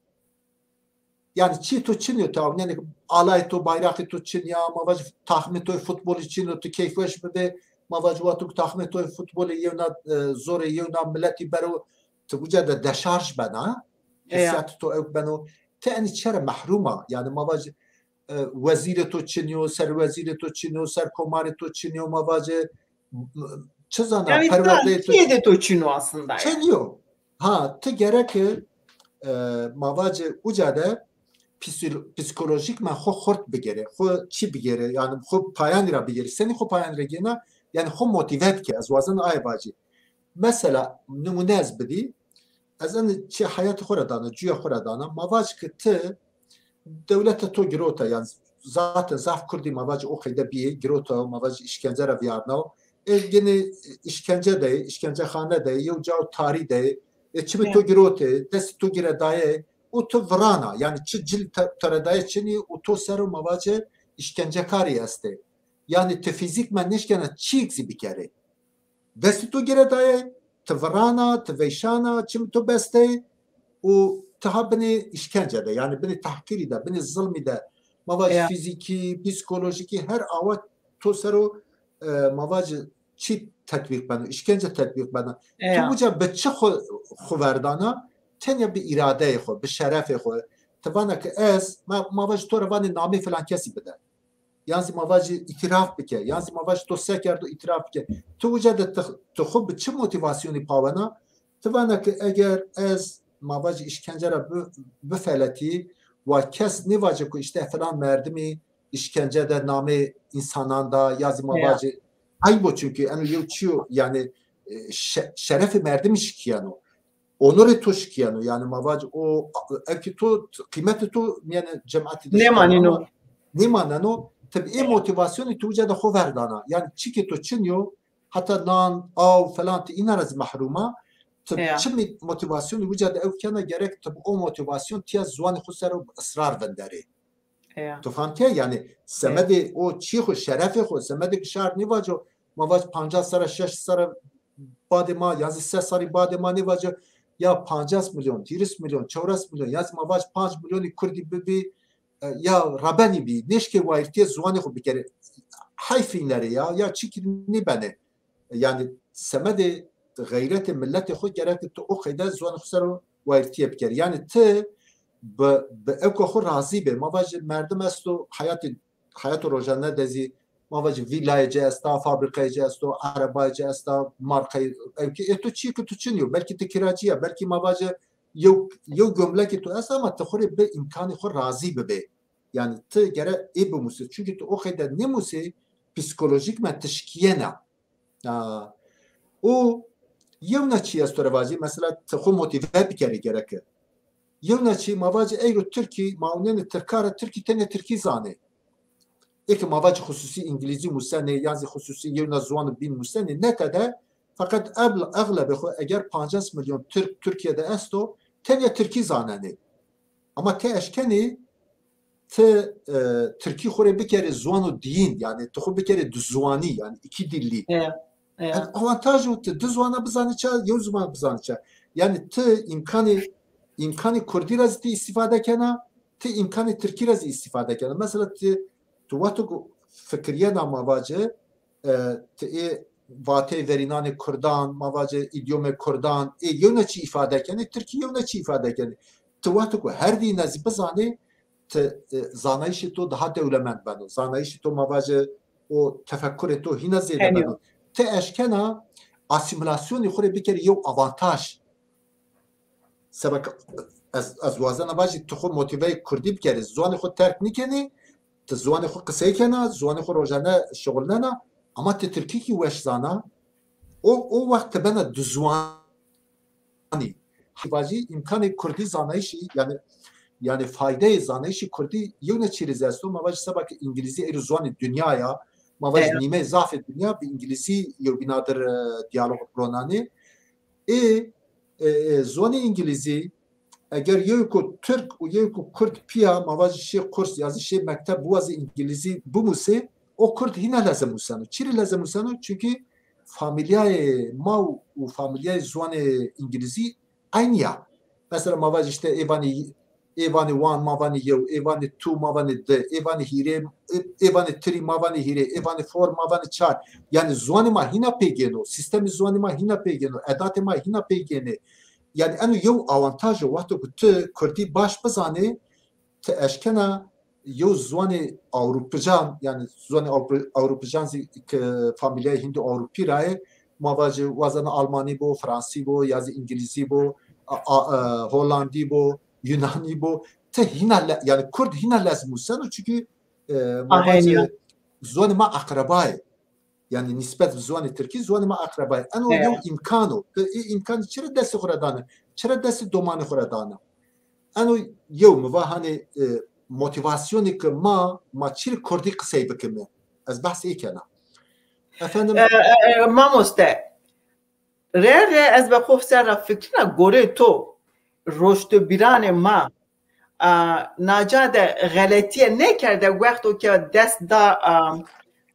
Yanî çî to çin yo, ti awnenê alayê to, bayraqê to çin ya, ma vace taxmê to futbolî çin yo, ti keyfweş bibê, ma vace wexto ke taxmê to futbolê yewna, e, zorê yewna miletî bero, ti uca de deşarj bena, hîsîyatê to ewk beno, ti enî çere mehrûm a. Yanî ma vace e, wezîrê to çin yo, serwezîrê to çin yo, serkomarê to çin yo, ma vace, çi zana, yanî perwerdeyê to çin yo aslında. Çin yo. Ha, ti gereke, e, ma vace uca de psî-, psîkolojîkmen xo xurt bigêrê, xo çi bigêrê, yanî xo payanî ra bigêrê. Senî xo payanî ra gêna, yanî xo motîve bike, ez wazena aye vacî. Mesela, nimûne ez bidî, ez enî çi heyatê xo ra dana, cuya xo ra dana, ma vac ke ti dewlete to girota, yanî zaten zaf kurdî ma vac o qeyde bîyê, girota, ma vac îşkence ra vîyarnaw. E, genê îşkence de yê, îşkencexane de yê, yew cayo tarî de yê, e, çimê to girotê, destê to gire daye û to virana, yanî çi cil te-, to ra daye çinî û to ser o ma vace îşkencekarî estê. Yanî ti fîzîkmen nêşkena çîyêk zî bikerê. Destê to gire daye, ti virana, ti veyşana, çimê to bestey û ti ha binê îşkence de, yanî binê tehqîrî de, binê zilmî de, ma vac fîzîkî, psîkolojîkî, her awa to ser o, e, ma vac çî tetbîq beno, îşkence tetbîq beno. Ti uca bi çi xwu, xwu verdana? Tenya bi îradeyê xwu, bi şerefê xwu. Ti vana ke ez, ma, ma vac to ra vanê namê filan kesî bide. Yan zî ma vajî îtîraf bike, yan zî ma vajî to se kerdo îtîraf bike. Ti uca de ti, ti xwu bi çi motîvasyonî pawena? Ti vana ke eger ez ma vajî îşkence ra bi-, bifeletî, wa kes nêvace ku îşte filan merdimî îşkence de namê însanan da, ya zî ma vajî eyb o, çunkî eno yew çî yo, yanî, e, şe-, şerefê merdimî şikîyeno. Onorê to şikîyeno, yanî ma vac o, ewkî to, qîmetê to mîyanê cematî de nêmaneno. Nêmaneno. Ti bi ê motîvasyonî ti uca de xo verdana. Yanî çîkê to çin yo, heta nan, aw, felan ti îna ra zî mehrûm a. Ti çimî motîvasyonî uca de ewk kena, gerek ti bi o motîvasyon tîya ziwanê xo ser o bi israr vinderê. To fam ke? Yanî semedê o çî xo, şerefê xo, semedê ke şar nêvaco, ma vac pancas serra, şeş serra badê ma, ya zî se serrî badê ma nêvaco, ya pancas milyon, hîris milyon, çewres milyon, ya zî ma vac panc milyonî kurdî bibî, e, ya rebenî bî, nêşkê wayîrtîye ziwanê xo bikerê. Heyf înerê ya, ya çîkî nêbenê. Yanî semedê xeyretê miletê xo gerek ti o qeyde ziwanê xo ser o wayîrtîye bikerî. Yanî ti bi, bi ewka xo razî bê. Ma vajî merdim esto, heyatê, heyato rojane de zî ma vajî vîlayê ci esta, fabrîkayê ci esto, erebayê ci esta, markayê ewkî. Ê to çîyê ke to çin yo. Belkî ti kiracî ya, belkî ma vajî yew, yew gomlekê to esta ama ti xo rê bi îmkanê xo razî bibê. Yanî ti gere ê bimusê. Çunkî ti o qeyde nêmusê, psîkolojîkmen ti şikîyena. A, û yewna çî ez to ra vajî, mesela ti xo motîve bikerê gereke. Yewna çî ma vajî eyro tirkî, ma ewnenê tirka ra, tirkî tenê tirkî zanê. Ê ke ma vacî xusûsî îngilîzî musenê, yan zî xusûsî yewna ziwan bîn musenê, nete de feqet ebl-, exlebê xo eger pancas milyon Tirk Tirkîye de esto, tenya Tirkî zanenê. Ama ti eşkenî ti, e, Tirkî xo rê bikerê ziwano diyîn, yanî ti xo bikerê duziwanî, yanî iki dilli. E, e. Yanî awantaj o, ti du ziwana bizanî ça, yew ziwan bizanî ça. Yanî ti îmkanê, îmkanê Kurdî ra zî ti îstîfade kena, ti îmkanê Tirkî ra zî îstîfade kena. Mesela ti, ti wexto ku fikirîyena ma vace, e, ti ê vateyê verînanê Kurdan, ma vace îdyomê Kurdan, ê yewna çî îfade kenê, Tirkî yewna çî îfade kenê. Ti wexto ku her dîna zî bizanê, ti, e, zanayîşê to daha dewlemend beno. Zanayîşê to ma vace o tefekurê to hîna zêde beno. Ti eşkena asîmîlasyonê xo rê bikerê yew avantaj. Seba ke ez, ez wazena vajî ti xo motiveyê Kurdî bikerê, ziwanê xo terk nîkenê, ti ziwanê xo qisey kena, ziwanê xo rojane şixulnena, ama ti Tirkî kî weş zana, o, o wext ti bena duziwanî. Vajî îmkanê Kurdî zanayîşî, yanî, yanî faydeyê zanayîşî Kurdî yewna çî rê zî esto, ma vajî seba ke îngilîzî êro ziwanê dinya ya, ma vajî nîmeyê zafê dinya bi îngilîzî yewbîna dir, e, diyalog ronanê. Ê, e, e, ziwanê îngilîzî, eger yewko Tirk û yewko Kurd pîya, ma vajî şê kurs ya zî şê mekteb biwazê îngilîzî bimusê, o Kurd hîna leze museno. Çi rê leze museno? Çunkî famîlyayê ma û, û famîlyayê ziwanê îngilîzî eynî ya. Mesela ma vajî îşte ê vanê, ê vanê wan, ma vanê yew, ê vanê tu, ma vanê di, ê vanê hîrê, ê, ê vanê tirî, ma vanê hîrê, ê vanê for, ma vanê çar. Yanî ziwanê ma hîna pê gêno, sîstemê ziwanê ma hîna pê gêno, edatê ma hîna pê gênê. Yanî eno yew awantaj o, wexto ku ti Kurdî baş bizanê, ti eşkena yew ziwanê Ewropijan, yanî ziwanê Ewro-, Ewropijan zî ke famîlyayê Hîndo-Ewropî ra yê, ma vajê wazena Almanî bo, Fransî bo, ya zî Îngilîzî bo, a, a, e, Holandî bo, Yunanî bo. Ti hîna le-, yanî Kurd hîna lez museno, çunkî, e, ma vajê ziwanê ma eqreba yê. Yanî nîsbet bi ziwanê Tirkî, ziwanê ma eqreba yê. Eno yew îmkan o. Ti ê îmkanî çi rê destê xo ra dana? Çi rê destê domanê xo ra dana? Eno yew mi va hanê, e, motîvasyonê ke ma, ma çi rê Kurdî qisey bikime? Ez behs ê kena. Efendim? E, e, e, mamoste, rê rê ez be xo ser ra fikrîna, gorê to, roştbîranê ma, a, naca de xeletîye nêkerde, wexto ke dest da, a,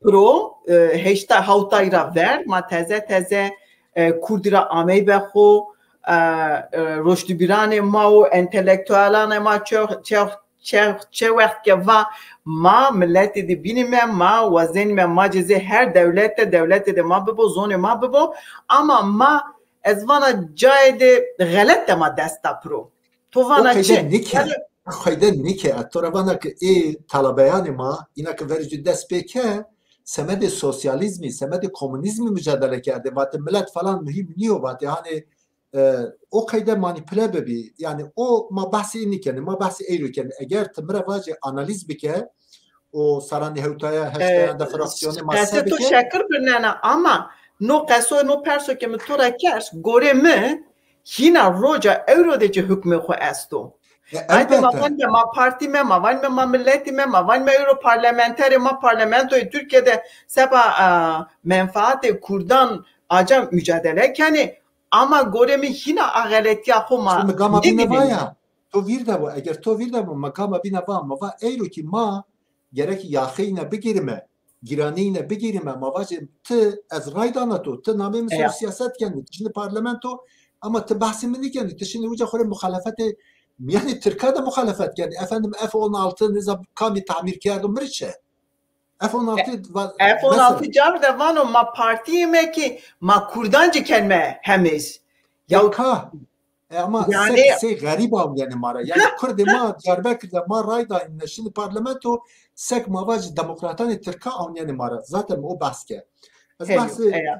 pro, e, heştay hewtay ra ver, ma teze teze, e, Kurdî ra ameybe xo, e, e, roştbîranê ma û entelektuelanê ma çe, çe, çe, çe wext ke va ma miletê de bînîme, ma wazenîme ma ci zê her dewlete, dewletê de ma bibo, zonê ma bibo, ama ma, ez vana, cayê de xelet de ma dest da pro. To vana çi? Qeyde nîke. Qeyde nîke. Ez to ra vana ke ê telebeyanê ma, îna ke verê ci dest pê ke, semedê sosyalîzmî, semedê komunîzmî mucadele kerdê. Vatê milet falan muhîm nîyo, vatê hanê, e, o qeyde manîpule bibî. Yanî o ma behsê ê nîkenê, ma behsê ey ro kenê. Eger ti mi ra vacê analîz bike, o serranê hewtaya, heştayan de fraksîyonê ma se bike. Qesê to şekir birnena, ama no qeso, no perso ke mi to ra kerd, gorê mi hîna roca ewro de ci hukmê xo esto. E, elbette. Ma vanîme ma partî me, ma vanîme ma miletî me, ma vanîme ewro parlamenterê ma parlamentoyê Tirkîye de seba, a, menfaatê kurdan aca mucadele kenê. Ama gorê mi hîna a xeletîya xo ma nêbînenê. To vîr de bo, eger to vîr de bo, mi gama bîne va, mi va eyro kî ma gerek yaxeyîne bigîrime, gîranîyîne bigîrime, ma vacê ti ez ray dana to, ti nameyê mi ser sîyaset kenî, ti şinî parlamento, ama ti behsê mi nîkenî, ti şinî uca xo rê muxalefetê mîyanê tirka de muxalefet kenî. Efendim F on altı nêza kamî tamîr kerdo, mi rê çi? F on altı va-, F on altı mesela. Car de vano ma partîyê me kî ma kurdan ci kenme hemêz. Ya ka. E, ama yanî sek, sey xerîb awnîyenê ma ra. Yanî Kurdê ma Diyarbekir de ma ray dayîne şinî parlamento, sek ma vacî demokratanê tirka awnîyenê ma ra. Zaten o behs ke. Ez behsê,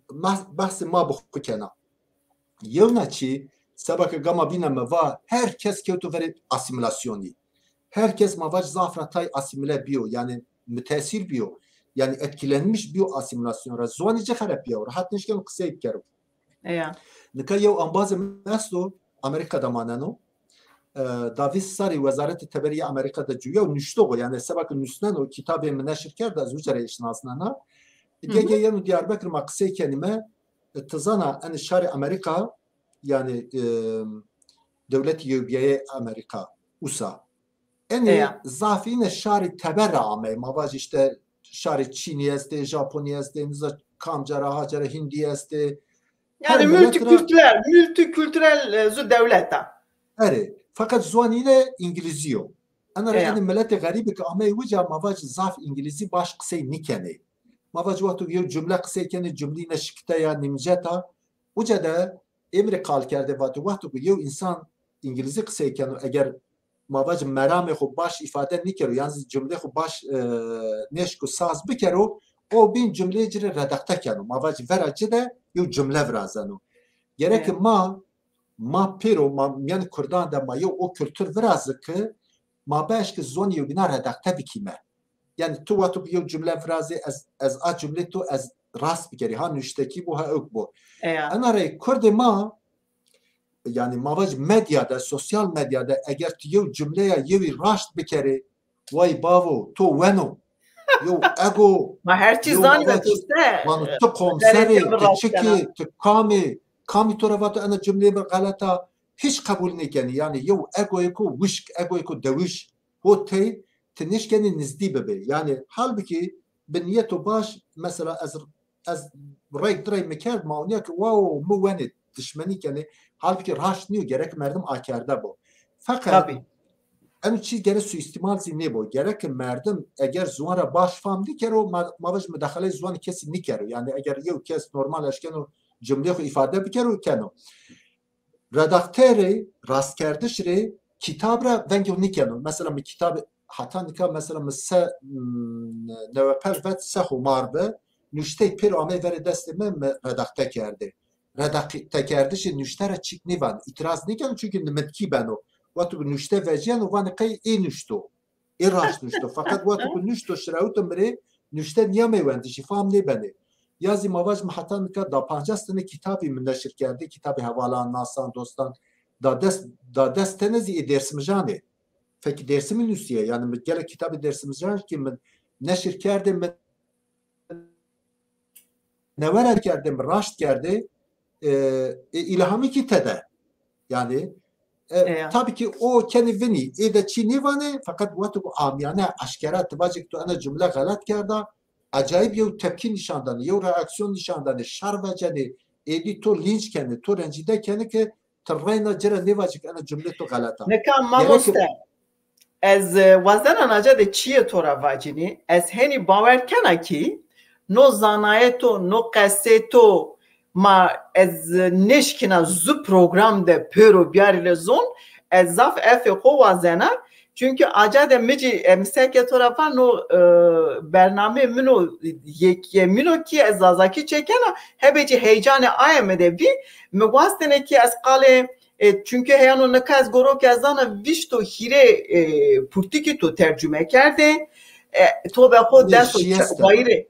behs-, behsê ma bi xwu kena. Yewna çî, seba ke gama bîne mi va, her kes kewto verê asîmîlasyonî. Her kes ma vac zaf ra tay asîmîle bîyo, yanî mutesîr bîyo. Yanî etkilenmiş bîyo asîmîlasyon ra. Ziwanê ci xerepîya, rehet nêşkeno qisey bikero. Eya. Nika yew embazê mi esto, Amerîka de maneno. e, da vîst serrî Wezaretê Teberî ya Amerîka de cuya û nuştox o. Yanî seba ke nusneno, kitabê mi neşir kerd, ez uca rê şinasnena. Hı hı. Ge-ge yeno Diyarbekir ma qisey kenîme, e, ti zana enê şarê Amerîka, yanî, e, Dewletê Yewbîyayê Amerîka, usa. Enê zaf îne şarê teber ra amey. Ma vaj îşte şarê Çînî estê, Japonî estê, niza kamca ra, haca ra Hindî estê. Yanî multikulturel, multikulturel, e, zu dewlet a. Erê, feqet ziwanê îne îngilîzî yo. Ena ra enê miletê xerîbî ke ameyê uca, ma vacî zaf îngilîzî baş qisey nîkenê. Ma vacî wexto ke yew cumle qisey kenê, cumleyî îne şikite ya, nîmcet a. Uca de ê mi rê qal kerdê vatê, wexto ke yew însan îngilîzî qisey keno, eger ma vacî meramê xo baş îfade nîkero, yan zî cumleyê xo baş, e, nêşko saz bikero, o bîn cumleyê ci rê redakte keno. Ma vacî vera ci de yew cumle virazeno. Gereke ma, ma pêro, ma mîyanê kurdan de ma yew o kultur viraze ke ma bieşke ziwanê yewbînan redakte bikîme. Yanî tu wexto ke yew cumle virazê, ez, ez a cumlê to ez rast bikerî. Ha nuştekî bo, ha ewk bo. Ena rey kurdê ma, yanî ma vacî medya de, sosyal medya de eger tu yew cumleya yewî raşt bikerê, way bavo, to weno. Yew ego, ma her çî zanîme, to se, vano, tu qomser ê, tu çik ê, tu kam ê, kamî to ra vato ena cumleyê mi xelet a, hîç qebul nêkenî. Yanî yew egoyêko wişk, egoyêko dewiş ho tey, ti nêşkenî nizdî bibê. Yanî halbukî bi nîyeto baş, mesela ez, ez reyk direy mi kerd, ma onîya ke wow, mi wenê, dişmenî kenê. Halbukî raşt nîyo, gerek merdim akerde bo. Feqet eno çî gerek suîstîmal zî nêbo. Gerek ke merdim eger ziwan ra baş fam nîkero, ma, ma vajî mudaxaleyê ziwanê kesî nîkero. Yanî eger yew kes normal eşkeno cumleyê xo îfade bikero, keno. Redakterê, rastkerdiş rê kitab ra vengê xo nîkeno. Mesela mi kitabê heta nika, mesela mi se, m, newepel vet se homar bi, nuştey pêro amey verê destê mi, mi redakte kerdê. Redaktekerdişê nuşte ra çîk nêvan, îtîraz nêkeno, çunkî nimitkî beno. Wexto ke nuşte vecîyeno, vanê qey ê nuşto. Ê raşt nuşto. Feqet wexto ke nuşto, şirewto mi rê, nuşte nîyamey wendişî, fam nêbenê. Ya zî ma vaj mi heta nika da pancas tene kitabî mi neşir kerdê, kitabê hevalan, nasan, dostan, da dest, da dest tene zî ê dêrsimijan ê. Fekî dêrsimî nusîye. Yanî mi gelek kitabê dêrsimijan kî mi neşir kerdê, mi newe ra kerdê, mi raşt kerdê, e, e, îlhamî kî tede. Yanî, e, tabî kî o kenê vinî, ê de çî nêvanê, feqet wexto ku amîyane, eşkera ti vacê ke tu ena cumle xelet kerda, ecayîb yew tepkî nîşan danê, yew reaksîyon nîşan danê, şer vecenê, êdî to lînc kenê, to rencîde kenê ke ti reyna ci ra nêvacî ke ena cumlê to xelet a. Nika mamoste, ez, e, wazena naca de çîyê to ra vacînî. Ez henî bawer kena kî no zanayê to, no qesê to ma ez, e, nêşkîna zu program de pêro biyarî le zon. Ez zaf efê xo wazena. Çunkî aca de mi cî, e, mi seke to ra va no, e, bernameyê min o, yekîyê min o kî ez zazakî çêkena, hebê cî heyecanê aye mi de bî. Mi wastêne kî ez qalê, e, çunkî heyano nika ez goro ke ez zana vîşt û hîrê, e, purtikî to tercume kerdê. E, to be xo des û çar, wayîrê,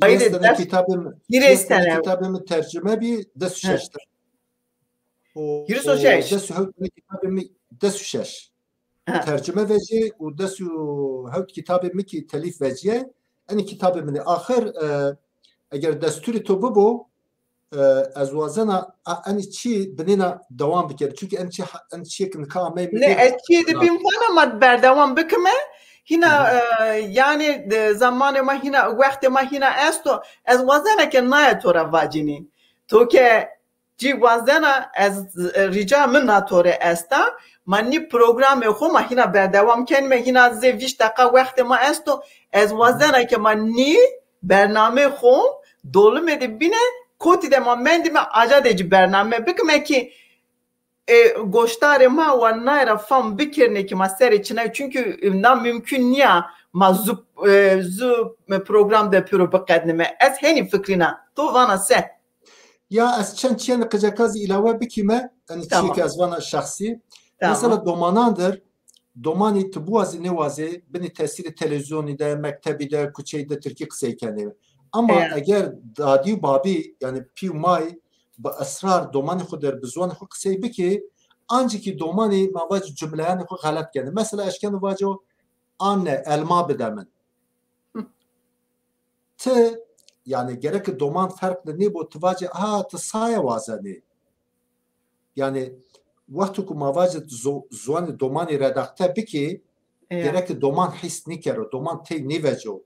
wayîrê des û hîrê sene kitabê mi tercume bî, des û şeş de. Hîris û şeş. Des û hewt tene kitabê mi, des û şeş. Tercume vecîyê û des û hewt kitabê mi kî telîf vecîye. Enî kitabê min ê. Axir, e, eger destûrê to bibo, e, ez wazena, a, enî çî binêna dewam bikerî. Çunkî enî çî, enî çîyê ke nika amey mi. Ne, ez çîyê de bîn vana ma berdewam bikime. Hîna, e, yanî, e, zamanê ma hîna, wextê ma hîna esto. Ez wazena ke naye to ra vacînî. To ke Cî wazena ez, e, rica min na to rê esta. Ma nî programê xo ma hîna berdewam kenîme, hîna zê vîst deqa wextê ma esto. Ez wazena ke ma nî bernameyê xo dolimê de bîne, kotî de ma mendîme, aca de cî bername bikime kî, e, goşdarê ma wa naye ra fam bikirnê kî ma serê çinay, çunkî, e, na mumkun nîya ma zu, e, zu program de pêro biqednîme. Ez henî fikrîna. To vana se? Ya ez çend çîyênî qiceka zî îlawe bikîme, enî çîyê ke ez vana şexsî. Mesela domanan dir, domanî ti biwazî nêwazê, binê tesîrê televîzyonî de, mektebî de, kuçeyî de tirkî qisey kenê. Ama eger dadî û babî, yanî pî û may bi israr domanê xo der bi ziwanê xo qisey bikê, Ancî kî domanî ma vacî cumleyanê xo xelet kenê. Mesela eşkeno vaco, anne, elma bide min. Ti, yanî gereke doman ferq de nêbo, ti vacê, ha, ti saye wazenê. Yanî wexto ku ma vacê zo-, ziwanê domanî redakte bikî, gereke doman hîs nîkero, doman tey nêveco.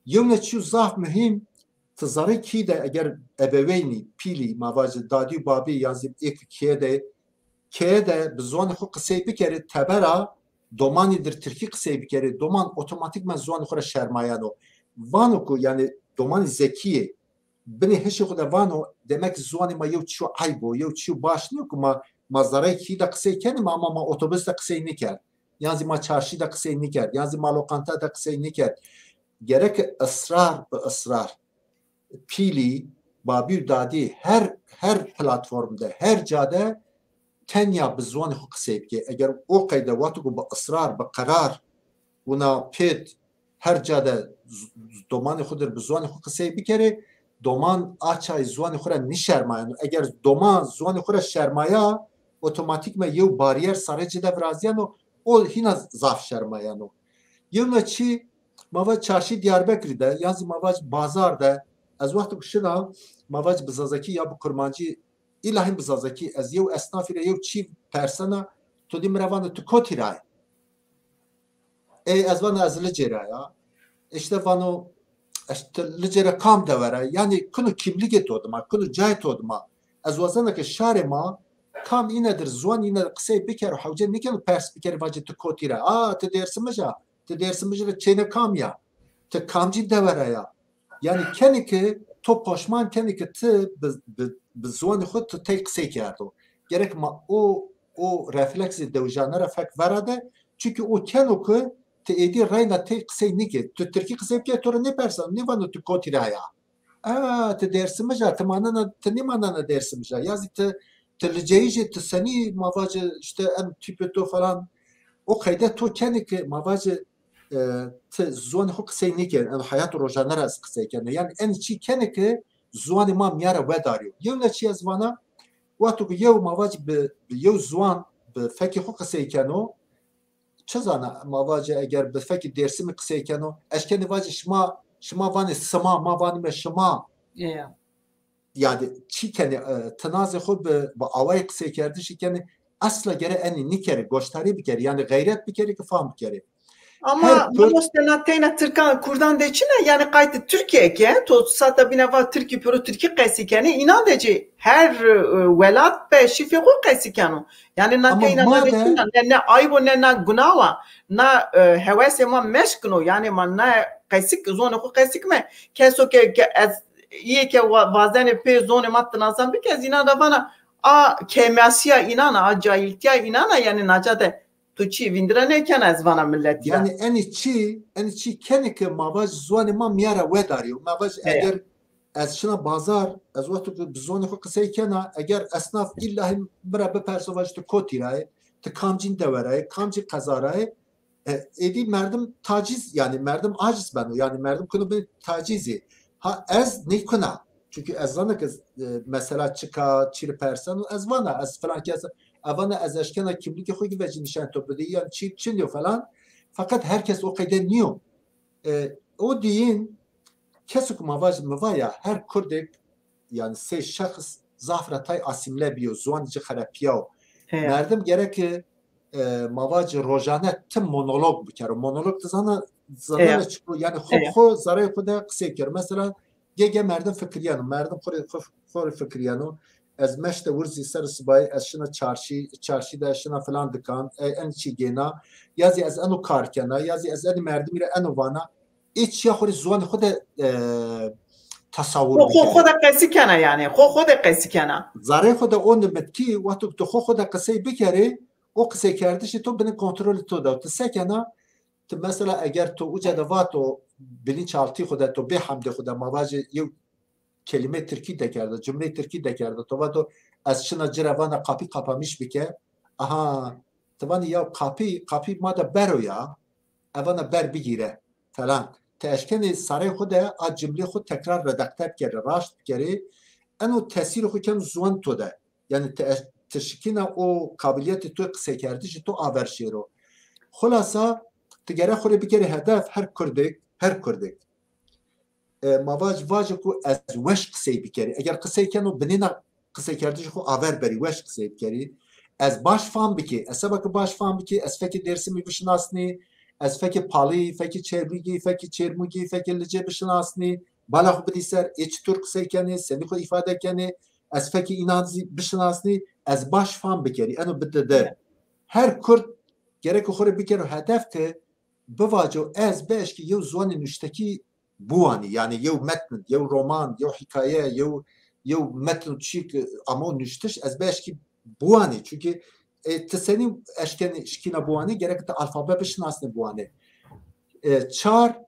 Yewne çîyo zaf muhîm, ti zerrê kî de eger ebeweynî, pîlî, ma vacê dadî û babî yan zî ê ke keye de, keye de bi ziwanê xo qisey bikerê, tebera domanî dir tirkî qisey bikerê, doman otomatîkman ziwanê xo ra şermayeno. Vano ku, yanî, domanî zekî yê. Binê hişê xo de vano, demek ziwanê ma yew çîyo eyb o, yew çîyo baş nîyo ku ma, ma zerrey kî de qisey kenê ma, ama ma otobus de qisey nîkerd. Yan zî ma çarşî de qisey nîkerd. Yan zî ma lokanta de qisey nîkerd. Gereke israr bi israr, pîlî, babî û dadî her, her platform de, her ca de tenya bi ziwanê xo qisey bikê. Eger o qeyde wexto ku bi israr, bi qerar wina pêt her ca de z-, domanê xo dir bi ziwanê xo qisey bikerê, doman a çay ziwanê xo ra nîşermayeno. Eger doman ziwanê xo ra şermaya, otomatîkman yew barîyer sarê ci de virazîyeno, o hîna zaf şermayeno. Yewna çî, ma vac çarşî Diyarbekirî de, yan zî ma vac bazar de, ez wexto ku şina, ma vac bi zazakî ya bi kurmancî, îlahîm bi zazakî, ez yew esnafî ra yew çî persena, to dî mi ra vano, tu kotî ra yî? Ey ez vana, ez Licê ra ya. Îşte vano, ez, ti Licê ra kam dewe ra yî? Yanî kuno kîmlîgê to dima, kuno cayê to dima. Ez wazena ke şarê ma kam îne dir, ziwan îne dir qisey bikero, hewce nêkeno pers bikerê, vacê ti kotî ra? A, ti Dêrsimij a, ti Dêrsimij ra çêne kam ya? Ti kamcî dewe ra ya? Yanî kenê ke to poşman kenê ke ti bi, bi, bi ziwanê xo ti tey qisey kerdo. Gerek ma o, o refleksê dewijane ra fek vera de, çunkî o keno ke ti êdî reyna tey qisey nîkê. Tu tirkî qisey bikê, to ra nêperseno, nêvano tu kotî ra ya. A, ti Dêrsimij a, ti manena, ti nêmanena Dêrsimij a. Ya zî ti, ti Liceyij ê, ti senî, ma vacê, îşte, em tîpê to falan. O qeyde to kenê ke, ma vacê, e, ti ziwanê xo qisey nêkenê. Eno heyat rojane ra ez qisey kena. Yanî enî çî kenê ke ziwanê ma mîya ra wedarîyo. Yewna çî ez vana, wexto ke yew, ma vacê, bi, bi yew ziwan bi fekê xo qisey keno, çi zana, ma vacê eger bi fekê Dêrsimî qisey keno, eşkenê vacê şima, şima vanê sima, ma vanîme şima. Yanî çî kenê, e, tinazê xo bi, bi awayê qiseykerdişî kenê, esla gere enî nîkerê, goştarî bikerê, yanî xeyret bikerê ke fam bikerê. Ama mamoste, na teyna tirkan, kurdan de çin a, yanî qaytê Tirkîye ke, to sata bîna va tirkî, pêro tirkî qesî kenê, înan de ci her, e, welat be şîfê xo qesî keno. Yanî na teyna na de çin a, ne, ne ayb o, ne na gunaw a. Na, e, hewesê ma meşk keno, yanî ma na qesî, zonê xo qesî kime. Keso ke, ke ez, îyê ke wa-, wazenê pê zonê ma tinazan bike, ez înan ra vana, a kemasîya înan a, a cahîltîya înan a, yanî naca de tu çî vîndira nêkena, ez vana miletî ra. Yanî enî çî, enî çî kenê ke ma vaj ziwanê ma mîya ra wedarîyo. Ma vaj eger ez şina bazar, ez wexto ke bi ziwanê xo qisey kena, eger esnaf îllahî mi ra biperso, vaj ti kotî ra yê, ti kamcîn dewe ra yê, kamcî qeza ra yê, e, êdî merdim tacîz, yanî merdim aciz beno, yanî merdim kuno bi tacîzî. Ha, ez nêkuna. Çunkî ez zana ke, e, mesela çik a, çî rê perseno, ez vana, ez filan kes, e, vana ez eşkena kîmlîkê xo kî vecî nîşan to bidî, yanî çî çin yo falan. Feqet her kes o qeyde nîyo. E, o dîyin, keso ke ma vaj, mi va ya, her kurdêk, yanî sey şexs zaf ra tay asîmle bîyo, ziwanî ci xerepîyawo. Merdim gereke, e, ma vacê rojane ti monolog bikero. Monolog ti zana, zanena çik o? Yanî xo, xo zereyê xo de qisey kero. Mesela ge-ge merdim fikirîyeno, merdim xo rê, xo, xo rê fikirîyeno. Ez meşte wirzî ser sibayî, ez şina çarşî, çarşî de şina filan dikan, e, en çî gêna, ya zî ez eno kar kena, ya zî ez enî merdimî ra eno vana. Ê çîya xo rê ziwanê xo de, e, tesawur bikerê. Xo, xo de qesî kena yanî. Xo, xo de qesî kena. Zereyê xo de o nimitkî, wexto ke tu xo, xo de qisey bikerê, o qiseykerdişê to binê kontrolê to de. Ti se kena? Ti mesela eger to uca de vato, bilinçaltî xo de to, bê hemdê xo de, ma vajê yew kelîmê tirkî dekerdo, cumleyê tirkî dekerdo. To vato, ez şina ci ra vana kapî kapamiş bike. Aha, ti vanî ya kapî, kapî ma de ber o ya. E vana ber bigîre falan. Ti eşkenî sareyê xo de a cumleyê xo tekrar redakte bikerê, raşt bikerê. Eno tesîrê xo keno ziwan to de. Yanî ti eş-, ti şikîna o qabiliyetê to qiseykerdiş to aver şêro. Xulasa, ti gere xwu rê bikerî hedef her kurdek, her kurdek. E, ma vaj, vaje ku ez weş qisey bikerî. Eger qisey keno, binêna qiseykerdiş xwu aver berî, weş qisey bikerî. Ez baş fam bikî. Ez seba ki baş fam bikî, ez fekî Dêrsimî bişinasnî, ez fekî Palî, fekî Çêrmûgî, fekî Çêrmûgî, fekî Licê bişinasnî, bala xwu bidî ser, ê çitur qisey kenê, senî xwu îfade kenê, ez fekî înan zî bişinasnî, ez baş fam bikerî. Eno bide de. Her kurd gerek xwu rê bikero hedef ki bivaco ez bieşkî yew ziwanê nuştekî biwanî. Yanî yew metn, yew roman, yew hîkaye, yew, yew metn çîk, e, amo nuştiş, ez bieşkî biwanî. Çunkî, e, ti senî eşkenî şikîna biwanî, gerek ti alfabe bişinasnî biwanî. E, çar,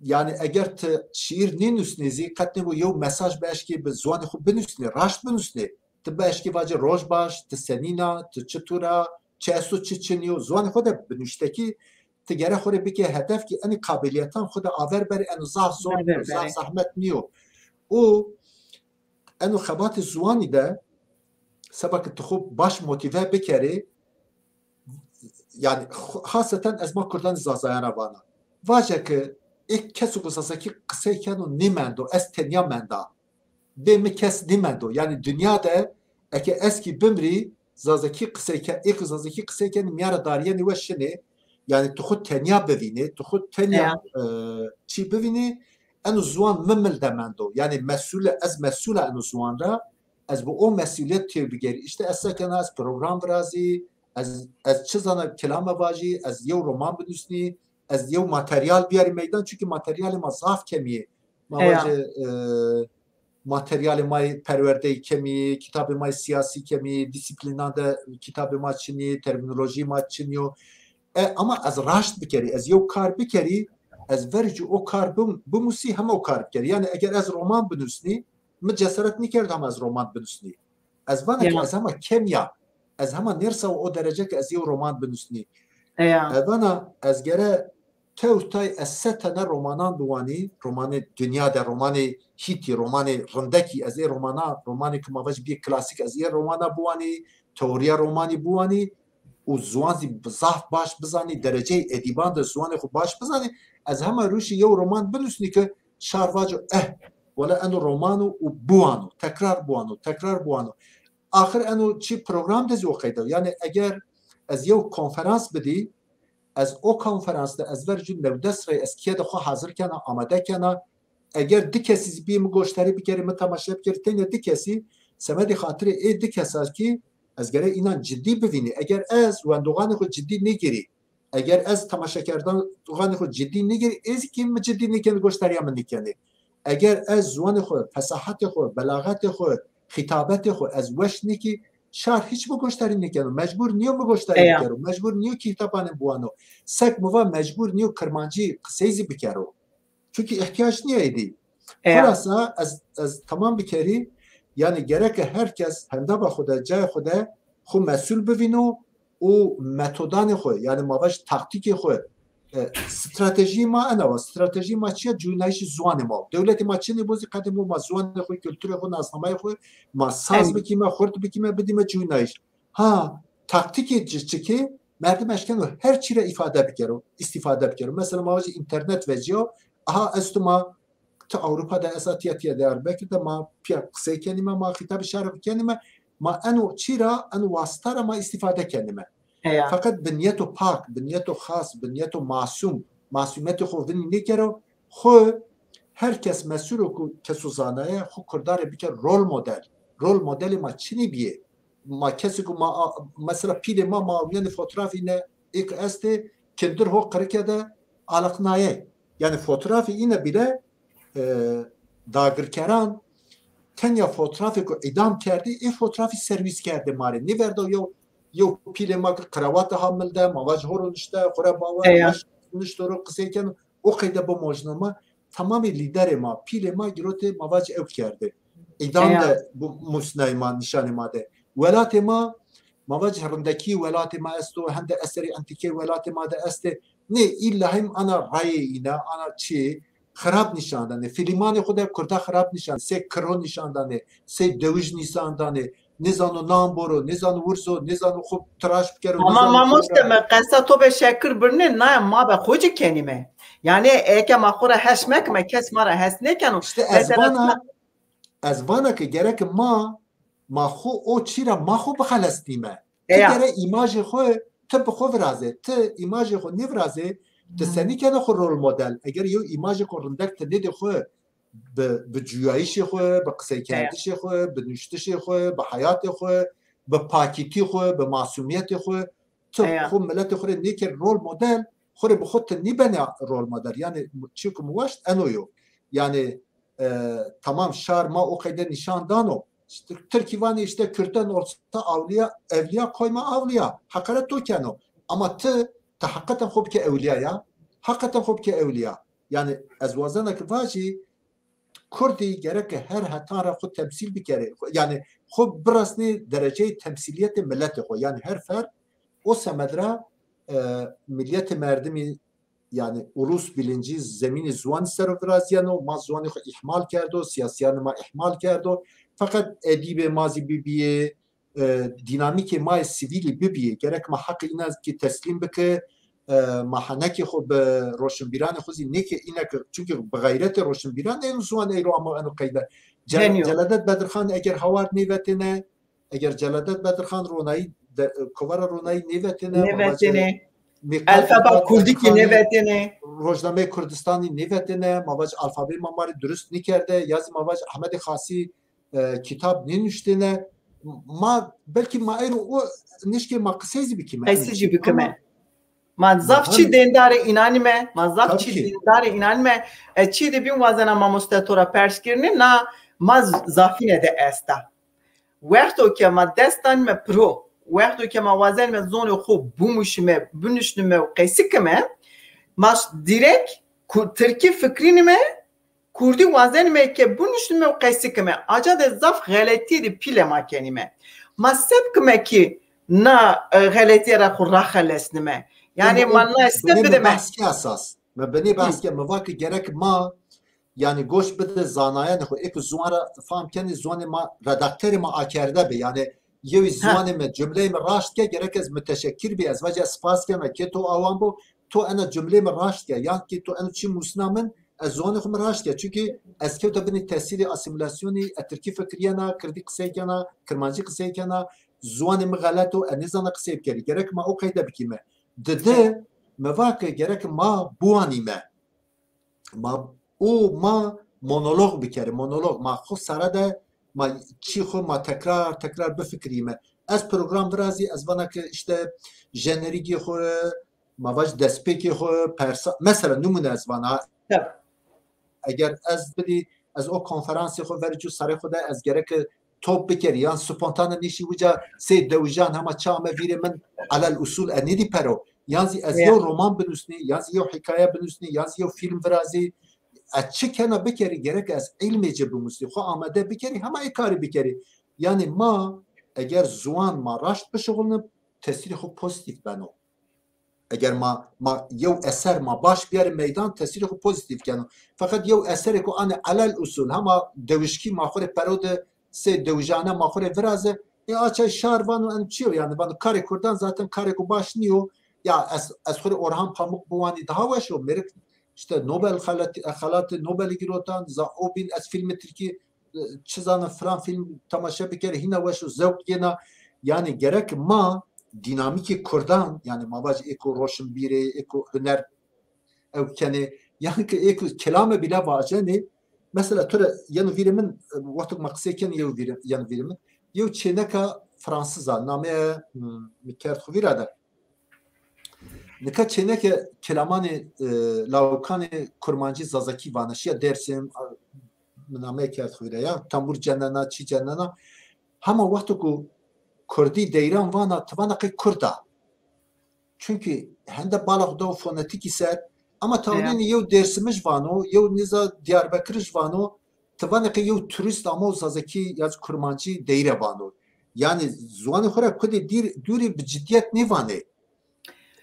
yanî eger ti şîîr nênusnî zî, qet nêbo yew mesaj bieşkî bi ziwanê xwu binusnî, raşt binusnî. Ti bieşkî vacê roj baş, ti senîn a, ti çitur a, çi esto çi çinî yo. Ziwanê xwu de bi nuştekî ti gere xwu rê bikê hedef ki enî qabiliyetan xwu de aver berê, eno zaf zor nîyo, zaf zahmet nîyo. Û eno xebatê ziwanî de seba ki ti xwu baş motîve bikerê, yanî xu-, haseten ez ma kurdanê zazayan ra vana. Vaje ki ê keso ku zazakî qisey keno nêmendo, ez tenya menda. Bê mi kes nêmendo. Yanî dinya de eke ez kî bimrî, zazakî qisey ke-, ê ku zazakî qisey kenî mîya ra darîyenê we şinê. Yanî tu xwu tenya bivînê, tu xwu tenya, e, çî bivînê, eno ziwan mi mil de mendo. Yanî mesûl, ez mesûl a eno ziwan ra, ez bi o mesûlîyet têbigerî. Îşte ez se kena, ez program virazî, ez, ez çi zana kilame vajî, ez yew roman binusnî, ez yew materyal biyarî meydan, çunkî materyalê ma zaf kemî yê. Ma vajê, e, materyalê ma yê perwerdeyî kemî yê, kitabê ma yê sîyasî kemî yê, dîsîplînan de kitabê ma çinî yê, termînolojîyê ma çinî yo. E, ama ez raşt bikerî, ez yew kar bikerî, ez verî ci o kar bim-, bimusî, hema o kar bikerî. Yanî eger ez roman binusnî, mi cesaret nêkerdo hema ez roman binusnî. Ez vana ki ez hema kemî ya. Ez hema nêrsawa o derece ki ez yew roman binusnî. Ez vana ez gere tewr tay ez se tene romanan biwanî, romanê dinya de, romanê hîtî, romanê rindekî, ez ê romana, romanê ki ma vajî bîyê klasîk, ez ê romana biwanî, teorîya romanî biwanî û ziwan zî bi-, zaf baş bizanî, dereceyê edîban de ziwanê xwu baş bizanî, ez hema rûşî yew roman binusnî ki şar vaco, eh, wele eno roman o û biwano, tekrar biwano, tekrar biwano. Axir eno çi program de zî o qeyde. Yanî eger ez yew konferans bidî, ez o konferans de ez ver jû newdes rey ez keye de xwu hazir kena, amade kena. Eger di kesî zî bîyê mi goştarî bikerî, mi temaşe bikerî, tenya di kesî, semedê xatirê ê di kesa kî ez gere înan cidî bivînî. Eger ez wendoxanê xwu cidî nêgirî, eger ez temaşekerdoxanê xwu cidî nêgirî, ê zî kî mi cidî nêkenî, goştarîya mi nêkenî. Eger ez ziwanê xwu, fesahetê xwu, belaxetê xwu, xîtabetê xwu ez weş nêkî, şar hîç mi goştarî nêkeno. Mecbur nîyo mi goştarî bikero. Mecbur nîyo kîtabanê biwano. Sek mi va mecbur nîyo kirmancî qisey zî bikero. Çunkî îhtîyac nîya êdî. Xulasa ez, ez temam bikerî, yanî gereke her kes hendaba xwu de, cayê xwu de xwu mesûl bivîno û metodanê xwu, yanî ma vaj taktîkê xwu, e, stratejîyê ma ena wa. Stratejîyê ma çi ya? Cuyînayîşê ziwanê ma. Dewletê ma çinê bo zî qedê bo ma ziwanê xwu, kulturê xwu, nasnamayê xwu ma saz bikîme, xurt bikîme, bidîme cuyînayîş. Ha, taktîkê ci çikê, merdim eşkeno her çî ra îfade bikero, îstîfade bikero. Mesela ma vajî înternet vecîyo, aha esto ma ti Ewropa de esta, tiya tiya Diyarbekir de ma pîya qisey kenîme, ma xîtabê şarê xwu kenîme, ma eno çî ra, eno wasita ra ma îstîfade kenîme. Feqet bi nîyeto pak, bi nîyeto xas, bi nîyeto masûm, masûmîyetê xwu vinî nêkero, xwu her kes mesûl o ku keso zanaye, xwu kurdan rê bikero rol model. Rol modelê ma çinî bîyê. Ma kesê ku ma, a, mesela pîlê ma, ma awîyenê fotoğrafî ne, êk estê, kindir ho qirike de aliqnaye. Yanî fotoğrafî îne bîle, e, dagirkeran tenya fotoğrafê ku îdam kerdî, ê fotoğrafî serwîs kerdê ma rê. Nêverdo yew, yew pîlê ma ki krawate ha mil de, ma vaj ho ro nişte, xwu ra bawer, nişto ro qisey keno, o qeyde bimojno ma. Temamê lîderê ma, pîlê ma girotê ma vac ew kerdê. Îdam de bu musnayê ma, nîşanê ma de. Welatê ma, ma vac rindekî welatê ma esto, hem de eserê antîkê welatê ma de estê. Nê, îlla hem ana rayê îne, ana çi, xirab nîşan danê. Fîlmanê xwu de kurda xirab nîşan, sey kiro nîşan danê, sey dewij nîşan danê. nêzano nan boro, nêzano wirzo, nêzano xo tiraş bikero. Ama mamoste, mi qesa to be şekir birnê, naya ma be xo ci kenîme. Yanî eke ma xo ra hes mekime, kes ma ra hes nêkeno. Îşte ez vana, ez vana ke gerek ma, ma xo o çî ra ma xo bixelesnîme. Ti gere îmajê xo, ti bi xo virazê, ti îmajê xo nêvirazê, ti senî kena xo rol model? Eger yew îmajêko rindek ti nêdê xo, bi, bi cuyayîşê xo, bi qiseykerdişê xo, bi nuştişê xo, bi heyatê xo, bi pakîtî xo, bi masumîyetê xo, ti xo miletê xo rê nêkerî rol model, xo rê bi xo ti nîbenê rol model. Yanî çîyo ke mi waşt eno yo. Yanî, e, tamam, şar ma o qeyde nîşan dano. Îşte, tirkî vanê îşte Kürtlerin ortası avliya, evliya koyma avliya. Heqaret to keno. Ama ti, ti heqeten xo bike ewliya ya. Heqeten xo bike ewliya. Yanî ez wazena ke vajî, Kurdî gereke her hetan ra xo temsîl bikerê. Xo, yanî xo birasnê dereceyê temsîlîyetê miletê xo. Yanî her ferd o semed ra, e, milîyetê merdimî, yanî ulus bilincî zemînê ziwanî ser o virazîyeno, ma ziwanê xo îhmal kerdo, sîyasîyanê ma îhmal kerdo. Feqet edîbê ma zî bibîyê, e, dînamîkê ma yê sivîlî bibîyê. Gerek ma heqê îna kî teslîm bike, e, ma henekê xo bi roşnbîranê xo zî nêke îna ke, çunkî bi xeyretê roşnbîran eno ziwan eyro amo eno qeyde. Cel-, Celadet Bedirxan eger hawar nêvetêne, eger Celadet Bedirxan ronayî de, kovara ronayî nêvetêne, ma vace Nêvetêne. Miqat Elfaba Miqat Kurdî kî Bedirxanî, nêvetêne. Rojnameyê Kurdistanî nêvetêne, ma vace alfabeyê ma ma rê durust nêkerde, ya zî ma vace Ehmedê Xasî, e, kitab nênuştêne. Ma, belkî ma eyro o nişkê ma qisey zî bikîme. Qesî zî bikîme. Ama Ma zaf çî dêndarê înan îme, ma zaf çî dêndarê înan îme. E, çî de bîn wazena mamoste to ra pers kerîne, na ma z-, zafîne de esta. Wexto ke ma dest danîme piro, wexto ke ma wazenîme zonê xo bimuşîme, binuşnîme û qesî kime, ma ş-, dîrek ku-, tirkî fikrînîme, kurdî wazenîme ke binuşnîme û qesî kime. Aca de zaf xeletîye de pîle ma kenîme. Ma se bikime kî na, e, xeletîye ra xo raxelesnîme? Yanî ma na se bidime? Behs ke esas. Mi binê behs ke, mi va ke gerek ma, yanî, goş bide zanayanê xo. Ê ke ziwan ra fam kenê, ziwanê ma, redaktorê ma akerde bi. Yanî yewî ziwanê mi, cumleyê mi raşt ke, gerek ez muteşekkir bî, ez vace ez spas kena ke to awan bo, to ena cumleyê mi raşt ke, yan kî to eno çî musna min, ez ziwanê xo mi raşt ke. Çunkî ez kewta binê tesîrê asîmîlasyonî, ez tirkî fikirîyena, kirdî qisey kena, kirmancî qisey kena, ziwanê mi xelet o, ez nêzana qisey bikerî. Gerek ma o qeyde bikîme. Didi, mi va ke gerek ma biwanîme. Ma, û ma monolog bikerê, monolog. Ma xo sere de ma çî xo ma tekrar tekrar bifikirîme. Ez program virazî, ez vana ke îşte jenerîgê xo, ma vaj destpêkê xo, persa, mesela nimûne ez vana. Eger ez bidî, ez o konferansê xo verê cû serê xo de ez gereke top bikerî, yan spontane nêşî uca sey dewijan hema çi ame vîrê min, elel usul e nêdî pero. Yan zî ez yew roman binusnî, yan zî yew hîkaye binusnî, yan zî yew fîlm virazî. Ez çi kena bikerî, gerek ez îlmê ci bimusnî, xo amade bikerî, hema ê karî bikerî. Yanî ma eger ziwan ma raşt bişuxulnib, tesîrê xo pozîtîf beno. Eger ma, ma yew eser ma baş biyarê meydan, tesîrê xo pozîtîf keno. Feqet yew eserêko anê elel usul, hema dewişkî ma xo rê pero de, sey dewijane ma xo rê viraze, ê a çay şar vano en çi yo, yanî vano karê kurdan zaten karêko baş nîyo. Ya ez, ez xo rê Orhan Pamuk biwanî daha weş o. Mêrik îşte Nobel xelatî, xelatê Nobelî girotan, za o bîn ez fîlmê tirkî, e, çi zanim filan fîlm temaşe bikerî, hîna weş û zewq yena. Yanî gerek ma dînamîkê kurdan, yanî ma vajî êko roşnbîrê, êko huner ew kenê, yan ki êko kelame bîle vacenê. Mesela to ra yeno vîrê min, e, wexto ke ma qisey kenê yew vîrê, yeno vîrê min. Yew çêneka Fransız a, nameye, hmm, mi kerd xo vîra de. Nika çêneke kelamanê, e, lawikanê kurmancî zazakî vana, şîya Dêrsim, a, mi nameyê kerd xo vîra ya, tembur cenena, çî cenena. Hema wexto ku kurdî deyran vana, ti vana qey kurd a. Çunkî hende bala xo dawo fonetîkî ser, ama tawnenî yew Dêrsimij vano, yew nîza Diyarbekirij vano, ti vanê qey yew turîst amo zazakî ya kurmancî deyre vano. Yanî ziwanê xo ra kudê dîr, dûrî bi cidîyet nêvanê.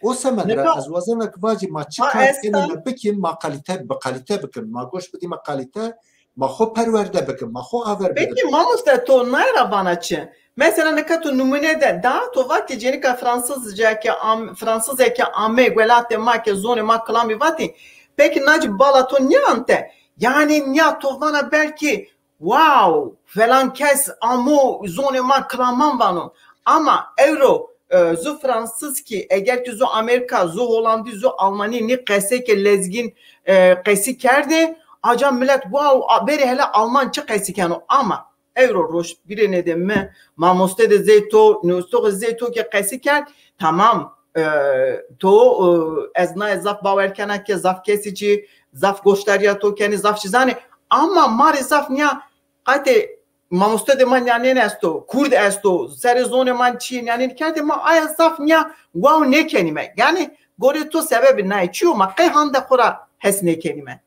O semed ra ez wazena ke vacî ma çi kar kenîme bikin, ma kalîte, bi kalîte bikin. Ma goş bidîme kalîte, Ma xo perwerde bikin, ma xo aver bikin. Peki mamoste, to nay ra vana çi? Mesela nika to numune de da, to vatî cênika Fransızca ke am, Fransızca ke ame welatê ma ke zonê ma kilamî vatî. Peki na ci bala to nîyante? Yani nîya to vana belkî wow, falan kes amo zonê ma kilaman vano. Ama ewro e, zu Fransız kî, eger ki zu Amerîka, zu Holandî, zu Almanî nî qesey ke lezgîn e, qesî kerdê, aca milet wow, a, berê hele Alman çi qesî keno. Ama ewro roşt bîrêne de mi mamoste de zey to, newstoxê zey to ke qesî kerd, tamam, e, to, e, ez naye zaf bawer kena ke zaf kesî çî, zaf goşdarîya to kenê, zaf çî zanê. Ama ma rê zaf nîya qatê mamoste de ma nîyanên esto, kurd esto, serê zonê ma çîyê nîyanên kerdê, ma aya zaf nîya wow nêkenîme. Yanî gorê to sebebê naye çi yo, ma qey hande xo ra hes nêkenîme?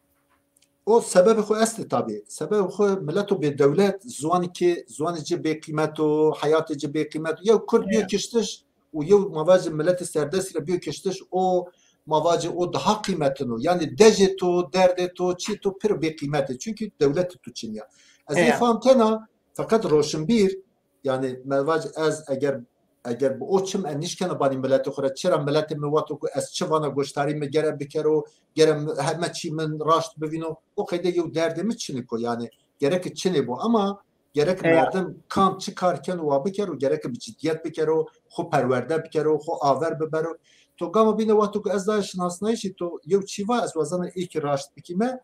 O sebebê xo estê tabî. Sebebê xo mileto bêdewlet, ziwanî ki, ziwanê ci bêqîmet o, heyatê ci bêqîmet o. Yew kurd bîyo kiştiş û yew ma vajî miletê serdestî ra bîyo kiştiş, o ma vajî o daha qîmetin o. Yanî dejê to, derdê to, çîyê to pêro bêqîmet ê. Çunkî dewletê to çin ya. Ez ê fam kena, feqet roşinbîr, yanî me vajî ez eger, eger bi o çim ez nîşkena banî miletê xo ra. Çira miletê mi wato ku ez çi vana goşdarî mi gere bikero, gere mi, heme çî min raşt bivîno. O qeyde yew derdê mi çin ê ko yanî. Gerek çinê bo ama gerek merdim kam çi kar keno wa bikero, gerek bi ciddiyet bikero, xo perwerde bikero, xo aver bibero. To gama bîne wexto ku ez daye şinasnayîşî to yew çî va ez wazena ê kî raşt bikîme,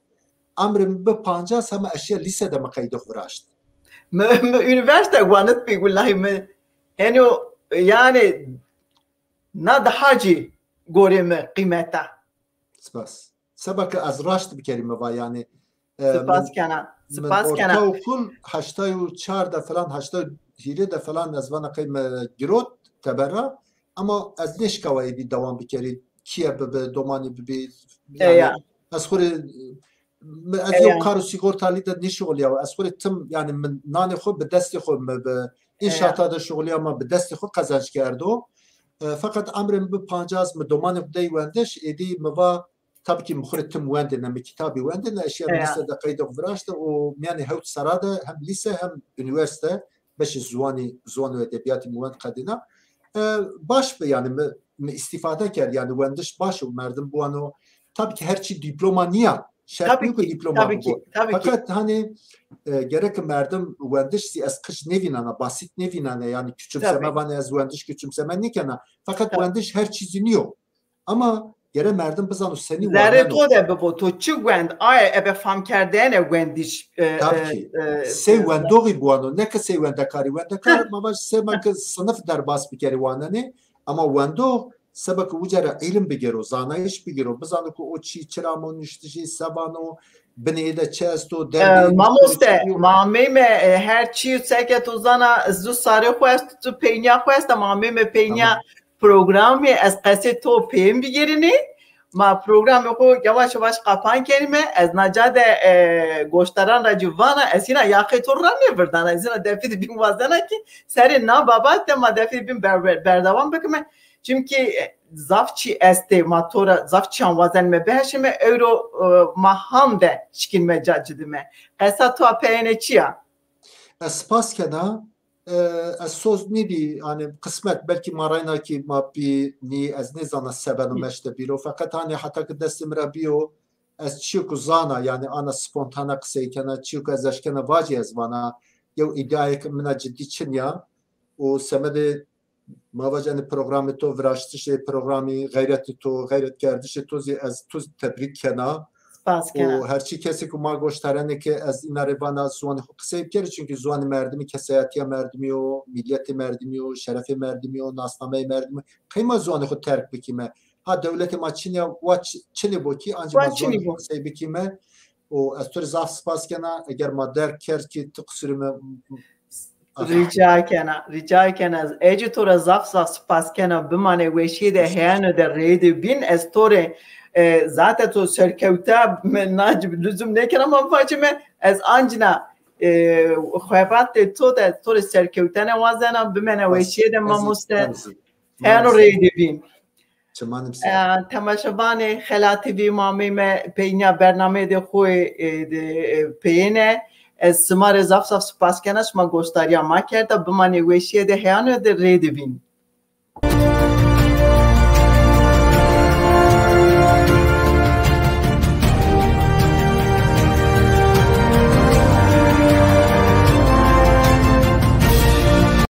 emrê mi bi pancas hema ez şiya lîse de mi qeyde xo viraşt. Mi, mi unîversîte wanitbî wulahî mi heno yanî na daha cî gorê mi qîmeta. Spas. Seba ke ez raşt bikerî mi va yanî. Spas kena. Spas kena. Ortaokul heştay û çar de falan, heştay û hîrê de falan ez vana qey mi girot teber ra. Ama ez nêşkawa êdî dewam bikerî. Kîye bibi, domanî bibî. Yanî ez xo rê ez yew kar û sîgortalî de nêşuxulîyawa. Ez xo rê tim yanî min nanê xo bi destê xo mi bi înşaata de şuxulîya ma bi destê xo qezenc kerdo. E, feqet emrê mi bi pancas mi domanê xo dey wendiş, êdî mi va Tabî kî mi xwu rê tim wendêne, mi kitabî wendêne, ez şîya lîse de qeyde xwu viraşte û mîyanê hewt serra de hem lîse hem unîversîte beşê ziwanî, ziwan û edebîyatî mi wend qedîna. E, baş bi, yanî mi, mi îstîfade kerd, yanî wendiş baş o, merdim biwano. Tabî kî her çî dîploma nîya, şert nîyo ku dîploma bibo. Feqet hanî, e, gerek merdim wendiş zî ez qij nêvînana, basît nêvînane, yanî küçümseme vanê ez wendiş küçümseme nêkena. Feqet wendiş her çî zî nîyo. Ama gere merdim bizano senî waneno. Zerrê to de bibo, to çi wend, aye ebe famkerdene wendiş, e, tabî kî. E, sey wendoxî biwano, ne ke sey wendekarî. Wendekar ma vaj sema ke sinif derbas bikerî wanenê, ama wendox seba ke uca ra îlim bigêro, zanayîş bigêro, bizano ke o çî çira amo nuştişî, se vano, binê ê de çi esto, derdê ê... Mamoste, ma ameyme, e, her çî seke to zana, zu sarê xo est, zu peynîya xo esta, ma ameyme peynîya programî, ez qesê to peyên bigêrînî. Ma programê xo yavaş yavaş qapan kerîme. Ez naca de, e, goşdaran ra ci vana, ez hîna yaqê to ra nêvirdana. Ez hîna defî di bîn wazena kî serê na babat de ma defî di bîn ber-, ber-, berdewam bikime. Çimkî, e, zaf çî estê, ma to ra zaf çîyan wazenime biheşime, ewro, e, ma han de şikînme ca cidime. Qesa to a peyêne çi ya? Ez spas kena. E, ez soz nîdî, hanî qismet, belkî ma reyna kî ma bî nî, ez nêzana se beno meşte bîro. Feqet hanî heta ki destê mi ra bîyo, ez çîyo ku zana, yanî ana spontane qisey kena, çîyo ku ez eşkena vacî ez vana, yew îdîayêk min a cidî çin ya. Û semedê ma vac enê programê to, viraştişê programî, xeyretê to, xeyretkerdişê to zî ez to zî tebrîk kena. Spas kena. Û her çî kesê ku ma goştarenê ke ez îna rê vana ziwanê xo qisey bikerê, çunkî ziwanê merdimî kesayetîya merdimî yo, mîletê merdimî yo, şerefê merdimî yo, nasnameyê merdimî yo. Qey ma ziwanê xo terk bikîme? Ha dewletê ma çin ya, wa çi-, çinê bo kî, ancî ma ziwanê xo qisey bikîme. Û ez to rê zaf spas kena, eger ma derg kerd kî ti qusurê mi... Rica kena, rica kena. Ez ecî to ra zaf zaf spas kena. Bimanê weşîye de, heyano de reyde bîn. Ez to rê, e, zaten to serkewta, mi naci luzum nêkena, ma vacime, ez ancîna, e, xebatê to de to rê serkewtene wazena, bimene weşîye de mamoste. Heyano reyde bîn. Çimanê mi ser. Temaşevanê Xela T V, ma ameyme peynîya bernameyê de xo, e, de, e, peyêne. Ez sima rê zaf zaf sipas kena, şima goşdarîya ma kerda, bimanê weşîye de, heyano de rê de bîn.